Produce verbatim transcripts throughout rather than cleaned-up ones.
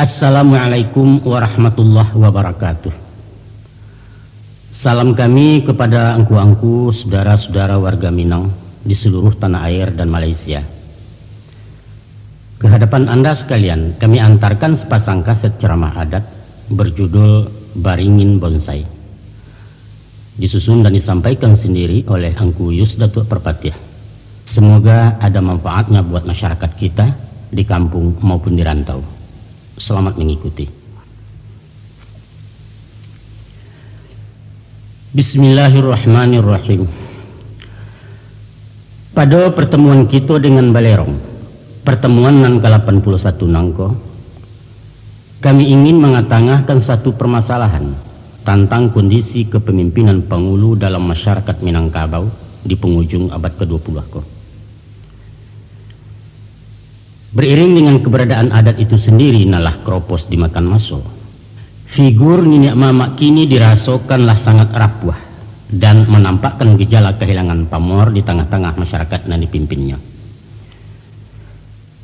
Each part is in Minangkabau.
Assalamualaikum warahmatullahi wabarakatuh. Salam kami kepada angku-angku, sudara-sudara warga Minang di seluruh tanah air dan Malaysia. Ke hadapan Anda sekalian, kami antarkan sepasang kaset ceramah adat berjudul Baringin Bonsai. Disusun dan disampaikan sendiri oleh Angku Yus Datuak Parpatiah. Semoga ada manfaatnya buat masyarakat kita di kampung maupun di rantau. Selamat mengikuti. Bismillahirrahmanirrahim. Pado pertemuan kito dengan Balerong, pertemuan nan ka lapan puluah satu nangko, kami ingin mangatangahkan satu permasalahan tantang kondisi kepemimpinan pangulu dalam masyarakat Minangkabau di pangujung abad ka dua puluah ko. Beriring dengan keberadaan adat itu sendiri nan lah kropos dimakan maso, figur niniak mamak kini dirasokan lah sangat rapuah dan manampakkan gejala kahilangan pamor di tangah-tangah masyarakat nan dipimpinnya.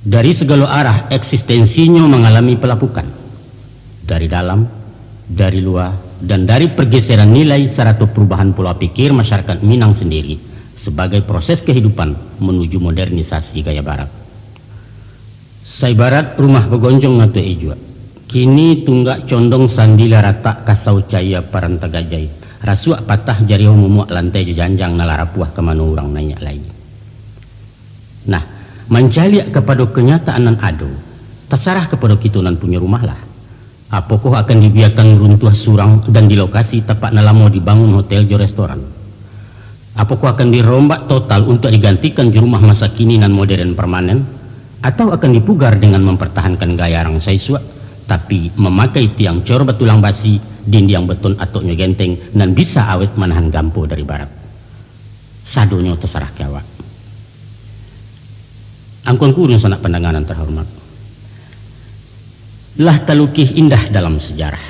Dari sagalo arah eksistensinyo mangalami palapukan. Dari dalam, dari lua, dan dari pergeseran nilai sarato perubahan pola pikir masyarakat Minang sendiri sabagai proses kahidupan manuju modernisasi gaya Barat. Saibarat rumah bagonjong atau ijuak, kini tunggak condong sandi lah ratak kasau cayia paranta gajai, rasuak patah jariau mumuak lantai jo janjang nan lah rapuah ka mano urang naiak lai. Nah, mancaliak kapado kanyataan nan ado, tasarah kapado kito nan punyo rumah lah. Apokoh akan dibiakan runtuah surang dan di lokasi tapak nan lamo dibangun hotel jo restoran? Apokoh akan dirombak total untuak digantikan jo rumah masa kini nan moderen parmanen? Atau akan dipugar dengan mampartahankan gaya arang saisuak, tapi mamakai tiang cor batulang basi, dindiang beton atoknyo genteng, nan bisa awet manahan gampo dari barat? Sadonyo tasarah ka awak. Angku-angku dunsanak pandanga nan tarhormat, lah talukih indah dalam sajarah,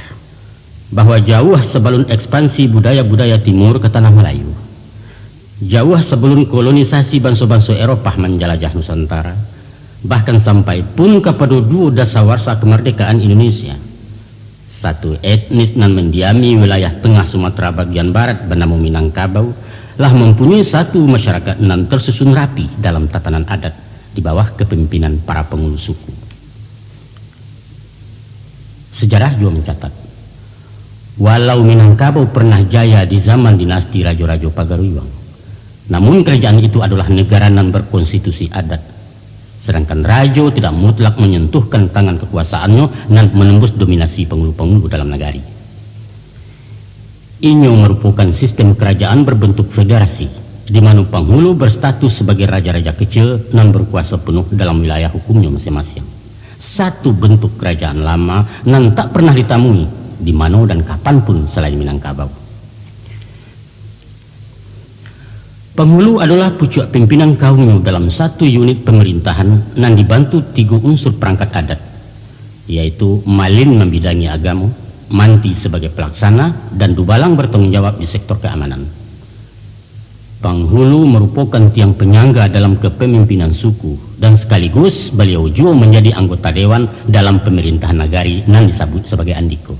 bahwa jauah sabalun ekspansi budaya-budaya Timur ka Tanah Malayu, jauah sabalun kolonisasi banso-banso Eropah manjalajah Nusantara, bahkan sampai pun kapado duo dasawarsa kamardekaan Indonesia, satu etnis nan mandiami wilayah tangah Sumatera bagian barat banamo Minangkabau, lah mampunyoi satu masyarakat nan tarsusun rapi dalam tatanan adat di bawah kapamimpinan para pangulu suku. Sajarah juo mancatat, walau Minangkabau parnah jaya di zaman dinasti rajo-rajo Pagaruyuang, namun karajaan itu adolah nagara nan bakonstitusi adat, sadangkan rajo tidak mutlak manyantuhkan tangan kakuasaannyo nan manembus dominasi pangulu-pangulu dalam nagari. Inyo marupokan sistem karajaan barbantuk federasi, di mano panghulu barstatus sabagai raja-raja kecil nan barkuaso panuah dalam wilayah hukumnyo masiang-masiang. Satu bantuk karajaan lama nan tak parnah ditamui di mano dan kapan pun salain Minangkabau. Panghulu adolah pucuak pimpinan kaumnyo dalam satu unit pamarintahan nan dibantu tigo unsur parangkat adat, yaitu malin mambidangi agamo, manti sabagai palaksana, dan dubalang batangguang jawab di sektor kaamanan. Panghulu marupokan tiang panyangga dalam kapamimpinan suku, dan sakaligus baliau juo manjadi anggota dewan dalam pamarintahan nagari nan disabuik sabagai andiko.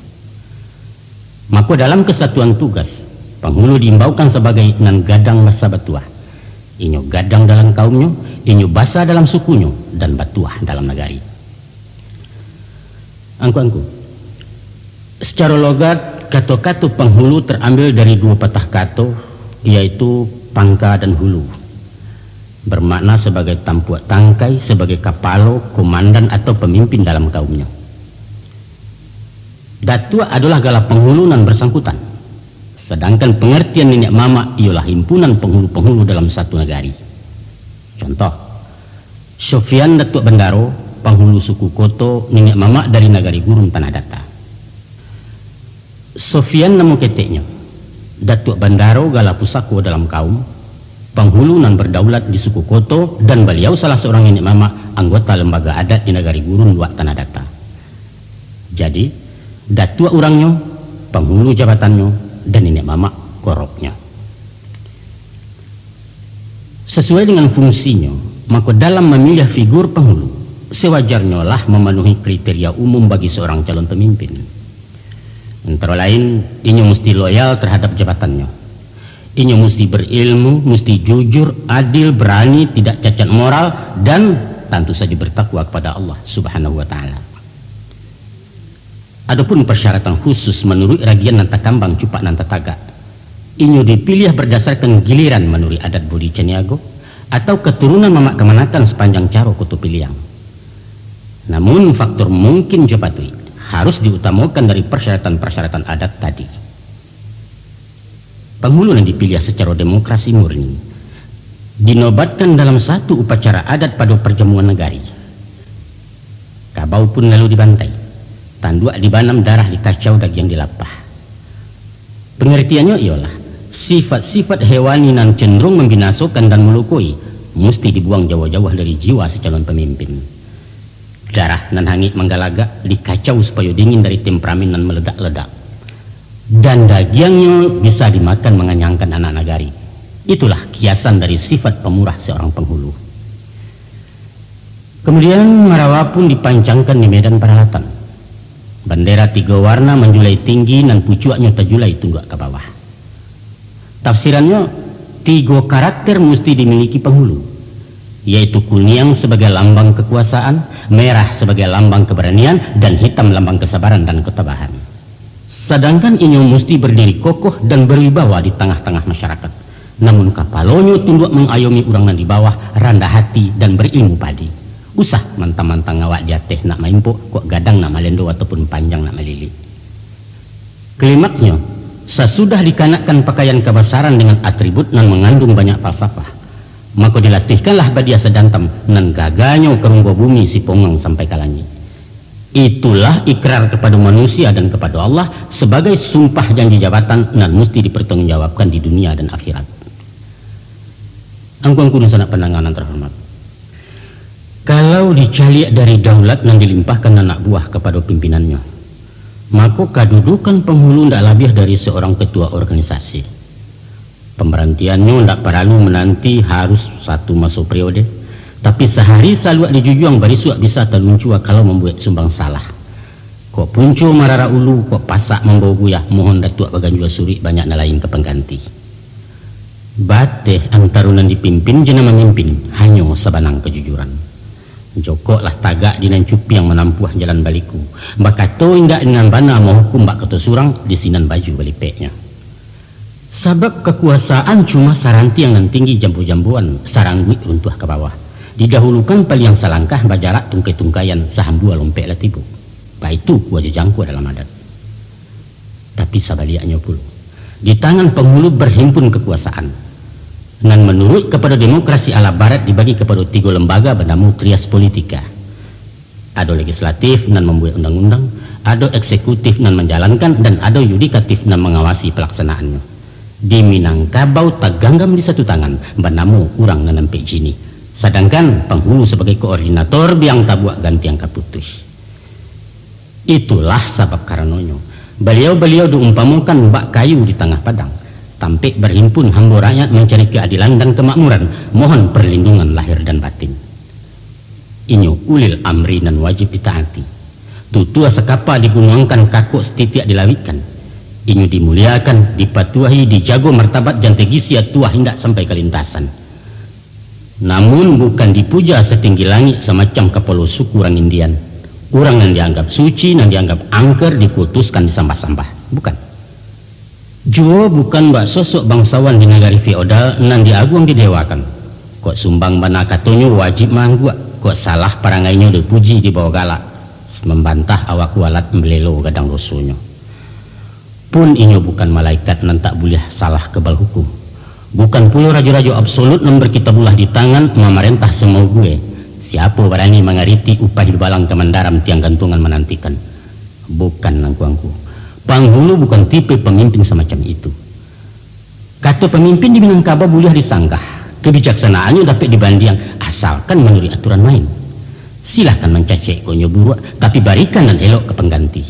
Mako, dalam kasatuan tugas, panghulu diimbaukan sabagai nan gadang basa batuah. Inyo gadang dalam kaumnyo, inyo basa dalam sukunyo, dan batuah dalam nagari. Angku-angku, sacaro logat, kato-kato panghulu tarambil dari duo patah kato, yaitu pangka dan hulu, barmakna sabagai tampuak tangkai, sabagai kapalo, komandan, atau pamimpin dalam kaumnyo. Datuak adolah gala panghulu nan barsangkutan, sadangkan pangartian niniak mamak iyolah himpunan panghulu-panghulu dalam satu nagari. Contoh, Sofian Datuak Bandaro, panghulu suku Koto, niniak mamak dari Nagari Gurun, Tanah Data. Sofian namo keteknyo, Datuak Bandaro gala pusako dalam kaum, panghulu nan bardaulat di suku Koto, dan baliau salah saurang niniak mamak anggota lambaga adat di Nagari Gurun, Luak Tanah Data. Jadi, datuak urangnyo, panghulu jabatannyo, dan niniak mamak koroknyo. Sasuai dengan fungsinyo, mako, dalam mamiliah figur panghulu, sewajarnyo lah mamanuhi kriteria umum bagi seorang calon pemimpin. Antaro lain, inyo musti loyal terhadap jabatannyo. Inyo musti berilmu, musti jujur, adil, berani, tidak cacat moral, dan tantu saja bertakwa kepada Allah Subhanahu wa Ta'ala. Adapun persyaratan khusus manuruik ragian nan takambang cupak nan tatagak, inyo dipiliah berdasarkan giliran manuruik adat budi caniago, atau keturunan mamak kamanakan sepanjang caro Koto Piliang. Namun, faktor mungkin jo patuik harus diutamokan dari persyaratan-persyaratan adat tadi. Panghulu nan dipiliah sacaro demokrasi murni dinobatkan dalam satu upacara adat pado parjamuan nagari. Kabau pun lalu dibantai, tanduak dibanam, darah dikacau, dagiang dilapah. Pengertiannyo iyolah, sifat-sifat hewani nan cenderung mambinasokan dan malukoi musti dibuang jauah-jauah dari jiwa si calon pamimpin. Darah nan hangik manggalagak dikacau supayo dingin dari temperamen nan maledak-ledak. Dan dagiangnyo bisa dimakan manganyangkan anak nagari. Itulah kiasan dari sifat pamurah seorang panghulu. Kemudian, marawa pun dipancangkan di medan paralatan. Bandera tigo warna manjulai tinggi nan pucuaknyo tajulai tunduak ka bawah. Tafsirannyo, tigo karakter musti dimiliki panghulu, yaitu kuniang sabagai lambang kakuasaan, merah sabagai lambang kabaranian, dan hitam lambang kasabaran dan katabahan. Sadangkan inyo musti bardiri kokoh dan berwibawa di tangah-tangah masyarakat. Namun kapalonyo tunduak mangayomi urang nan di bawah, randah hati, dan berilmu padi. Usah mantang-mantang awak di ateh nak maimpok, kok gadang nak malendo ataupun panjang nak malilik. Klimaksnyo, sasudah dikanakkan pakaian kabasaran dengan atribut nan mangandung banyak falsafah, mako dilatihkanlah badia sadantam nan gagahnyo karunggo bumi si pongang sampai ka langik. Itulah ikrar kapado manusia dan kapado Allah sabagai sumpah janji jabatan nan musti dipartanggungjawabkan di dunia dan akhirat. Angku-angku dunsanak pandanga nan tarhormat, kalau dicaliak dari daulat nan dilimpahkan anak buah kapado pimpinannyo, mako kadudukan panghulu ndak labiah dari seorang ketua organisasi. Pambarantiannyo ndak paralu mananti harus satu maso periode, tapi sahari saluak dijujuang barisuak bisa taluncua kalau mambuek sumbang salah. Kok punco mararak ulu, kok pasak mambao guyah, mohon datuak baganjua suruik banyak nan lain ka pangganti. Bateh antaro nan dipimpin jo nan mamimpin, hanyo sabanang kajujuran. Jokoklah tagak di nan cupiang manampuah jalan baliku, bakato indak di nan bana, mahukum bak kato surang, di sinan baju balipeknyo. Sabab kakuasaan cuma sarantiang nan tinggi jambu-jambuan, sarangguik runtuah ka bawah. Didahulukan paliang salangkah, bajarak tungkai-tungkaian, sahambua lompek lah tibo. Baitu kua jo jangko dalam adat. Tapi sabaliaknyo pulo, di tangan panghulu barhimpun kakuasaan, nan manuruik kapado demokrasi ala barat dibagi kapado tigo lambaga banamo trias politika. Ado legislatif nan mambuek undang-undang, ado eksekutif nan manjalankan, dan ado yudikatif nan mangawasi palaksanaannyo. Di Minangkabau taganggam di satu tangan, banamo urang nan ampek jinih, sadangkan panghulu sabagai koordinator biang tabuak gantiang ka putuih. Itulah sabab karanonyo, baliau-baliau diumpamokan bak kayu di tangah padang, tampek barhimpun hambo rakyat mancari kaadilan dan kamakmuran, mohon parlindungan lahir dan batin. Inyo ulil amri nan wajib ditaati. Tutua sakapa digunuangkan, kakok satitiak dilawikkan. Inyo dimuliakan, dipatuahi, dijago martabat jan tagisia tuah indak sampai ka lintasan. Namun bukan dipuja satinggi langik samacam kapalo suku urang Indian. Urang nan dianggap suci, nan dianggap angker, dikutuskan disambah-sambah. Bukan. Juo bukan bak sosok bangsawan di nagari feodal nan diaguang didewakan. Kok sumbang bana katonyo wajib maangguak, kok salah parangainyo dipuji dibawa galak, mambantah awak kualat mbalelo gadang dosonyo. Pun inyo bukan malaikat nan tak buliah salah kebal hukum. Bukan pulo rajo-rajo absolut nan berkitabullah di tangan mamarentah samaugue. Siapo barani mangaritik upah dubalang kamandaran tiang gantuangan manantikan? Bukan, angku-angku. Panghulu bukan tipe pamimpin samacam itu. Kato pamimpin di Minangkabau buliah disanggah, kabijaksanaannyo dapek dibandiang, asalkan manuruik aturan main. Silahkan mancacek kok nyo buruak, tapi barikan nan elok ka pangganti.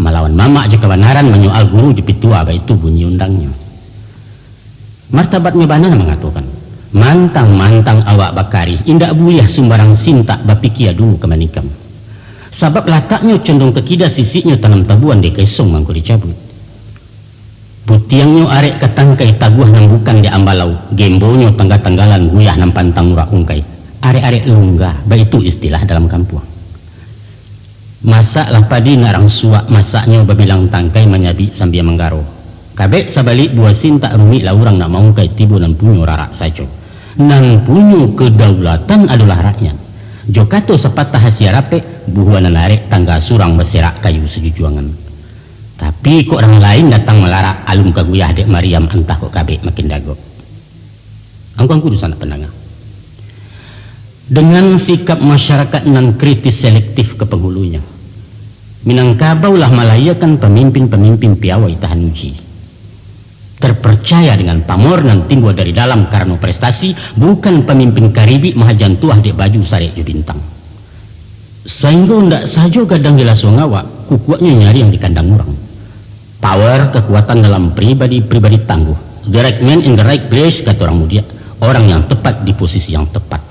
Malawan mamak jo kabanaran, manyoal guru jo pitua, baitu bunyi undangnyo. Martabatnyo bana mangatokan, Mantang-mantang awak bakarih, indak buliah sumbarang sintak bapikia dulu ka manikam. Sabab lataknyo condong ka kida, sisiknyo tanam tabuan, dek ka esong mangko dicabuik. Putiangnyo arek ka tangkai, taguah nan bukan dek ambalau, gembonyo tangga-tanggalan, guyah nan pantang murah ungkai. Arek-arek lungga, baitu istilah dalam kampuang. Masaklah padi nak rang suak, masaknyo babilang tangkai, manyabik sambia manggaro. Kabek sabalik buah sintak, rumik lah urang nak maungkai, tibo nan punyo rarak sajo. Nan punyo kedaulatan adolah rakyat. Jo kato sapatah asia rapek, buhuanan arek tangga surang, baserak kayu sajujuangan. Tapi kok rang lain datang malarak, alun ka guyah dek mariam, antah kok kabek makin dagok. Angku-angku dunsanak pandanga. Dengan sikap masyarakat nan kritis selektif ka panghulunyo, Minangkabau lah malahiakan pamimpin-pamimpin piawai tahan uji. Terpercaya dengan pamor nan timbua dari dalam karano prestasi, bukan pamimpin karibik mahajan tuah dek baju sarek jo bintang. Sainggo ndak sajo gadang di lasuang awak, kukuaknyo nyariang di kandang urang. Power, kekuatan dalam pribadi, pribadi tangguh. The right man in the right place, kato urang mudiak. Orang yang tepat di posisi yang tepat.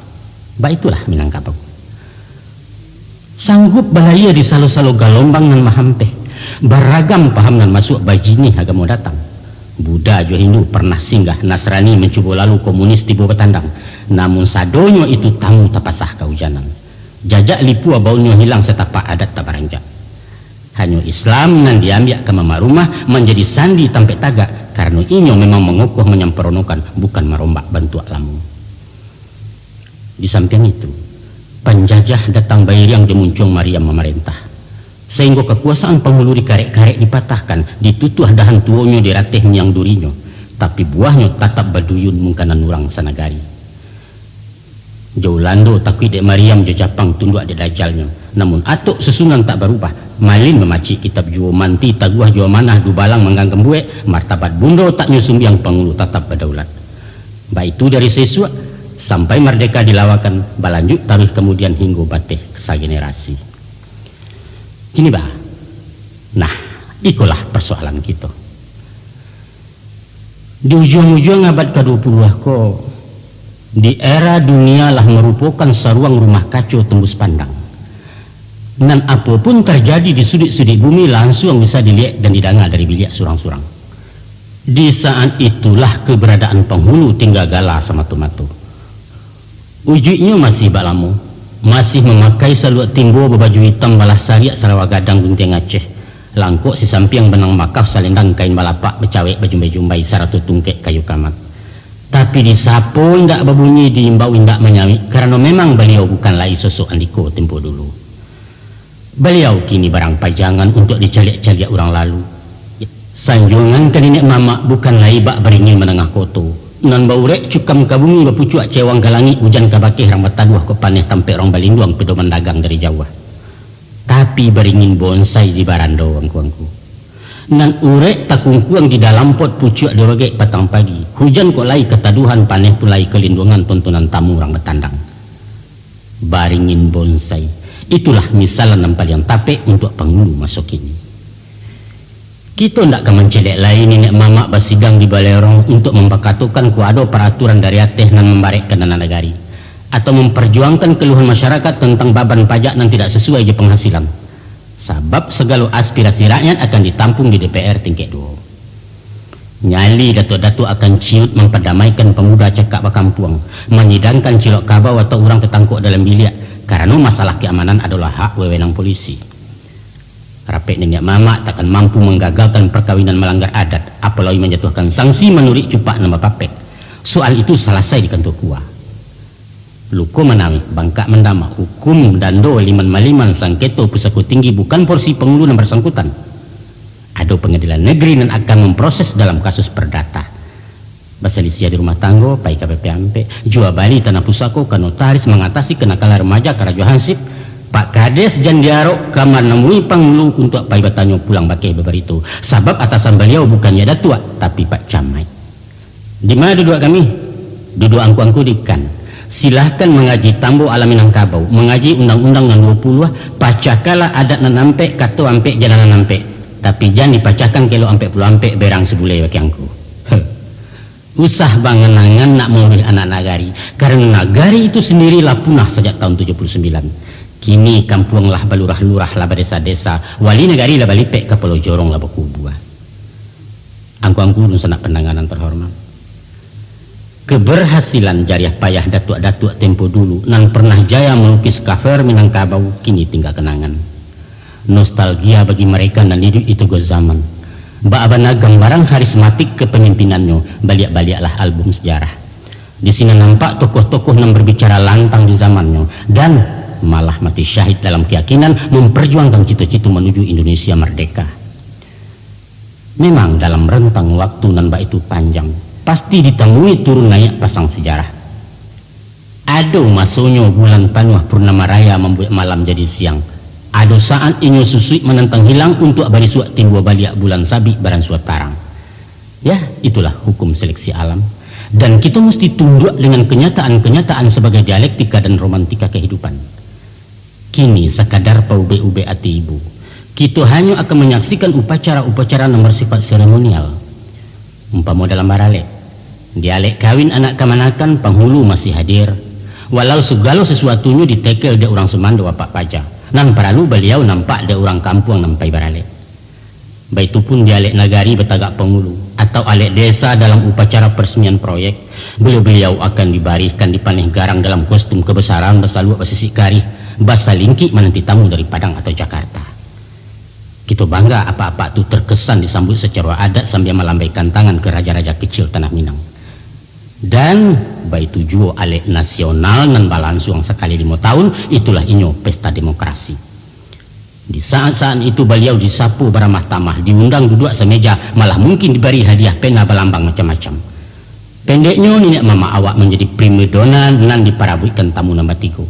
Baitulah Minangkabau. Sanggup balayia di salo-salo galombang nan mahampeh. Baragam paham nan masuak, bajinih agamo datang. Buddha jo Hindu pernah singgah, Nasrani mancubo lalu, komunis tibo batandang. Namun sadonyo itu tamu tapasah kaujanan. Jajak lipua baunnyo hilang, satapak adat tabaranjak. Hanyo Islam nan diambiak ka mamak rumah, manjadi sandi tampek tagak, karano inyo memang mangokoh manyamparonokan, bukan marombak bantuak lamo. Di sampiang itu, panjajah datang bairiang jo muncuang mariam mamarentah, sainggo kakuasaan panghulu dikarek-karek dipatahkan, ditutuah dahan tuonyo, dirateh miang durinyo, tapi buahnyo tatap baduyun mungkanan urang sanagari. Jo Ulando takuik dek mariam, jo Japang tunduak dek dajalnyo, namun atok susunan tak barubah, malin mamacik kitab juo, manti taguah jo amanah, dubalang mangganggam buek, martabat bundo taknyo sumbiang, panghulu tatap badaulat. Baitu dari sesuak sampai mardeka dilawakan, balanjut taruih kamudian hinggo bateh sagenerasi. Kini bah, nah, ikolah persoalan kito. Di ujuang-ujuang abad kaduo puluah ko, di era dunia lah marupokan saruang rumah kaco tembus pandang, nan apo pun tarjadi di suduik-suduik bumi, lansuang bisa diliek dan didanga dari biliak surang-surang. Di saat itulah keberadaan panghulu tingga gala samato-mato. Ujuiknyo masih bak lamo, masih mamakai saluak timbo babaju itam, balah sariak sarawa gadang guntiang Aceh, langkok sisampiang banang makaf, salendang kain balapak bacawek bajumbai-jumbai, sarato tungkek kayu kamat. Tapi disapo indak babunyi, diimbau indak manyawik, karano memang baliau bukan lai sosok andiko tempo dulu. Baliau kini barang pajangan untuak dicaliak-caliak urang lalu. Sanjuangan ka niniak mamak bukan lai bak baringin manangah koto, nan baurek cukam ka bumi, bapucuak cewang ka langik, ujan ka bakeh rang bataduah, kok paneh tampek rang balinduang, pedoman dagang dari jauah. Tapi baringin bonsai di barando angku-angku. Nan urek takungkuang di dalam pot, pucuak dirogek patang pagi. Hujan kok lai kataduhan, paneh pun lai kalinduangan, tontonan tamu rang batandang. Baringin bonsai. Itulah misalan nan paliang tapek untuak panghulu maso kini. Kito ndak ka mancilek lai niniak mamak basidang di balai rong untuak mambakatokan kok ado paraturan dari ateh nan mambarekkan anak nagari, atau mamparjuangkan kaluhan masyarakat tantang baban pajak nan tidak sasuai jo panghasilan. Sabab sagalo aspirasi rakyat akan ditampung di D P R tingkek duo. Nyali datuak-datuak akan ciut mampadamaikan pamuda cakak bakampuang, manyidangkan cilok kabau atau urang tatangkok dalam biliak, karano masalah keamanan adolah hak wewenang polisi. Rapek niniak mamak takkan mampu manggagalkan parkawinan malanggar adat, apolai manjatuahkan sanksi manuruik cupak nan bapapek. Soal itu salasai di kantua KUA. Luko manawik, bangkak mandamak, hukum dando liman maliman, sangketo pusako tinggi bukan porsi pangulu nan barsangkutan. Ado pangadilan negeri nan akan mamproses dalam kasus pardata. Basalisiah di rumah tanggo, pai ka P P ampek, jua bali tanah pusako ka notaris, mangatasi kanakalan remaja karajo hansip, Pak Kades jan diarok ka manamui pangulu untuak pai batanyo pulang bakeh babarito, sabab atasan baliau bukannyo datuak, tapi Pak Camaik. Di ma duduak kami? Duduak angku-angku di kan. Silahkan mangaji Tambo Alam Minangkabau, mangaji undang-undang nan duo puluah, pacahkanlah adat nan ampek, kato ampek, jalan nan ampek. Tapi jan dipacahkan kelok ampek puluah ampek berang sabulai bakeh angku. Huh. Usah bangan-angan nak mauruih anak nagari, karano nagari itu sandiri lah punah sajak tahun tujuh puluh sembilan. Kini kampuang lah balurah-lurah, lah badesa-desa, wali nagari lah balipek, kapalo jorong lah bakubua. Angku-angku dunsanak pandanga nan terhormat, keberhasilan jariah payah datuak-datuak tempo dulu nan pernah jaya malukis cover Minangkabau kini tingga kenangan. Nostalgia bagi mereka nan iduik di togo zaman. Baa bana gambaran harismatik kepemimpinannyo, baliak-baliaklah album sejarah. Di sinan nampak tokoh-tokoh nan berbicara lantang di zamannyo, dan malah mati syahid dalam keyakinan memperjuangkan cito-cito menuju Indonesia merdeka. Memang dalam rentang waktu nan baitu panjang, pasti ditamui turun naiak pasang sejarah. Ado masonyo bulan panuah purnama raya mambuek malam jadi siang. Ado saat inyo susuik manantang hilang untuak barisuak timbua baliak bulan sabik baransua tarang. Yah, itulah hukum seleksi alam. Dan kito musti tunduak dengan kenyataan-kenyataan sabagai dialektika dan romantika kehidupan. Kini sakadar paubek-ubek ati ibu, kito hanyo akan manyaksikan upacara-upacara nan bersifat seremonial. Umpamo dalam baralek, di alek kawin anak kamanakan, panghulu masih hadir, walau sagalo sasuatunyo ditekel dek urang sumando apak paja, nan paralu baliau nampak dek urang kampuang nan pai baralek. Baitu pun di alek nagari batagak panghulu, atau alek desa dalam upacara peresmian proyek, baliau-baliau akan dibarihkan dipaneh garang dalam kostum kebesaran basaluak basisik karih, basalingkik mananti tamu dari Padang atau Jakarta. Kito bangga apak-apak tu terkesan disambuik sacaro adat sambia malambaikan tangan ka raja-raja kecil Tanah Minang. Dan baitu juo alek nasional nan balansuang sakali limo tahun, itulah inyo pesta demokrasi. Di saat-saat itu baliau disapo baramah tamah, diundang duduak sameja, malah mungkin dibari hadiah pena balambang macam-macam. Pendeknyo, niniak mamak awak manjadi primadona nan diparabuikkan tamu nan batigo.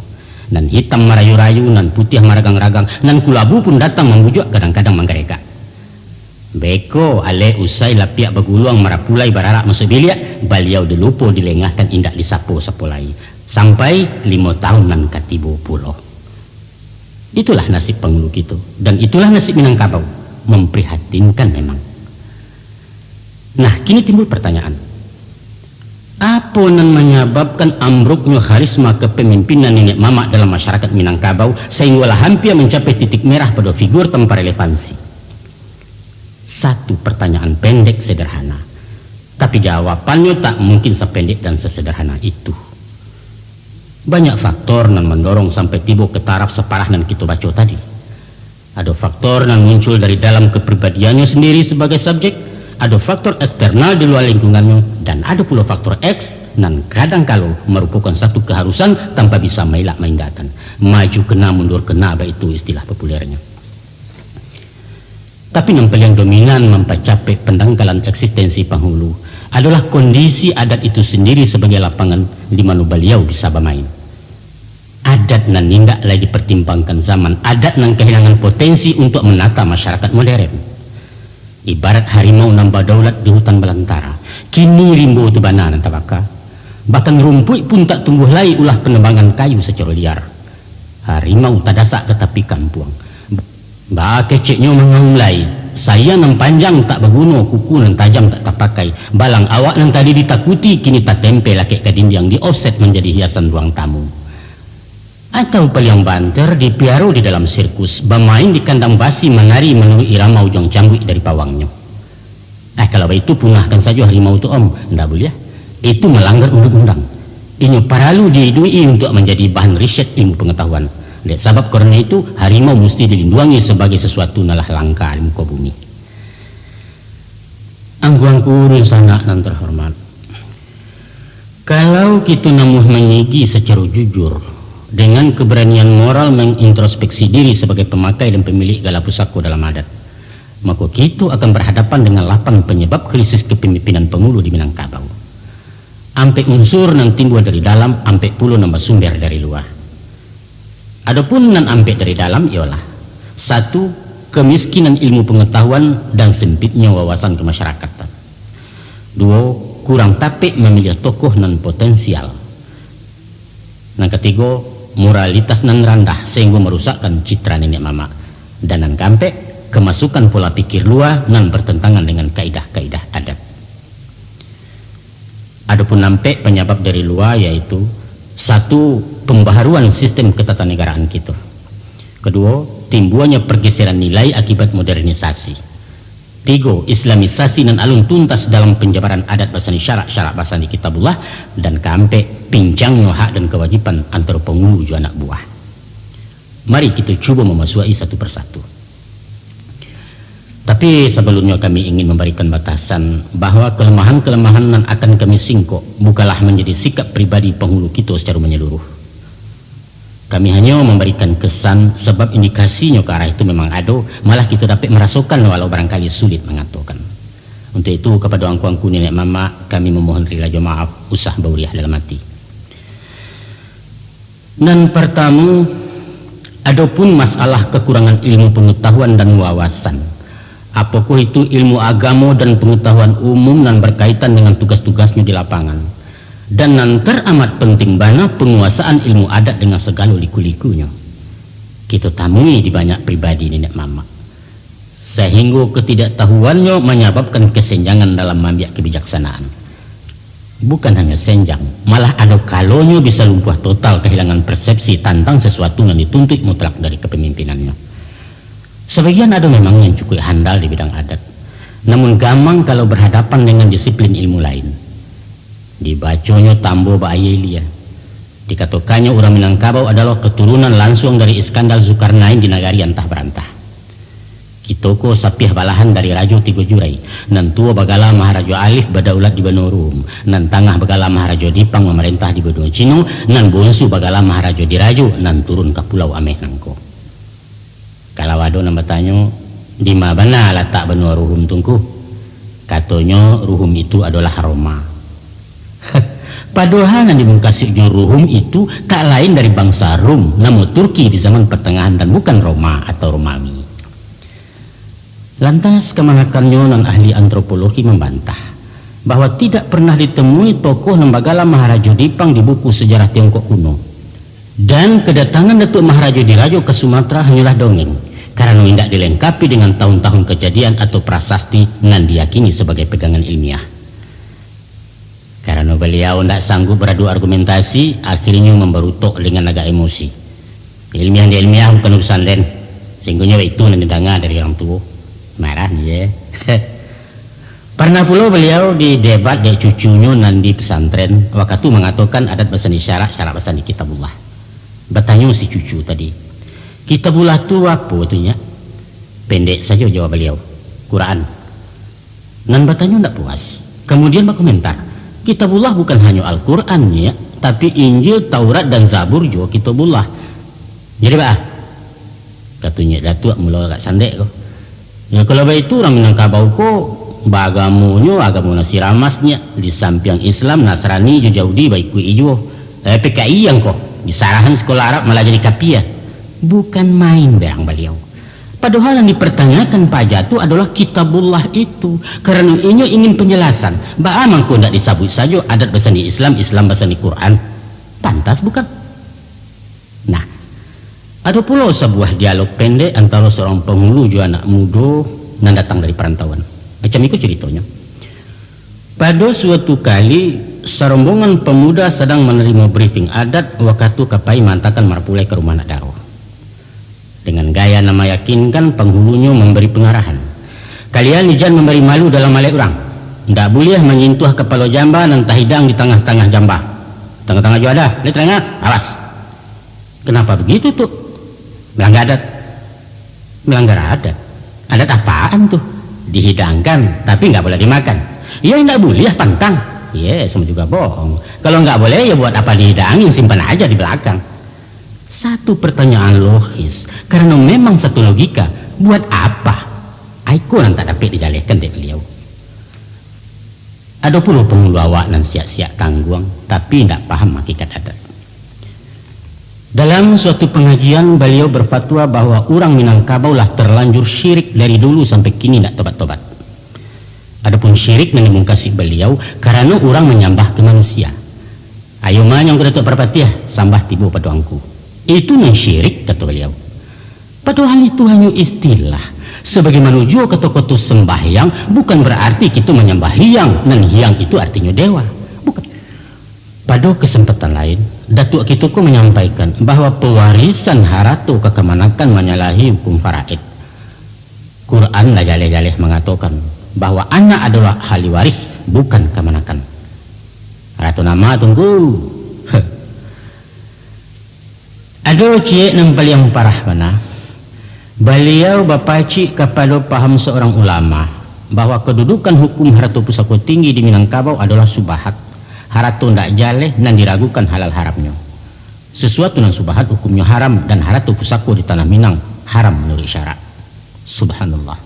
Nan hitam marayu-rayu, nan putiah maragang-ragang, nan kulabu pun datang mambujuak, kadang-kadang manggaregak. Beko alek usai lapiak baguluang marapulai bararak masuak biliak, baliau dilupo dilengahkan indak disapo-sapo lai, sampai limo tahun nan ka tibo pulo. Itulah nasib panghulu kito, dan itulah nasib Minangkabau. Memprihatinkan memang. Nah, kini timbul pertanyaan, apo nan manyababkan ambruknyo harisma kepemimpinan niniak mamak dalam masyarakat Minangkabau, sahinggolah hampia mancapai titik merah pado figur tanpa relevansi? Satu pertanyaan pendek sederhana, tapi jawabannyo tak mungkin sapendek dan sasederhana itu. Banyak faktor nan mandorong sampai tibo ka taraf saparah nan kito baco tadi. Ado faktor nan muncul dari dalam kapribadiannyo sandiri sabagai subjek, ado faktor eksternal di lua lingkungannyo, dan ado pulo faktor X nan kadang kalo marupokan satu kaharusan tanpa bisa mailak maindakkan. Maju kena, mundur kena, baitu istilah populernyo. Tapi nan paliang dominan mampacapek pandangkalan eksistensi panghulu adolah kondisi adat itu sandiri sabagai lapangan di mano baliau bisa bamain. Adat nan indak lai dipartimbangkan zaman, adat nan kahilangan potensi untuak manata masyarakat moderen. Ibarat harimau nan badaulat di hutan balantara, kini rimbo tu bana nan tabaka. Bahkan rumpuik pun tak tumbuah lai ulah panebangan kayu sacaro liar. Harimau tadasak ka tapi kampuang. Baa keceknyo mangaum lai, sayia nan panjang tak baguno, kuku nan tajam tak tapakai, balang awak nan tadi ditakuti, kini tatempe lakek ka dindiang, di-offset manjadi hiasan ruang tamu. Atau paliang banter dipiaro di dalam sirkus, bamain di kandang basi, manari manuruik irama ujuang cambuik dari pawangnyo. Ah, kalau baitu, punahkan sajo harimau tu, Om. Ndak buliah. Itu malanggar undang-undang. Inyo paralu diiduik-i untuak manjadi bahan riset ilmu pangatahuan. Dek sabab karano itu, harimau musti dilinduangi sabagai sasuatu nan lah langka di muko bumi. Angku-angku dunsanak nan tarhormat, kalau kito namuah mangigi sacaro jujur, dengan kabaranian moral mangintrospeksi diri sabagai pamakai dan pamilik gala pusako dalam adat, mako kito akan barhadapan dengan lapan panyabab krisis kapamimpinan pangulu di Minangkabau. Ampek unsur nan timbua dari dalam, ampek pulo nan basumber dari lua. Adopun nan ampek dari dalam ialah, satu, kamiskinan ilmu pangatahuan dan sempitnyo wawasan kamasyarakatan. Duo, kurang tapek mamiliah tokoh nan potensial. Nan katigo, moralitas nan randah sahinggo marusakkan citra niniak mamak. Dan nan kaampek, kamasukan pola pikir lua nan bartantangan dengan kaidah-kaidah adat. Adapun ampek panyabab dari lua, yaitu, satu, pembaharuan sistem ketatanegaraan kito. Kaduo, timbuanyo pergeseran nilai akibat modernisasi. Tigo, islamisasi nan alun tuntas dalam penjabaran adat basandi syarak, syarak basandi kitabullah. Dan kaampek, pincangnyo hak dan kawajiban antaro pangulu jo anak buah. Mari kito cubo mamasuak-i satu persatu. Tapi sabalunnyo kami ingin mambarikan batasan bahwa kalamahan-kalamahan nan akan kami singkok bukanlah manjadi sikap pribadi pangulu kito sacaro manyaluruh. Kami hanyo mambarikan kesan, sabab indikasinyo ka arah itu memang ado, malah kito dapek marasokan, walau barangkali sulit mangatokan. Untuak itu, kapado angku-angku niniak mamak, kami mamohon rila jo maaf, usah bauriah dalam ati. Nan partamo, adopun masalah kakurangan ilmu pangatahuan dan wawasan, apokoh itu ilmu agamo dan pangatahuan umum nan barkaitan dengan tugas-tugasnyo di lapangan, dan nan taramat pantiang bana, panguasaan ilmu adat dengan sagalo liku-likunyo, kito tamui di banyak pribadi niniak mamak. Sahinggo katidaktahuannyo manyababkan kasenjangan dalam maambiak kabijaksanaan. Bukan hanyo senjang, malah ado kalonyo bisa lumpuah total, kahilangan persepsi tantang sasuatu nan dituntuik mutlak dari kapamimpinannyo. Sabagian ado memang nan cukuik handal di bidang adat, namun gamang kalau barhadapan dengan disiplin ilmu lain. Dibaconyo tambo bak aia ilia. Dikatokannyo urang Minangkabau adolah katurunan lansuang dari Iskandar Zulkarnain di nagari antah barantah. Kito ko sapiah balahan dari Rajo Tigo Jurai, nan tuo bagala Maharajo Alif badaulat di banua Rum, nan tangah bagala Maharajo Dipang mamarentah di banua Cino, nan bonsu bagala Maharajo Dirajo nan turun ka Pulau Ameh nangko. Kalau ado nan batanyo, "Dima bana latak banua Ruhum tu, Ngku?" Katonyo, Ruhum itu adolah Roma. Padohal nan dimukasuik jo Ruhum itu tak lain dari bangsa Rum, namo Turki di zaman pertengahan, dan bukan Roma atau Romawi. Lantas, kamanakannyo nan ahli antropologi mambantah bahwa tidak pernah ditemui tokoh nan bagala Maharajo Dipang di buku sejarah Tiongkok kuno. Dan kedatangan Datuak Maharajo Dirajo ka Sumatera hanyolah dongeng, karano indak dilengkapi dengan tahun-tahun kajadian atau prasasti nan diyakini sabagai pegangan ilmiah. Karano baliau ndak sanggup baradu argumentasi, akhirnyo mambarutok dengan agak emosi. Ilmiah ndak ilmiah bukan urusan den, singgonyo baitu nan didanga dari urang tuo. Marah ye. Parnah pulo baliau didebat dek cucunyo nan di pesantren, wakatu mangatokan adat basandi syarak, syarak basandi kitabullah. Batanyo si cucu tadi, "Kitabullah tu apo tu, Nyak?" Pendek sajo jawab baliau, "Quran." Nan batanyo ndak puas, kamudian bakomentar, "Kitabullah bukan hanyo Al-Quran, Nyak, tapi Injil, Taurat, dan Zabur juo kitabullah." "Jadi baa?" kato Nyiak Datuak mulo agak sandek ko. "Nyo, kalau baitu, urang Minangkabau ko baagamonyo agamo Nasiramas, Nyak, di sampiang Islam, Nasrani, jo Jahudi baikuik-i juo. Eh, P K I ang ko, disarahan sikolah Arab malah jadi kapia." Bukan main berang baliau. Padohal nan dipertanyakan paja tu adolah Kitabullah itu, karano inyo ingin panjalasan, baa mangko ndak disabuik sajo adat basandi Islam, Islam basandi Quran. Pantas bukan? Nah, ado pulo sabuah dialog pendek antaro saurang pangulu jo anak mudo nan datang dari parantauan. Macam iko caritonyo. Pado suatu kali, sarombongan pamuda sadang manarimo briefing adat wakatu ka pai maantakan marapulai ka rumah anak daro. Dengan gaya nan mayakinkan, panghulunyo mambari pangarahan. "Kalian ijan mambari malu dalam alek urang. Ndak buliah manyentuah kapalo jamba nan tahidang di tangah-tangah jamba." "Tangah-tangah juo ada, lai tadanga. Awas!" "Kenapa begitu tu?" "Melanggar adat." "Melanggar adat? Adat apaan tu?" "Dihidangkan, tapi nggak boleh dimakan." "Ya, ndak buliah pantang." "Ye, sama juga bohong. Kalau nggak boleh, ya buat apa dihidangin, simpan aja di belakang." Satu pertanyaan logis, karano memang satu logika, buat apa? Aiko nan tak dapek dijalehkan dek baliau. Ado pulo pangulu awak nan siak-siak tangguang, tapi indak paham hakikat adat. Dalam suatu pangajian, baliau berfatwa bahwa urang Minangkabau lah terlanjur syirik dari dulu sampai kini indak tobat-tobat. Adapun syirik nan dimungkasuik baliau, karano urang manyambah ka manusia. "Ayo manyong ka Datuak Parpatiah, sambah tibo pado angku." "Itu nan syirik," kato baliau. Padohal itu hanyo istilah. Sabagaimano juo kato-kato sambahyang, bukan bararti kito manyambah hiang, nan hiang itu artinyo dewa. Bukan. Ado kesempatan lain, Datuak kito ko manyampaikan bahwa pewarisan harato ka kamanakan manyalahi hukum faraid. Quran lah jaleh-jaleh mangatokan bahwa anak adolah ahli waris, bukan kamanakan. Harato nama, Tuangku? Ado ciek nan paliang parah bana. Baliau bapacik kapado paham seorang ulama, bahwa kedudukan hukum harato pusako tinggi di Minangkabau adolah subahat. Harato ndak jaleh nan diragukan halal haramnyo. Sesuatu nan subahat hukumnyo haram, dan harato pusako di tanah Minang haram manuruik syarak. Subhanallah.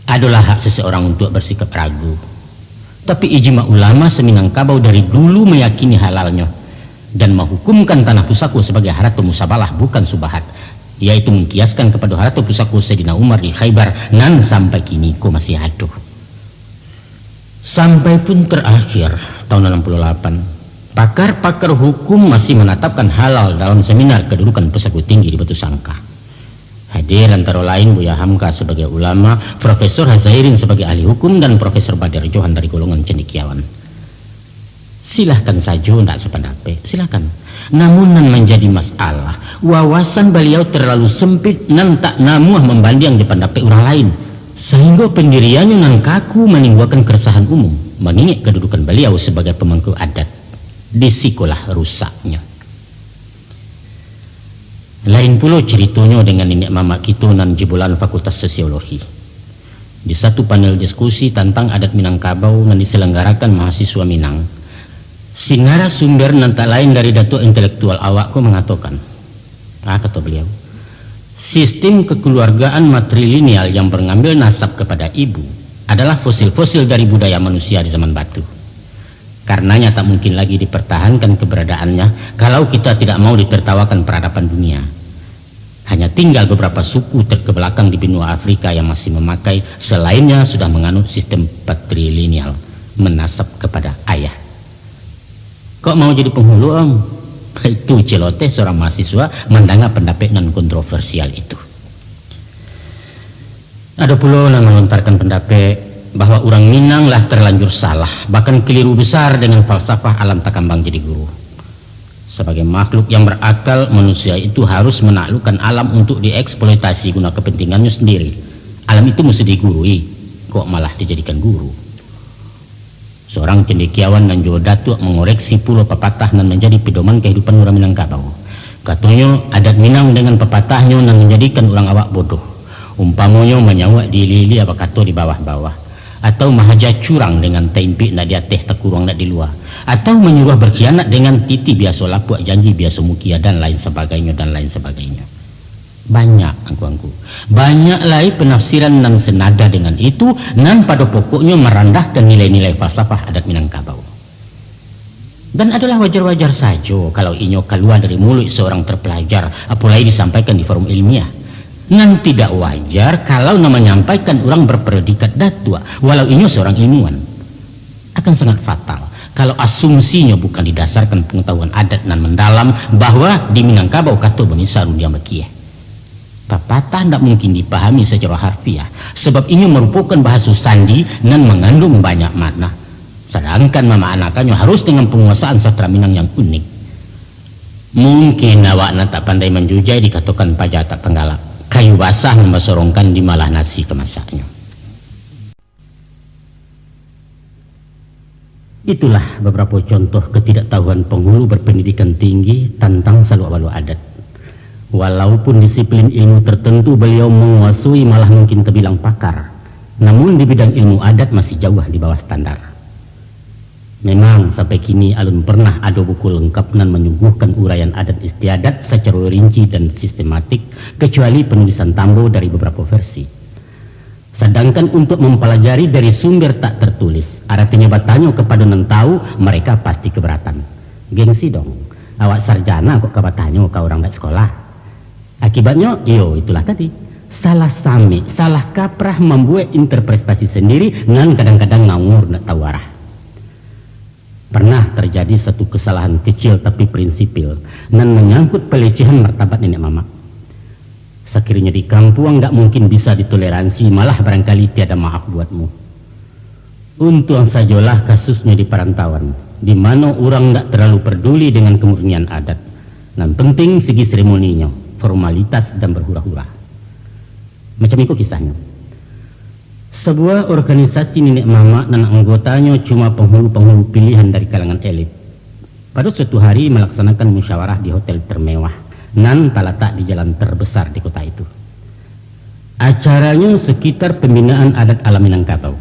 Adolah hak seseorang untuak bersikap ragu. Tapi ijma ulama se-Minangkabau dari dulu meyakini halalnyo dan menghukumkan tanah pusako sebagai harato musabalah, bukan subahat, yaitu mengkiaskan kepada harato pusako Sayyidina Umar di Khaybar nan sampai kini ko masih ado. Sampai pun terakhir, tahun enam puluh delapan, pakar-pakar hukum masih menetapkan halal dalam seminar kedudukan pusako tinggi di Batu Sangka. Hadir antara lain Buya Hamka sebagai ulama, Profesor Hazairin sebagai ahli hukum, dan Profesor Badar Johan dari golongan cendekiawan. Silahkan sajo ndak sapandapek, silahkan. Namun nan manjadi masalah, wawasan baliau terlalu sempit nan tak namuah mambandiang di pandapek urang lain, sahinggo pandiriannyo nan kaku manimbuakan keresahan umum, mangingek kadudukan baliau sabagai pamangku adat. Di sikolah rusaknyo. Lain pulo caritonyo dengan niniak mamak kito nan jebolan Fakultas Sosiologi. Di satu panel diskusi tantang adat Minangkabau nan diselenggarakan mahasiswa Minang, si narasumber nan tak lain dari datuak intelektual awak ko mangatokan, ah, kato baliau, sistim kekeluargaan matrilineal yang mengambil nasab kepada ibu adalah fosil-fosil dari budaya manusia di zaman batu. Karenanya tak mungkin lagi dipertahankan keberadaannya kalau kita tidak mau ditertawakan peradaban dunia. Hanya tinggal beberapa suku terkebelakang di benua Afrika yang masih memakai, selainnya sudah menganut sistem patrilineal, menasab kepada ayah. Kok mau jadi penghulu, Om? Itu celoteh seorang mahasiswa mandanga pandapek nan kontroversial itu. Ado pulo nan malontarkan pandapek bahwa urang Minang lah terlanjur salah, bahkan keliru besar dengan falsafah alam takambang jadi guru. Sabagai makhluk yang berakal, manusia itu harus menaklukkan alam untuk dieksploitasi guna kepentingannya sendiri. Alam itu mesti digurui, kok malah dijadikan guru. Seorang cendekiawan nan juo datuak mangoreksi pulo papatah nan manjadi pedoman kahidupan urang Minangkabau. Katonyo, adat Minang dengan papatahnyo nan manjadikan urang awak bodoh. Umpamonyo, manyauak di ilia-ilia, bakato di bawah-bawah, atau mahaja curang dengan taimpik nak di ateh, takuruang nak di lua, atau manyuruah berkhianat dengan titi biaso lapuak, janji biaso mukia, dan lain sabagainyo, dan lain sabagainyo. Banyak, angku-angku. Banyak lai penafsiran nan senada dengan itu, nan pado pokoknyo marandahkan nilai-nilai falsafah adat Minangkabau. Dan adolah wajar-wajar sajo kalau inyo kalua dari muluik seorang terpelajar, apolai disampaikan di forum ilmiah. Nan tidak wajar kalau nan manyampaikan urang berpredikat datuak, walau inyo seorang ilmuwan. Akan sangat fatal kalau asumsinyo bukan didasarkan pangatahuan adat nan mandalam, bahwa di Minangkabau kato bamisa rundiang bakieh. Papatah ndak mungkin dipahami sacaro harfiah, sabab inyo marupokan bahaso sandi nan manganduang banyak makna, sadangkan mamaanakannyo harus dengan panguasaan sastra Minang yang unik. Mungkin awak nan tak pandai manjujai dikatokan paja tak panggalak, kayu basah nan basorongkan dimalah nasi ka masaknyo. Itulah babarapo contoh katidaktahuan panghulu berpandidikan tinggi tantang saluak-baluak adat. Walaupun disiplin ilmu tartantu baliau manguasoi, malah mungkin tabilang pakar, namun di bidang ilmu adat masih jauah di bawah standar. Memang, sampai kini alun parnah ado buku langkap nan manyuguhkan uraian adat istiadat sacaro rinci dan sistematik, kacuali panulisan Tambo dari babarapo versi. Sadangkan untuak mampalajari dari sumber tak tartulis, aratinyo batanyo kapado nan tahu, mareka pasti kabaratan. Gengsi dong, awak sarjana kok ka batanyo ka urang dak sakolah. Akibatnyo, iyo itulah tadi, salah samik, salah kaprah mambuek interpretasi sandiri nan kadang-kadang ngawur dak tahu arah. Parnah tarjadi satu kasalahan kacil tapi prinsipil, nan manyangkut palecehan martabat niniak mamak. Sakirinyo di kampuang, ndak mungkin bisa ditoleransi, malah barangkali tiada maaf buatmu. Untuang sajolah kasusnyo di parantauan. di mano urang ndak terlalu perduli dengan kemurnian adat. Nan penting segi seremoninyo, formalitas dan berhura-hura. Macam iko kisahnyo. Sebuah organisasi niniak mamak nan anggotanyo cuma penghulu-penghulu pilihan dari kalangan elit, pada suatu hari malaksanakan musyawarah di hotel termewah nan talatak di jalan terbesar di kota itu. Acaranyo sekitar pembinaan adat alam Minangkabau.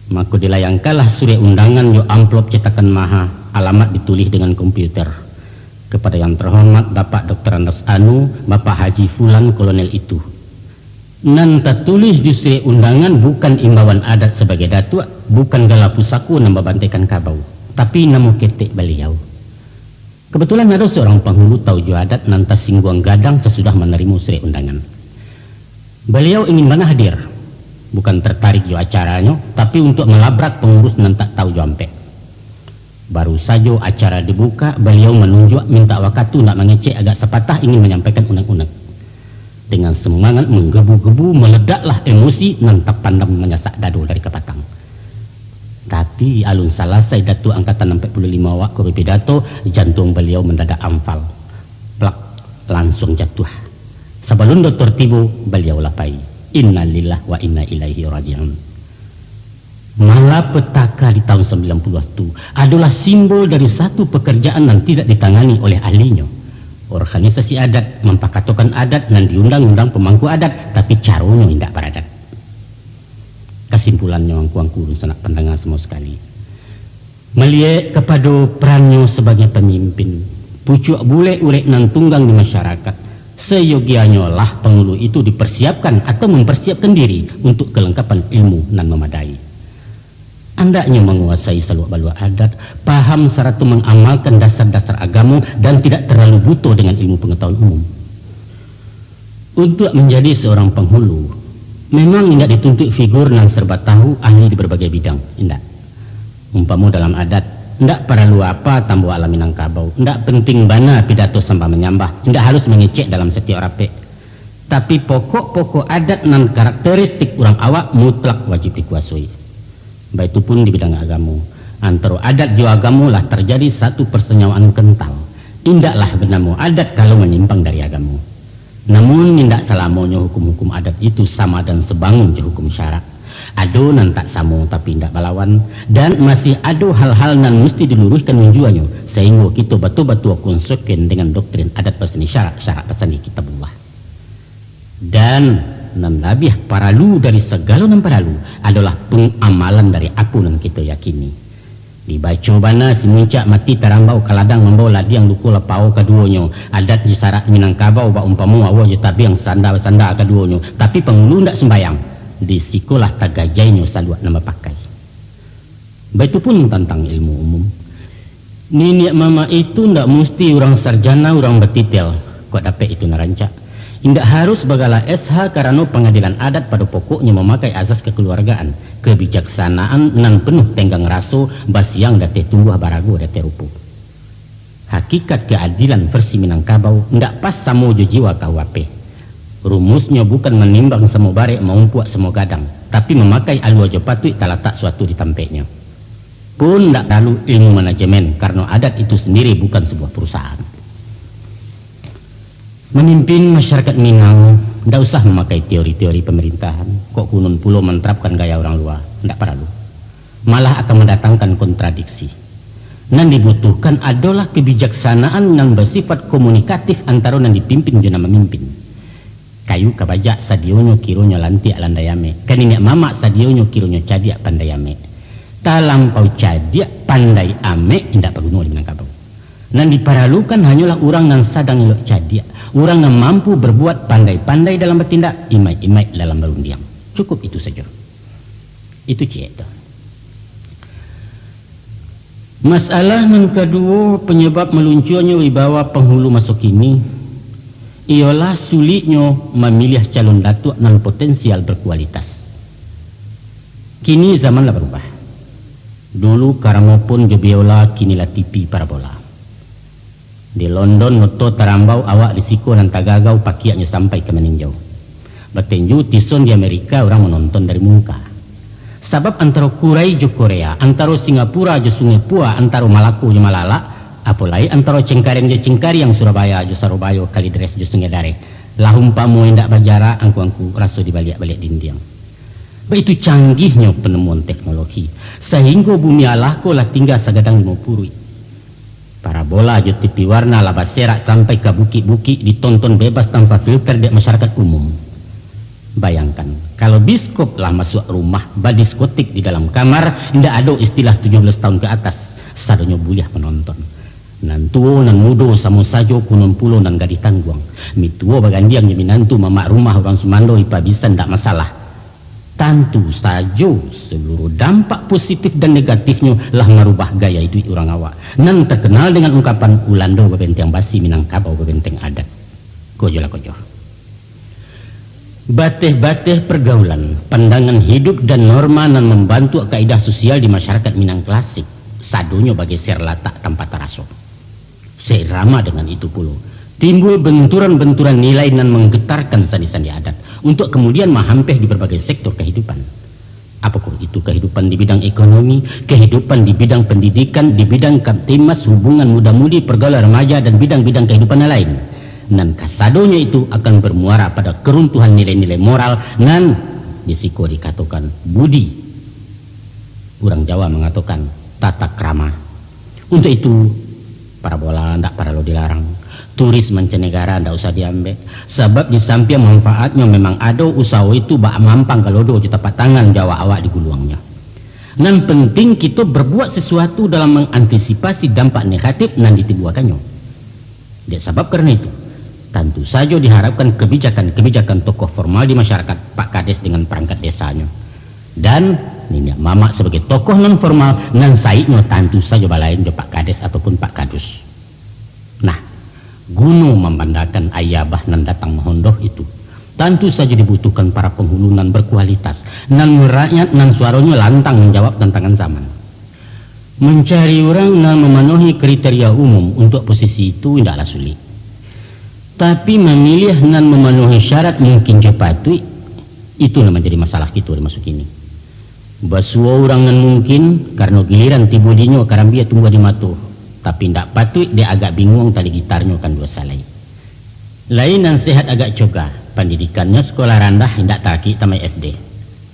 Mako dilayangkanlah surek undangan jo amplop cetakan maha, alamat ditulih dengan komputer, "Kepada yang terhormat Bapak Doktor Andes Anu, Bapak Haji Fulan Kolonel itu." Nan tatulih di surek undangan bukan imbauan adat sabagai datuak, bukan gala pusako nan babantaikan kabau, tapi namo ketek baliau. Kebetulan ado seorang panghulu tau jo adat nan tasingguang gadang sasudah manarimo surek undangan. Baliau ingin bana hadir, bukan tertarik jo acaranyo, tapi untuak malabrak pangurus nan tak tau jo ampek. Baru sajo acara dibukak, baliau manunjuak mintak wakatu nak mangecek agak sapatah ingin manyampaikan unek-unek. Dengan semangat manggebu-gebu, maledaklah emosi nan tapandam manyasak dado dari kapatang. Tapi, alun salasai Datuak Angkatan ampek puluah limo awak ko bapidato, jantuang baliau mandadak anfal. Plak, lansuang jatuah. Sabalun doktor tibo, baliau lah pai. Innalillah wa inna ilaihi raji'un. Malapetaka di tahun sambilan puluah tu adolah simbol dari satu pekerjaan nan tidak ditangani oleh ahlinyo. Organisasi adat mampakatokan adat nan diundang-undang pemangku adat, tapi caronyo indak baradat. Kasimpulannyo, angku-angku dunsanak pandanga samua sakali, maliek kapado perannyo sabagai pamimpin, pucuak bulek urek nan tunggang di masyarakat, sayogianyo lah pangulu itu dipersiapkan atau mempersiapkan diri untuk kelengkapan ilmu nan mamadai. Andaknyo manguasai saluak baluak adat, paham sarato mangamalkan dasar-dasar agamo, dan tidak terlalu buto dengan ilmu pengetahuan umum. Untuak manjadi seorang panghulu, memang indak dituntuik figur nan serba tahu, ahli di berbagai bidang, indak. Umpamo dalam adat, indak paralu apa tambo alam Minangkabau, indak penting bana pidato sambah manyambah, indak harus mangecek dalam satiok rapek. Tapi pokok-pokok adat nan karakteristik urang awak mutlak wajib dikuasoi. Baitu pun di bidang agamo. Antaro adat jo agamo lah tarjadi satu parsanyawaan kental. Indaklah banamo adat kalau manyimpang dari agamo. Namun, indak salamonyo hukum-hukum adat itu sama dan sabangun jo hukum syarak. Ado nan tak samo tapi indak balawan, dan masih ado hal-hal nan musti diluruihkan unjuanyo, sainggo kito batua-batua konsekuen dengan doktrin adat basani syarak, syarak basani Kitabullah. Dan nan labiah paralu dari sagalo nan paralu adolah pangamalan dari apo nan kito yakini. Dibaco bana si muncak mati tarambau ka ladang mambao ladiang luko lapau kaduonyo, adat jo syarak Minangkabau baumpamo aua jo tabiang sanda basanda kaduonyo, tapi pangulu ndak sumbayang, di sikolah tagajainyo saluak nan bapakai. Baitu pun tantang ilmu umum. Niniak mamak itu ndak musti urang sarjana, urang batitel, kok dapek itu nan rancak. Indak harus bagala S H karano pangadilan adat pado pokoknyo mamakai azas kakaluargaan, kabijaksanaan nan penuh tenggang raso, basiang di ateh tumbuah, barago di ateh rupo. Hakikat kaadilan versi Minangkabau indak pas samo jo jiwa K U H P. Rumusnyo bukan manimbang samo barek, maumpuak samo gadang, tapi mamakai alua jo patuik talatak suatu di tampeknyo. Pun ndak paralu ilmu manajemen, karano adat itu sendiri bukan sabuah parusahaan. Mamimpin masyarakat Minang ndak usah mamakai teori-teori pamarintahan, kok kunun pulo manarapkan gaya urang lua, ndak paralu. Malah akan mandatangkan kontradiksi. Nan dibutuhkan adolah kabijaksanaan nan basifat komunikatif antaro nan dipimpin jo nan mamimpin. Kayu ka bajak sadionyo kironyo lantiak landai amek, ka niniak mamak sadionyo kironyo cadiak pandai amek. Talampau cadiak pandai amek indak baguno di Minangkabau. Nan diparalukan hanyolah urang nan sadang elok cadiak, urang nan mampu berbuat, pandai-pandai dalam batindak, imaik-imaik dalam barundiang. Cukup itu sajo. Itu ciek tu. Masalah nan kaduo, panyabab maluncuanyo wibawa panghulu maso kini, iyolah suliknyo mamiliah calon datuak nan potensial berkualitas. Kini zaman lah barubah. Dulu karamopon jo biola, kini lah T V parabola. Di London oto tarambau, awak di siko nan tagagau, pakiaknyo sampai ka maninjau. Batinju tison di Amerika, urang manonton dari mungka. Sabab antaro Kurai jo Korea, antaro Singapura jo Sungai Pua, antaro Malako jo Malalak, apo lai antaro Cengkareng jo Cingkariang, Surabaya jo Sarobayo, Kalideres jo Sungai Dareh, lah umpamo indak bajarak angku-angku, raso dibaliak-baliak dindiang. Baitu canggihnyo panemuan teknologi, sahinggo bumi Allah ko lah tingga sagadang limo puruik. Parabola jo T V warna lah baserak sampai ka bukik-bukik, ditonton bebas tanpa filter dek masyarakat umum. Bayangkan, kalau biskop lah masuak rumah, badiskotik di dalam kamar, indak ado istilah tujuh belas tahun ke atas, sadonyo buliah manonton. Nan tuo, nan mudo, samo sajo, kunun pulo nan gadih tangguang. Mituo bagandiang jo minantu, mamak rumah, urang sumando, ipa bisa, ndak masalah. Tantu sajo, saluruh dampak positif dan negatifnyo lah marubah gaya iduik urang awak, nan takenal dengan ungkapan, "Ulando babenteng basi, Minangkabau babenteng adat." Kojolah kojo. Bateh-bateh pergaulan, pandangan hidup, dan norma nan mambantuak kaidah sosial di masyarakat Minang klasik, sadonyo bageser latak tanpa taraso. Seirama dengan itu pulo, timbul benturan-benturan nilai nan manggetarkan sandi-sandi adat, untuak kamudian mahampeh di barbagai sektor kahidupan. Apokoh itu kahidupan di bidang ekonomi, kahidupan di bidang pandidikan, di bidang Kamtibmas, hubungan muda-mudi, pergaulan remaja, dan bidang-bidang kahidupan nan lain. Nan kasadonyo itu akan bermuara pada karuntuhan nilai-nilai moral nan di siko dikatokan budi. Urang Jawa mangatokan tata krama. Untuak itu, parabola ndak paralu dilarang. Turis mancanegara ndak usah diambek, sabab di sampiang manfaatnyo memang ado, usaho itu bak mampang galodo jo tapak tangan jo awak-awak di guluangnyo. Nan penting, kito berbuat sesuatu dalam mangantisipasi dampak negatif nan ditimbulkannyo. Dek sabab karano itu, tantu sajo diharapkan kebijakan-kebijakan tokoh formal di masyarakat, Pak Kades dengan perangkat desanyo, dan niniak mamak sabagai tokoh non formal, nan saiknyo tantu sajo balain jo Pak Kades ataupun Pak Kadus. Nah, guno mambandakan aia bah nan datang mahondoh itu, tantu sajo dibutuhkan para panghulu nan berkualitas, nan marakyat, nan suaronyo lantang manjawab tantangan zaman. Mancari urang nan mamanuahi kriteria umum untuak posisi itu indaklah sulik. Tapi, mamiliah nan mamanuahi syarat mungkin jo patuik, itu nan manjadi masalah kito di maso kini. Basuo urang nan mungkin, karano giliran tibo dinyo, karambia tumbuah di mato, tapi indak patuik, dek agak binguang tali gitarnyo kan duo salai. Lai nan sehat agak coga, pandidikannyo sakolah randah, indak tarakik tamaik S D.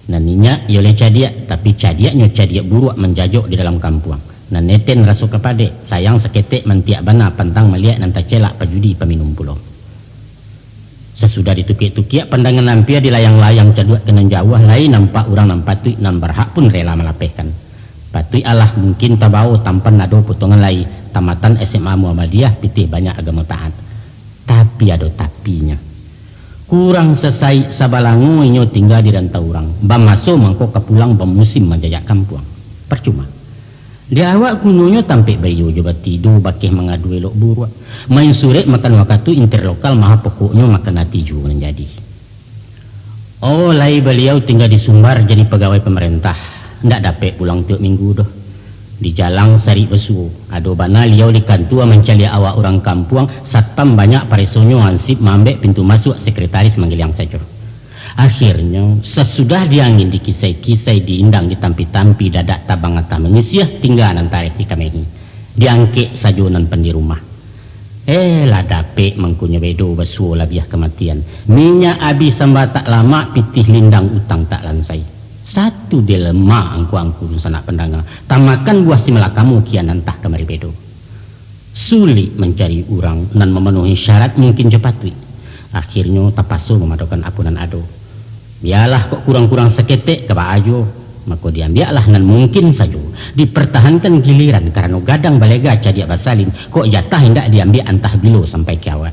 Nan inyak iyo lai cadiak, tapi cadiaknyo cadiak buruak manjajok di dalam kampuang. Nan neten raso kapadek, sayang saketek mantiak bana, pantang maliek nan tacelak, pajudi paminum pulo. Sasudah ditukiak-tukiak pandangan ampia, dilayang-layang caduak ka nan jauah, lai nampak urang nan patuik, nan barhak pun rela malapehkan. Patuik alah mungkin tabao tampan ado potongan lai, tamatan S M A Muhammadiyah, pitih banyak, agamo taat. Tapi ado tapinyo. Kurang sasaik sabalango inyo tingga di rantau urang. Bamaso mangko ka pulang, bamusim manjajak kampuang. Parcuma. Di awak gunonyo tampek baiyo jo batido, bakeh mangadu elok buruak. Main surek makan wakatu, interlokal maha pokoknyo makan ati juo nan jadi. Oh, lai baliau tingga di Sumbar jadi pagawai pamarentah, ndak dapek pulang tiok minggu doh. Di jalang sarik basuo, ado bana liau di kantua mancaliak awak urang kampuang, satpam banyak paresonyo, hansip maambek pintu masuak, sekretaris manggiliang sajo. Akhirnyo, sasudah diangin dikisai-kisai, diindang ditampi-tampi, dadak tabang atah manyisiah, tingga nan tareh dikamehi. Diangkek sajo nan pandi rumah. Eh, lah dapek mangkonyo bedo basuo labiah kamatian. Minyak abih samba tak lamak, pitih lindang utang tak lansai. Satu dilema angku-angku dunsanak pandanga, tamakan buah si malakamo kian antah kamari bedo. Sulik mancari urang nan mamanuahi syarat mungkin jo patuik. Akhirnyo tapaso mamadokan apo nan ado. Bialah kok kurang-kurang saketek ka baa juo, mako diambiaklah nan mungkin sajo, dipartahankan giliran, karano gadang balega cadiak basalin, kok jatah indak diambiak antah bilo sampai kiamat.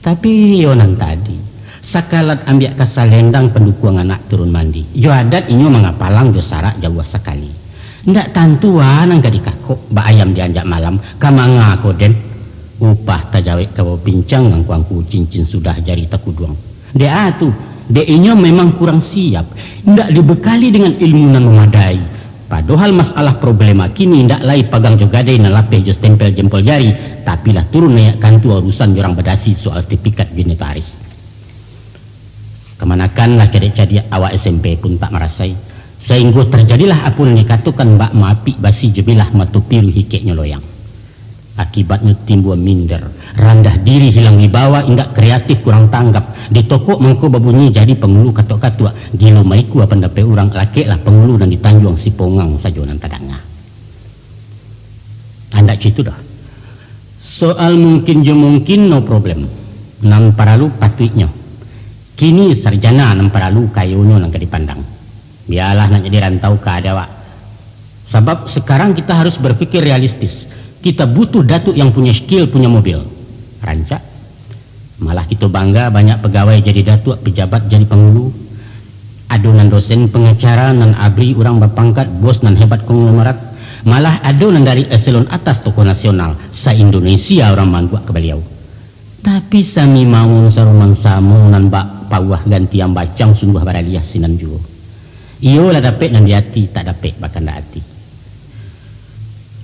Tapi iyo nan tadi, sakalat ambiak ka salendang pandukuang anak turun mandi. Jo adat inyo mangapalang, jo sarak jauah sakali. Ndak tantu a nan ka dikakok, bak ayam dianjak malam, ka manga ko den? Upah tajawek ka bapincang, angku-angku cincin sudah jari takuduang. Dek a tu, dek inyo memang kurang siap, indak dibekali dengan ilmu nan mamadai. Padohal masalah problema kini indak lai pagang jo gadai nan lapeh jo stempel jempol jari, tapi lah turun naiak kantua urusan jo urang badasi soal sertifikat jo notaris. Kamanakan lah cadiak-cadiak, awak S M P pun tak marasai. Sainggo tarjadilah apo nan dikatokan bak maapik basi jo bilah, mato piruih ikeknyo loyang. Akibatnyo timbua minder, randah diri, hilang wibawa, indak kreatif, kurang tanggap. Ditokok mangko babunyi jadi pangulu katok-katuak, gilo maikua pandapek urang, lakeklah pangulu nan di Tanjuang Sipongang sajo nan tadanga. Andak co itu doh. Soal mungkin jo mungkin, no problem. Nan paralu patuiknyo. Kini sarjana nan paralu, kayonyo nan ka dipandang. Bialah nak jadi rantau ka ado awak. Sabab sekarang kita harus berpikir realistis. Kita butuh datuak yang punya skill, punya mobil. Rancak. Malah kito bangga, banyak pegawai jadi datuak, pejabat jadi pangulu. Ado nan dosen pengacara, nan abri urang bapangkat, bos nan hebat konglomerat. Malah ado nan dari eselon atas, tokoh nasional, sa-Indonesia urang maangguak ka baliau. Tapi sami mawun saruman samo, nan bak pauah gantian bacang, sungguah baraliah sinan juo. Iyo lah dapek nan di ati, tak dapek bakandak ati.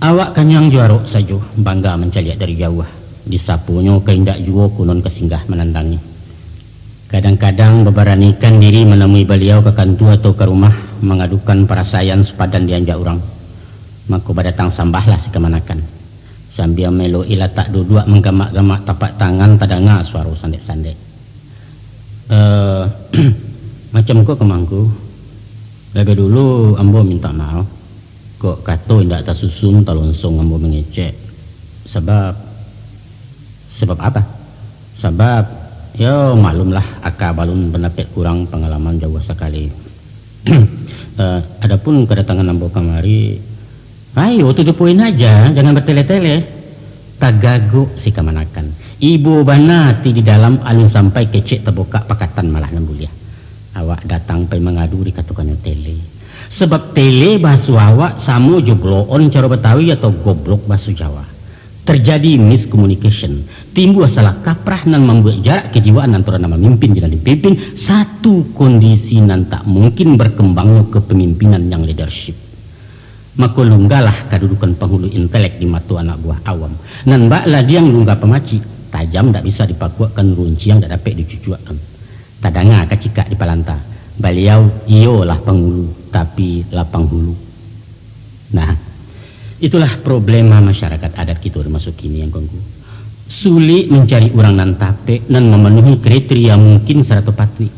Awak kanyang jo arok sajo, bangga mancaliak dari jauah. Disaponyo ka indak juo, konon ka singgah manandangi. Kadang-kadang babaranikan diri manamui baliau ka kantua atau ka rumah, mangadukan parasaian sapadan dianjak urang. Mako badatang sambahlah si kamanakan. Sambia maelok-i latak duduak, manggamak-gamak tapak tangan, tadanga suaro sandek-sandek. Eh, macam ko ka mangku. Labiah dulu ambo mintak maaf. Kok kato indak tasusun, talonsong ambo mangecek. Sabab, sabab apa? Sabab, yo, maklumlah, aka balun, pandapek kurang, pangalaman jauah sakali. Eh, adapun kadatangan ambo kamari, ayo, to the point aja, jangan batele-tele. Tagagok si kamanakan. Ibo bana ati di dalam, alun sampai kecek tabukak, pakatan malah nan buliah. Awak datang pai mangadu, dikatokannyo tele. Sabab tele bahaso awak samo jo blow on caro Batawi atau goblok bahaso Jawa. Terjadi miscommunication, timbua salah kaprah nan mambuek jarak kejiwaan antaro nan mamimpin jo nan dipimpin, satu kondisi nan tak mungkin berkembangnyo kepemimpinan yang leadership. Mako, lunggalah kadudukan panghulu intelek di mato anak buah awam. Nan bak ladiang lungga pamacik, tajam dak bisa dipakuakkan, runciang dak dapek dicucuakkan. Tadanga kacikak di palanta, baliau iyo lah panghulu, tapi lapang hulu. Nah, itulah problema masyarakat adat kito di maso kini, angku-angku. Sulik mancari urang nan tapek, nan mamanuhi kriteria mungkin sarato patuik.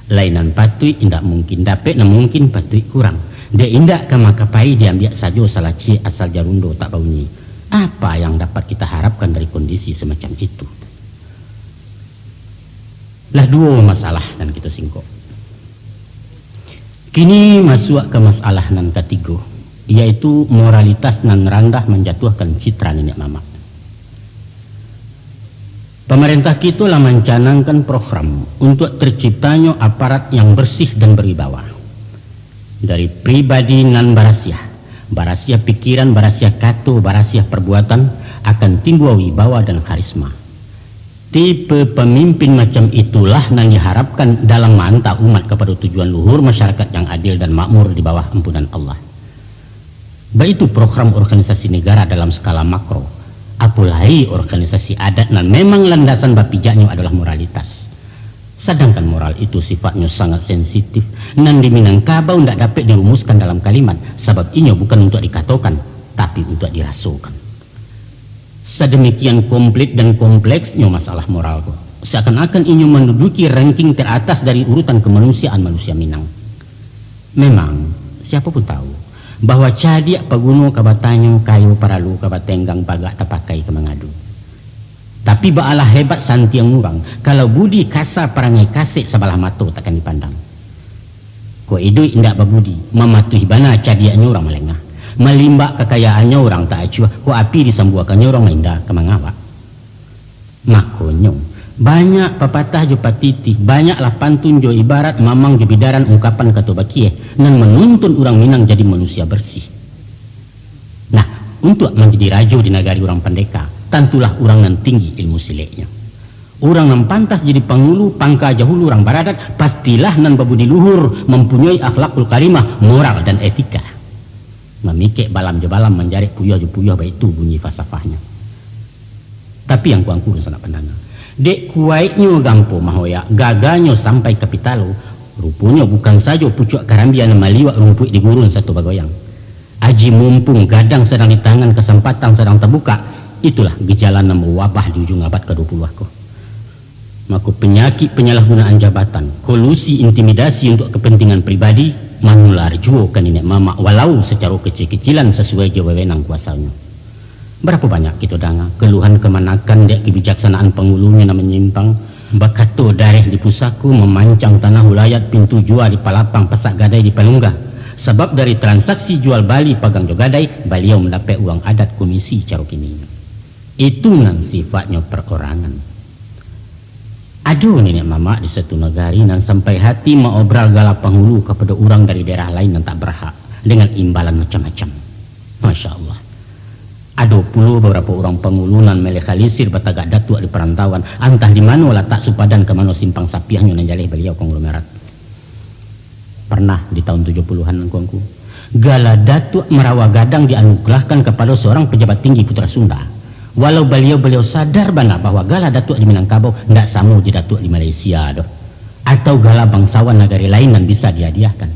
Lai nan patuik indak mungkin dapek, nan mungkin patuik kurang. Dek indak ka makapai diambiak sajo, salaciek asal jarundo tak baunyi. Apa yang dapat kita harapkan dari kondisi semacam itu? Lah duo masalah nan kito singkok. Kini masuak ka masalah nan katigo, yaitu moralitas nan randah manjatuahkan citra niniak mamak. Pamarentah kito lah mancanangkan program untuak terciptanyo aparat yang bersih dan berwibawa. Dari pribadi nan barasiah, barasiah pikiran, barasiah kato, barasiah perbuatan, akan timbua wibawa dan karisma. Tipe pamimpin macam itulah nan diharapkan dalam maanta umat kapado tujuan luhur masyarakat yang adil dan makmur di bawah ampunan Allah. Baitu program organisasi negara dalam skala makro, apo lai organisasi adat nan memang landasan bapijaknyo adolah moralitas. Sadangkan moral itu sifatnyo sangat sensitif, nan di Minangkabau ndak dapek dirumuskan dalam kalimat, sabab inyo bukan untuak dikatokan, tapi untuak dirasokan. Sademikian komplit dan kompleksnyo masalah moral ko, seakan-akan inyo manduduki ranking teratas dari urutan kemanusiaan manusia Minang. Memang, siapo pun tahu, bahwa cadiak paguno ka batanyo, kayo paralu ka batenggang, bagak tapakai ka mangadu. Tapi baalah hebat santiang urang, kalau budi kasa, parangai kasek, sabalah mato takkan dipandang. Kok iduik indak babudi, mamatuih bana cadiaknyo urang malengah. Malimbak kakayaannyo urang tak acuah, kok api disambuakannyo urang mainda ka mangawak. Makonyo, banyak papatah jo patitih, banyaklah pantun jo ibarat, mamang jo bidaran, ungkapan kato bakieh, nan manuntun urang Minang jadi manusia bersih. Nah, untuak manjadi rajo di nagari urang pandeka, tantulah urang nan tinggi ilmu sileknyo. Urang nan pantas jadi pangulu, pangka jahulu urang baradat, pastilah nan babudi luhur, mampunyoi akhlakul karimah, moral dan etika. Mamikek balam jo balam, manjarek puyuah jo puyuah, baitu bunyi falsafahnyo. Tapi angku-angku dunsanak pandanga, dek kuwaiknyo gampo mahoyak, gaganyo sampai ka pitalo, Ruponyo bukan sajo pucuak karambia nan maliuak rumpuik di gurun sato bagoyang. Aji mumpung gadang sadang di tangan, kasampatan sadang tabukak, itulah gejala nan bawabah di ujuang abad ka dua puluah ko. Mako, panyakik panyalahgunaan jabatan, kolusi, intimidasi untuak kapantingan pribadi, manular juo ka niniak mamak, walau sacaro kecil-kecilan sasuai jo wewenang kuasonyo. Barapo banyak kito danga kaluhan kamanakan dek kabijaksanaan pangulunyo nan manyimpang, bakato dareh di pusako, mamancang tanah ulayat, pintu jua di palapang, pasak gadai di palunggah. Sabab dari transaksi jual bali pagang jo gadai, baliau mandapek uang adat komisi caro kininyo. Itu nan sifatnyo perorangan. Ado niniak mamak di satu nagari nan sampai hati maobral gala pangulu kapado urang dari daerah lain nan tak barhak, dengan imbalan macam-macam. Masya Allah. Ado pulo babarapo urang pangulu nan melehalisir batagak datuak di parantauan, antah di mano latak supadan, ka mano simpang sapiahnyo nan jaleh baliau konglomerat. Parnah di taun tujuah puluahan, angku-angku, gala datuak marawa gadang dianugerahkan kapado saurang pajabat tinggi Putra Sunda. Walau baliau-baliau sadar bana bahwa gala datuak di Minangkabau ndak samo jo datuak di Malaysia doh, atau gala bangsawan nagari lain nan bisa diadiahkan,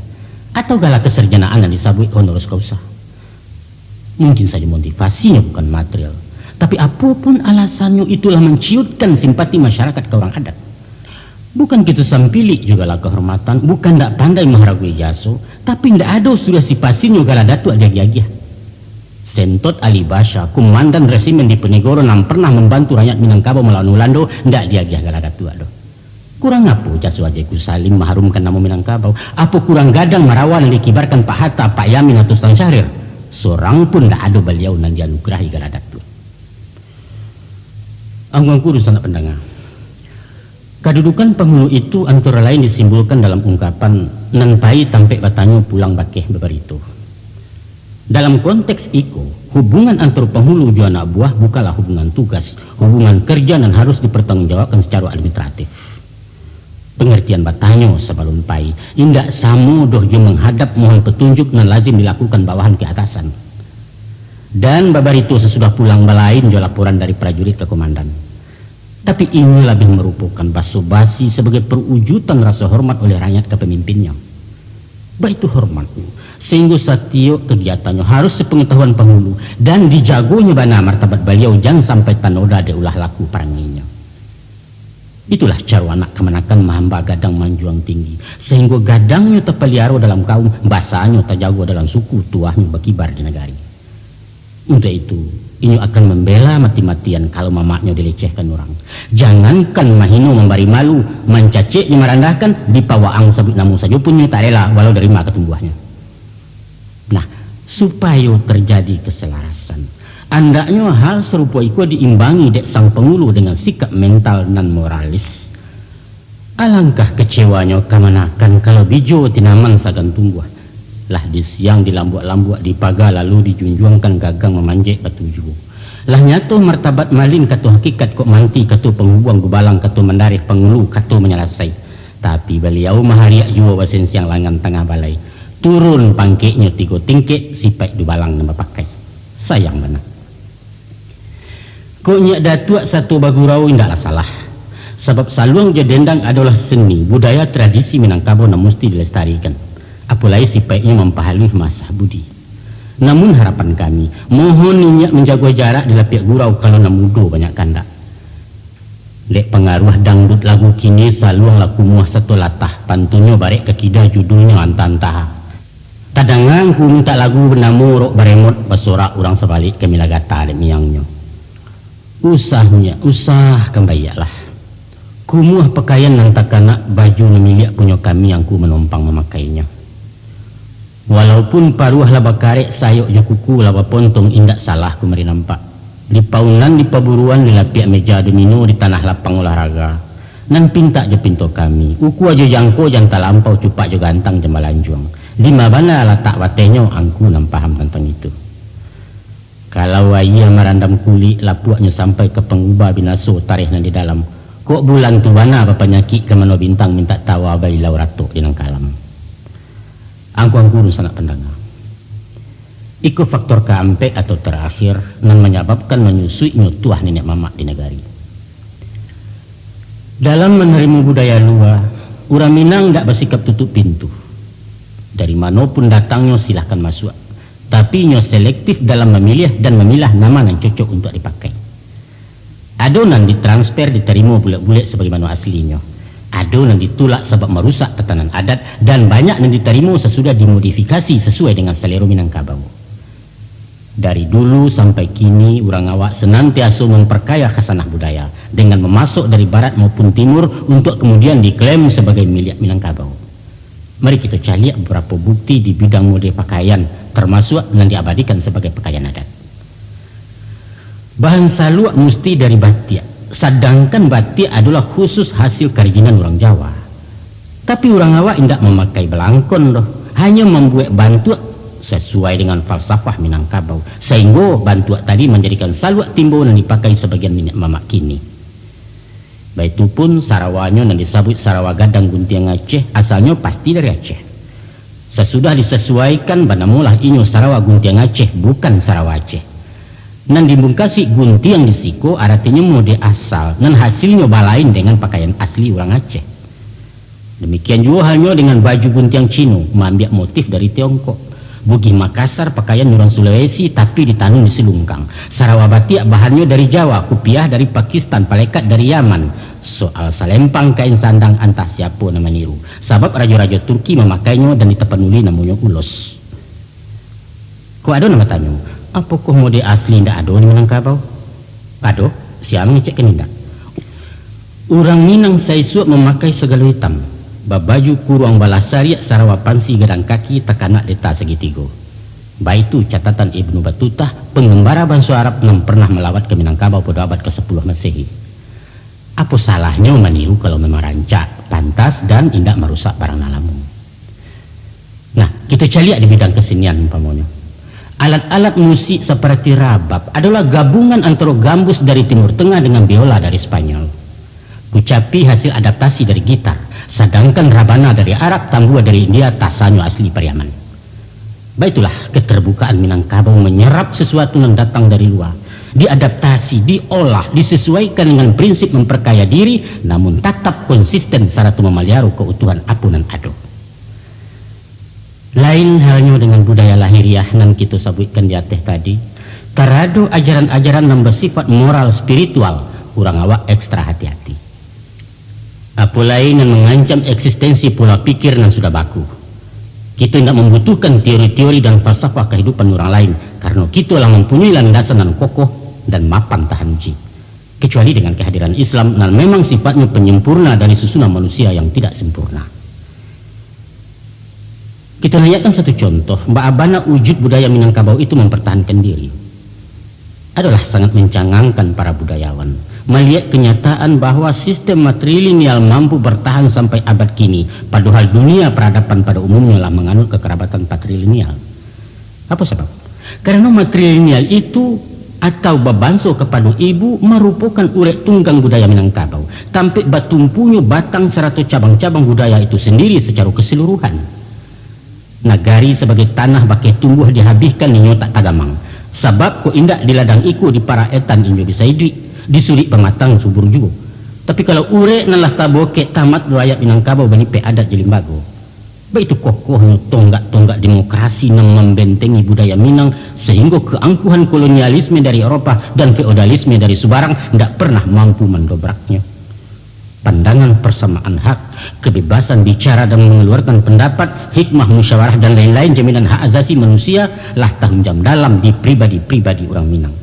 atau gala kasarjanaan nan disabuik honoris causa. Mungkin sajo motivasinyo bukan material, tapi apo pun alasannyo, itulah manciutkan simpati masyarakat ka urang adat. Bukan kito sampilik jo gala kahormatan, bukan ndak pandai maharagoi jaso, tapi ndak ado suriah sipasinnyo gala datuak diagiah-agiah. Sentot Ali Basha, kumandan resimen Diponegoro nan parnah mambantu rakyat Minangkabau malawan Ulando, ndak diagiah gala datuak doh. Kurang apo jaso Aji Agus Salim maharumkan namo Minangkabau? Apo kurang gadang marawa nan dikibarkan Pak Hatta, Pak Yamin, atau Sultan Syahrir? Sorang pun ndak ado baliau nan dianugerahi gala datuak. Angku-angku dunsanak pandanga, kadudukan pangulu itu antara lain disimbolkan dalam ungkapan, "Nan pai tampek batanyo, pulang bakeh babarito." Dalam konteks iko, hubungan antaro pangulu jo anak buah bukanlah hubungan tugas, hubungan kerja nan harus dipertanggungjawabkan sacaro administratif. Pangartian batanyo sabalun pai, indak samo doh jo manghadap mohon patunjuk nan lazim dilakukan bawahan ka atasan. Dan babarito sasudah pulang balain jo laporan dari prajurit ka komandan. Tapi, inyo labiah marupokan baso-basi sabagai parujutan raso hormat oleh rakyat ka pamimpinnyo. Baitu hormatnyo, sahinggo satiok kagiatannyo harus sapangatahuan pangulu, dan dijagonyo bana martabat baliau, jan sampai tanoda dek ulah laku parangainyo. Itulah caro anak kamanakan mahamba gadang manjuang tinggi, sahinggo gadangnyo tapaliaro dalam kaum, basanyo tajago dalam suku, tuahnyo bakibar di nagari. Untuak itu, inyo akan mambela mati-matian kalau mamaknyo dilecehkan urang. Jangankan mahino mambari malu, mancacek jo marandahkan, dipawaang sabuik namo sajo pun inyo tak rela, walau dari ma katumbuahnyo. Nah, supayo tarjadi kasalarasan, andaknyo hal sarupo iko diimbangi dek sang pangulu dengan sikap mental nan moralis. Alangkah kacewanyo kamanakan kalau bijo tinaman sagan tumbuah, lah di siang dilambuak-lambuak, dipaga lalu dijunjuangkan gagang mamanjek batu juo. Lah nyato martabat malin kato hakikat, kok manti kato panghubuang, dubalang kato mandareh, pangulu kato manyalasai. Tapi baliau mahariak juo basensiang langan tangah balai. Turun pangkeknyo tigo tingkek, sipaik dubalang nan bapakai. Sayang bana. Kok nyiak datuak sato bagurau indaklah salah. Sabab saluang jo dendang adolah seni, budaya, tradisi Minangkabau nan musti dilestarikan. Apo lai sipaiknyo mampahaluih maasah budi. Namun harapan kami, mohon inyiak manjago jarak di lapiak gurau kalau nan mudo banyak kandak. Dek pangaruah dangdut lagu kini, saluang lah kumuah sato latah, pantunnyo barek ka kida, judulnyo antah-antah. Tadanga angku mintak lagu banamo Rok Baremot, basorak urang sabalik kami lah gata dek miangnyo. Usah nyiak, usah kan baiaklah. Kumuah pakaian nan takanak, baju nan miliak punyo kami, angku manompang mamakainyo. Walaupun paruah lah bakarek, sayok jo kuku lah bapontong, indak salah ku mari nampak. Di paunan, di paburuan, di lapiak meja domino, di tanah lapang olahraga. Nan pintak jo pinto kami, ukua jo jangko jan talampau, cupak jo gantang jan balanjuang. Dima bana latak batehnyo, angku nan paham tantang itu. Kalau aia marandam kulik, lapuaknyo sampai ka panguba, binaso tareh nan di dalam. Kok bulan tu bana bapanyakik, ka mano bintang mintak tawa, bailau ratok di nan kalam. Angku-angku dunsanak pandanga, iko faktor kaampek atau tarakhir nan manyababkan manyusuiknyo tuah niniak mamak di nagari. Dalam manarimo budaya lua, Urang Minang ndak basikap tutup pintu. Dari mano pun datangnyo, silahkan masuak. Tapi inyo selektif dalam mamiliah dan mamilah nama nan cocok untuak dipakai. Ado nan ditransfer, ditarimo bulek-bulek sabagaimano aslinyo. Ado nan ditulak sabab marusak tatanan adat, dan banyak nan ditarimo sasudah dimodifikasi sasuai dengan salero Minangkabau. Dari dulu sampai kini, urang awak sanantiaso mamparkaya khasanah budaya, dengan mamasok dari barat maupun timur, untuak kamudian diklaim sabagai miliak Minangkabau. Mari kito caliak babarapo bukti di bidang mode pakaian, tarmasuak nan diabadikan sabagai pakaian adat. Bahan saluak musti dari batiak, sadangkan batiak adolah khusus hasil karajinan urang Jawa. Tapi, urang awak indak mamakai balangkon doh, hanyo mambuek bantuak sasuai dengan falsafah Minangkabau, sainggo bantuak tadi manjadikan saluak timbo nan dipakai sabagian niniak mamak kini. Baitu pun, sarawanyo nan disabuik sarawa gadang guntiang Aceh, asalnyo pasti dari Aceh. Sasudah disasuaikan, banamolah inyo sarawa guntiang Aceh, bukan sarawa Aceh. Nan dimungkasi guntiang di siko, aratinyo mode asal, nan hasilnyo balain dengan pakaian asli urang Aceh. Damikian juo halnyo dengan baju guntiang Cino, maambiak motif dari Tiongkok. Bugih Makassar, pakaian urang Sulawesi, tapi ditanun di Silungkang. Sarawa batiak bahannyo dari Jawa, kupiah dari Pakistan, palekat dari Yaman. Soal salempang kain sandang, antah siapo nan maniru, sabab rajo-rajo Turki mamakainyo dan di Tapanuli namonyo ulos. Kok ado nan batanyo, apokoh mode asli indak ado di Minangkabau? Ado, sia mangecekkan indak? Urang Minang saisuak mamakai sagalo itam, babaju kuruang balah sariak, sarawa pansi gadang kaki, takanak deta sagitigo. Baitu catatan Ibnu Batutah, pangambara banso Arab nan parnah malawat ka Minangkabau pado abad kasapuluah Masehi. Apo salahnyo maniru kalau memang rancak, pantas, dan indak marusak barang nan lamo? Nah, kito caliak di bidang kesenian umpamonyo. Alat-alat musik saparati rabab adolah gabungan antaro gambus dari Timur Tengah dengan biola dari Spanyol. Kucapi hasil adaptasi dari gitar, sadangkan rabana dari Arab, tambua dari India, tasanyo asli Pariaman. Baitulah keterbukaan Minangkabau manyarap sasuatu nan datang dari lua, diadaptasi, diolah, disesuaikan dengan prinsip mamparkaya diri, namun tatap konsisten sarato mamaliharo keutuhan apo nan ado. Lain halnyo dengan budaya lahiriah nan kito sabuikkan di ateh tadi, tarado ajaran-ajaran nan basifat moral spiritual, urang awak ekstra hati-hati. Apo lai nan mangancam eksistensi pola pikir nan sudah baku. Kito indak mambutuhkan teori-teori dan falsafah kahidupan urang lain, karano kito lah mampunyoi landasan nan kokoh dan mapan tahan uji. Kecuali dengan kehadiran Islam nan memang sifatnyo penyempurna dari susunan manusia yang tidak sempurna. Kito naiakkan satu contoh, baa bana wujud budaya Minangkabau itu mampartahankan diri. Adolah sangat mancangangkan para budayawan maliek kanyataan bahwa sistem matrilineal mampu bartahan sampai abad kini, padohal dunia paradaban pada umumnyo lah manganut kakarabatan patrilineal. Apo sabab? Karano matrilineal itu atau babanso kapado ibu marupokan urek tunggang budaya Minangkabau, tampek batumpunyo batang sarato cabang-cabang budaya itu sandiri sacaro kasaluruhan. Nagari sabagai tanah bakeh tumbuah dihabihkan inyo tak tagamang, sabab kok indak di ladang iko di parak etan inyo bisa iduik, di sulik pamatang subur juo. Tapi kalau urek nan lah tabokek tamat rakyat Minangkabau balipek adat jo limbago. Baitu kokohnyo tonggak-tonggak demokrasi nan mambentengi budaya Minang, sahinggo keangkuhan kolonialisme dari Eropa dan feodalisme dari subarang ndak pernah mampu mandobraknyo. Pandangan persamaan hak, kebebasan bicara dan mengeluarkan pendapat, hikmah musyawarah dan lain-lain jaminan hak asasi manusia lah tahunjam dalam di pribadi-pribadi urang Minang.